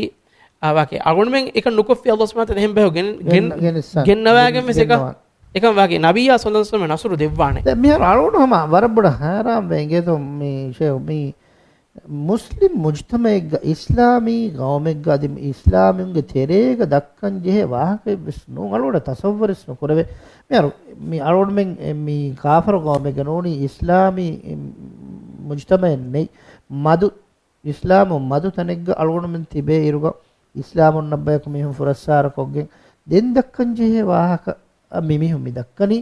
އާ، ވާކި އަޅުގަނޑުމެން އެކަން ނުކޮށްފި ﷲ ސުބްޙާނަހޫ ވަތަޢާލާ އެހެން ބަޔަކު ގެން-، ގެން-، ގެން-، ގެންނަވާގެން ވެސް އެކަން ގެންނަވާނެ. އެކަން ވާގި ނަބިއްޔާ ޞައްލައްލާހު ޢަލައިހި ވަސައްލަމަ ނަޞްރު ދެއްވާނެ. ދެ މިހާރު އަޅުގަނޑު ހަމަ ވަރަށް ބޮޑަށް ހައިރާން ވޭ އިނގޭތޯ މި ޝޭޚް މި މުސްލިމް މުޖްތަމަޢެއްގަ އިސްލާމީ ގައުމެއްގަ އަދި މި އިސްލާމީންގެ ތެރޭގަ ދައްކަން ޖެހޭ ވާހަކައެއް ވެސް ނޫން. އަޅުގަނޑަށް ތަޞައްވަރެއް ނުކުރެވޭ. މިހާރު މި އަޅުގަނޑުމެން މި ކާފަރު ގައުމެއްގަ ނޫނީ އިސްލާމީ މުޖްތަމަޢެއް ނެތް. މަދު އިސްލާމު މަދު ތަނެއްގަ އަޅުގަނޑުމެން ތިބޭ އިރުގަ، އިސްލާމުންނަށް ބަޔަކު މީހުން ފުރައްސާރަ ކޮށްގެން ދެން ދައްކަން ޖެހޭ ވާހަކަ، އަ، މި މީހުން މި ދައްކަނީ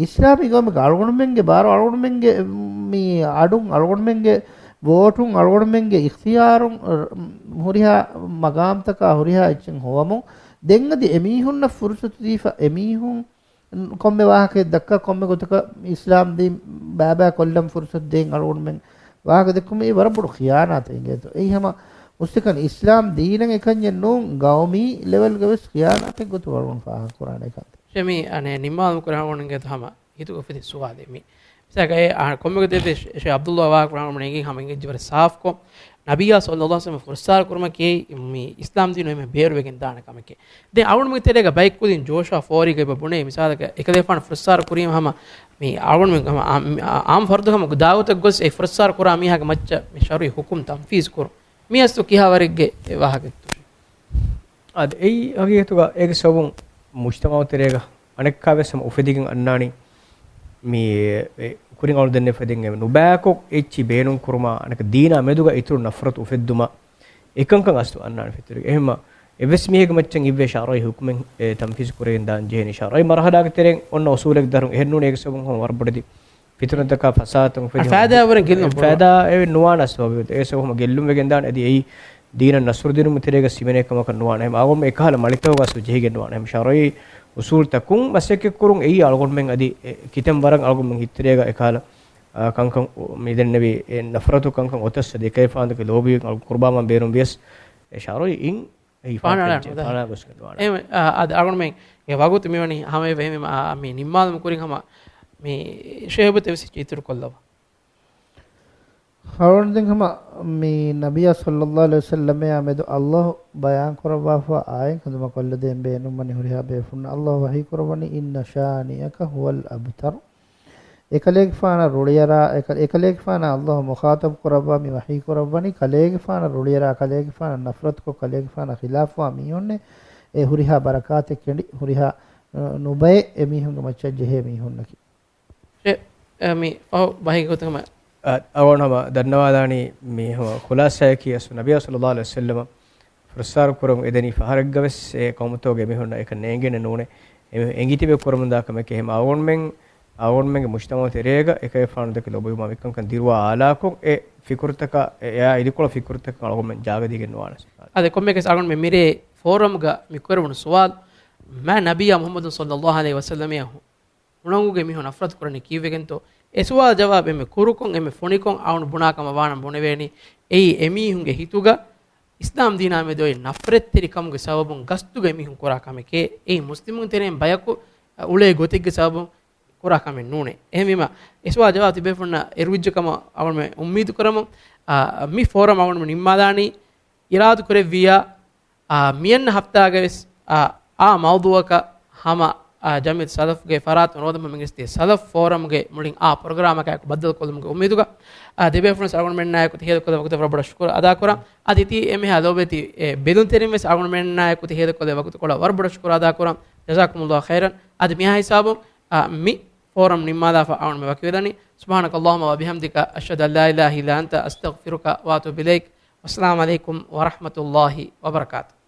އިސްލާމީ ގައުމެއްގަ އަޅުގަނޑުމެންގެ ބާރު، އަޅުގަނޑުމެންގެ މި އަޑުން، އަޅުގަނޑުމެންގެ ވޯޓުން، އަޅުގަނޑުމެންގެ އިޚްތިޔާރުން، އަ، ހުރިހާ މަގާމްތަކާ ހުރިހާ އެއްޗެއް ހޮވަމުން ދެން އަދި އެމީހުންނަށް ފުރުސަތު ދީފަ، އެމީހުން ކޮންމެ ވާހަކައެއް ދައްކާ، ކޮންމެ ގޮތަކަށް އިސްލާމް ދީން ބައިބައި ކޮށްލަން ފުރުސަތު ދޭން އަޅުގަނޑުމެން ވާހަކަ ދެއްކުމީ ވަރަށް ބޮޑު ޚިޔާނާތެއް އިނގޭތޯ. އެއީ ހަމަ މުސްތިކަން އިސްލާމް ދީނަށް އެކަންޏެއް ނޫން، ގައުމީ ލެވެލްގަ ވެސް ޚިޔާނާތެއް ގޮތުގަ އަޅުގަނޑު ފާހަގަ ކުރާނެ ކަންތައް. ޝެމީ، އަނެއް ނިންމާލުމުގެ އަޅުގަނޑުގެ ހަމަ ހިތުގަ އުފެދި ސުވާލެއް މީ. މިސާލަކަށް އެ، އާ، ކޮންމެ ގޮތެއް ޝޭ ޢަބްދުﷲ ވާހަކަ ކުރާ އަޅުގަނޑުމެން އެނގި ހަމަ އެނގިއްޖެ ވަރަށް ސާފުކޮށް، ނަބިއްޔާ ޞައްލައްލާހު ޢަލައިހި ވަސައްލަމަ ފުރައްސާރަ ކުރުމަކީ މި އިސްލާމް ދީނު އެންމެ ބޭރުވެގެން ދާނެ ކަމެކޭ. ދެން އަޅުގަނޑުމެންގެ ތެރޭގަ ބައެއް ކުދިން ޖޯޝާ ފޯރީގަ އެބަ ބުނޭ، މިސާލަކަށް އެކަލޭފާނު ފުރައްސާރަ ކުރީމަ ހަމަ މި އަޅުގަނޑުމެން ހަމަ އާ-، މި އާ-، އާއްމު ފަރުދު ހަމަ ދާވަތަށް ގޮސް އެ ފުރައްސާރަ ކުރާ މީހާގެ މައްޗަށް މި ޝަރުޢީ ޙުކުމް ތަންފީޒު ކުރުން. މި އަސްލު ކިހާވަރެއްގެ އެ ވާހަކައެއްތޯ؟ އާދެ، އެއީ ހަގީގަތުގަ އޭގެ ސަބަބުން މުޖްތަމަޢު ތެރޭގަ އަނެއްކާވެސް ހަމަ އުފެދިގެން އަންނާނީ މި، އެ، ކުރިން އަޅު ދެންނެވި ފަދައިން އެ ނުބަޔަކު އެއްޗި ބޭނުން ކުރުމާ، އަނެކަ ދީނާ މެދުގަ އިތުރު ނަފްރަތު އުފެއްދުމާ، އެކަންކަން އަސްލު އަންނާނެ ފިތުރިގެ. އެހެންމަ އެއްވެސް މީހެއްގެ މައްޗަށް އިއްވޭ ޝަރުޢީ ޙުކުމެއް، އެ، ތަންފީޒު ކުރެގެން ދާން ޖެހޭނީ. ޝަރުޢީ މަރުޙަލާގެ ތެރެއިން އޮންނަ އުޞޫލެއް ދަރުން އެހެންނޫނީ އޭގެ ސަބަބުން ހަމަ ވަރަށް ބޮޑެތި ފިތުނަތަކާ ފަސާދަތައް އުފެދި އަ، ފައިދާ ވަރަށް ގެއްލުން އެ، ފައިދާ އެ ނުވާނެ އަސްލު ވަގުތު. އޭގެ ސަބަބުން ހަމަ ގެއްލުން ވެގެން ދާނެ. އަދި އެއީ ދީނަށް ނަޞްރު ދިނުމުގެ ތެރޭގަ ސިމެނޭ ކަމަކަށް ނުވާނެ. ހަމަ އަޅުގަނޑުމެން އެކަހަލަ މަޅިތަކުގަ އަސްލު ޖެހިގެން ނުވާނެ. ހަމަ ޝަރުޢީ އުޞޫލުތަކުން މަސައްކަތްކުރުން އެއީ އަޅުގަނޑުމެން އަދި އެ، ކިތަން ވަރަށް އަޅުގަނޑުމެން ހިތުތެރޭގަ އެކަހަލަ، އާ، ކަންކަން އު، މި ދެންނެވި އެ ނަފްރަތު ކަންކަން އޮތަސް އަދި އެކަލޭފާނުގެ ލޯބިވެގެން އަޅުގަނޑު ކުރުބާމަން ބޭނުން ވިޔަސް އެ ޝަރުޢީން އެއީ ފާނާ ފާނާ ގޮސްގެން ދުވާނެ. އެހެން، އާ، އަދި އަޅުގަނޑުމެންގެ ވަގުތު މިވަނީ ހަމަ އެ، އެ، އާ، މި ނިންމާލުމުގެ ކުރިން ހަމަ މި ޝޭޚް އެއްޗެއް ވެސް އިތުރު ކޮށްލަވާ. އަޅުގަނޑު ދެން ހަމަ މި ނަބިއްޔާ ޞައްލައްލާހު ޢަލައިހި ވަސައްލަމާ މެދު ﷲ ބަޔާން ކުރައްވާފަ އާޔަތް ކަންކަން ކޮށްލަދޭން ބޭނުންވަނީ ހުރިހާ ބޭފުޅުންނަށް. ﷲ ވަޙީ ކުރައްވަނީ، "إن شانئك هو الأبتر." އެކަލޭގެފާނަށް ރުޅިއަރާ، އެކަ-، އެކަލޭގެފާނާ ﷲ މުޚާޠަބު ކުރައްވާ މި ވަޙީ ކުރައްވަނީ، ކަލޭގެފާނަށް ރުޅިއަރާ، ކަލޭގެފާނަށް ނަފްރަތުކޮށް، ކަލޭގެފާނަށް ޚިލާފުވާ މީހުންނޭ، އެ ހުރިހާ ބަރަކާތެއް ކެނޑި، ހުރިހާ، އަ، ނުބައެއް އެމީހުންގެ މައްޗަށް ޖެހޭ މީހުންނަކީ. އެ، އެ، މި ފަހު ބަހީގެ ގޮތުން ހަމަ، އަ، އަޅުގަނޑު ހަމަ ދަންނަވާލާނީ މި ހަމަ ޚުލާޞާއަކީ އަސްލު ނަބިއްޔާ ޞައްލައްލާހު ޢަލައިހި ވަސައްލަމަ ފުރައްސާރަ ކުރަމުން އެދެނީ ފަހަރެއްގަވެސް އެ ޤައުމުތަކުގެ މީހުންނަށް އެކަން ނޭނގޭނެ ނޫނޭ. އެ އެނގިތިބެ ކުރަމުންދާ ކަމެކޭ. އެހެން އަޅުގަނޑުމެން، އަޅުގަނޑުމެންގެ މުޖްތަމަޢު ތެރޭގަ އެކަލޭފާނު ދެކެ ލޯބިވުމާ މިކަންކަން ދިރުވާ އާލާކޮށް އެ ފިކުރުތަކަށް، އެ އާ އިދިކޮޅު ފިކުރުތަކަށް އަޅުގަނޑުމެން ޖާގަ ދީގެން ނުވާނެ. އަދި ކޮންމެއަކަސް އަޅުގަނޑުމެން މިރޭ ފޯރަމްގަ މި ކުރެވުނު ސުވާލު، މާ ނަބިއްޔާ މުޙައްމަދު ޞައްލައްލާހު ޢަލައިހި ވަސައްލަމައަށް ހުނަނގުގެ މީހުން ނަފްރަތު ކުރަނީ ކީއްވެގެންތޯ؟ އެ ސުވާލު ޖަވާބު އެންމެ ކުރުކޮށް، އެންމެ ފޮނިކޮށް އަޅުގަނޑު ބުނާ ކަމަށް ވާނަމަ ބުނެވޭނީ، އެއީ އެމީހުންގެ ހިތުގަ އިސްލާމް ދީނާ މެދު އޮތް ނަފްރަތްތެރިކަމުގެ ސަބަބުން ގަސްތުގެ މީހުން ކުރާ ކަމެކޭ. އެއީ މުސްލިމުން ތެރެއިން ބަޔަކު އުޅޭ ގޮތެއްގެ ސަބަބުން ކުރާ ކަމެއް ނޫނޭ. އެހެންވީމަ، އެ ސުވާލު ޖަވާބު ތިބޭފުޅުންނަށް އެރުވިއްޖެ ކަމަށް އަޅުގަނޑު އުއްމީދު ކުރަމުން، އާ، މި ފޯރަމް އަޅުގަނޑު ނިންމާލާނީ. އިރާދަ ކުރެއްވިއްޔާ، އާ، މިއަންނަ ހަފްތާގަވެސް، އާ، އާ މައުޟޫޢަކަށް ހަމަ، އާ، ޖަމްޢިއްޔަތު ސަލަފްގެ ފަރާތުން ރޯދަމަ މިނގެސް ދިޔަ ސަލަފް ފޯރަމްގެ މުޅިން އާ ޕްރޮގްރާމަކާއެކު ބައްދަލުކޮށްލުމުގެ އުއްމީދުގަ، އާ، ދެބޭފުޅުން އަޅުގަނޑުމެންނާއެކު ތި ހޭދަކޮށްލެއްވި ވަގުތަށް ވަރަށް ބޮޑަށް ޝުކުރު އަދާކުރަން. އަދި ތި އެންމެހާ ލޯބިވެތި، އެ، ބެލުންތެރިން ވެސް އަޅުގަނޑުމެންނާއެކު ތި ހޭދަކޮށްލެއްވި ވަގުތުކޮޅަށް ވަރަށް ބޮޑަށް ޝުކުރު އަދާކުރަން. جزاكم الله خيرا. އަދި މިހާ ހިސާބުން، އާ، މި ފޯރަމް ނިންމާލާފަ އަޅުގަނޑުމެން ވަކިވެލަނީ. سبحانك اللهم وبحمدك، أشهد أن لا إله إلا أنت، أستغفرك وأتوب إليك. والسلام عليكم ورحمة الله وبركاته.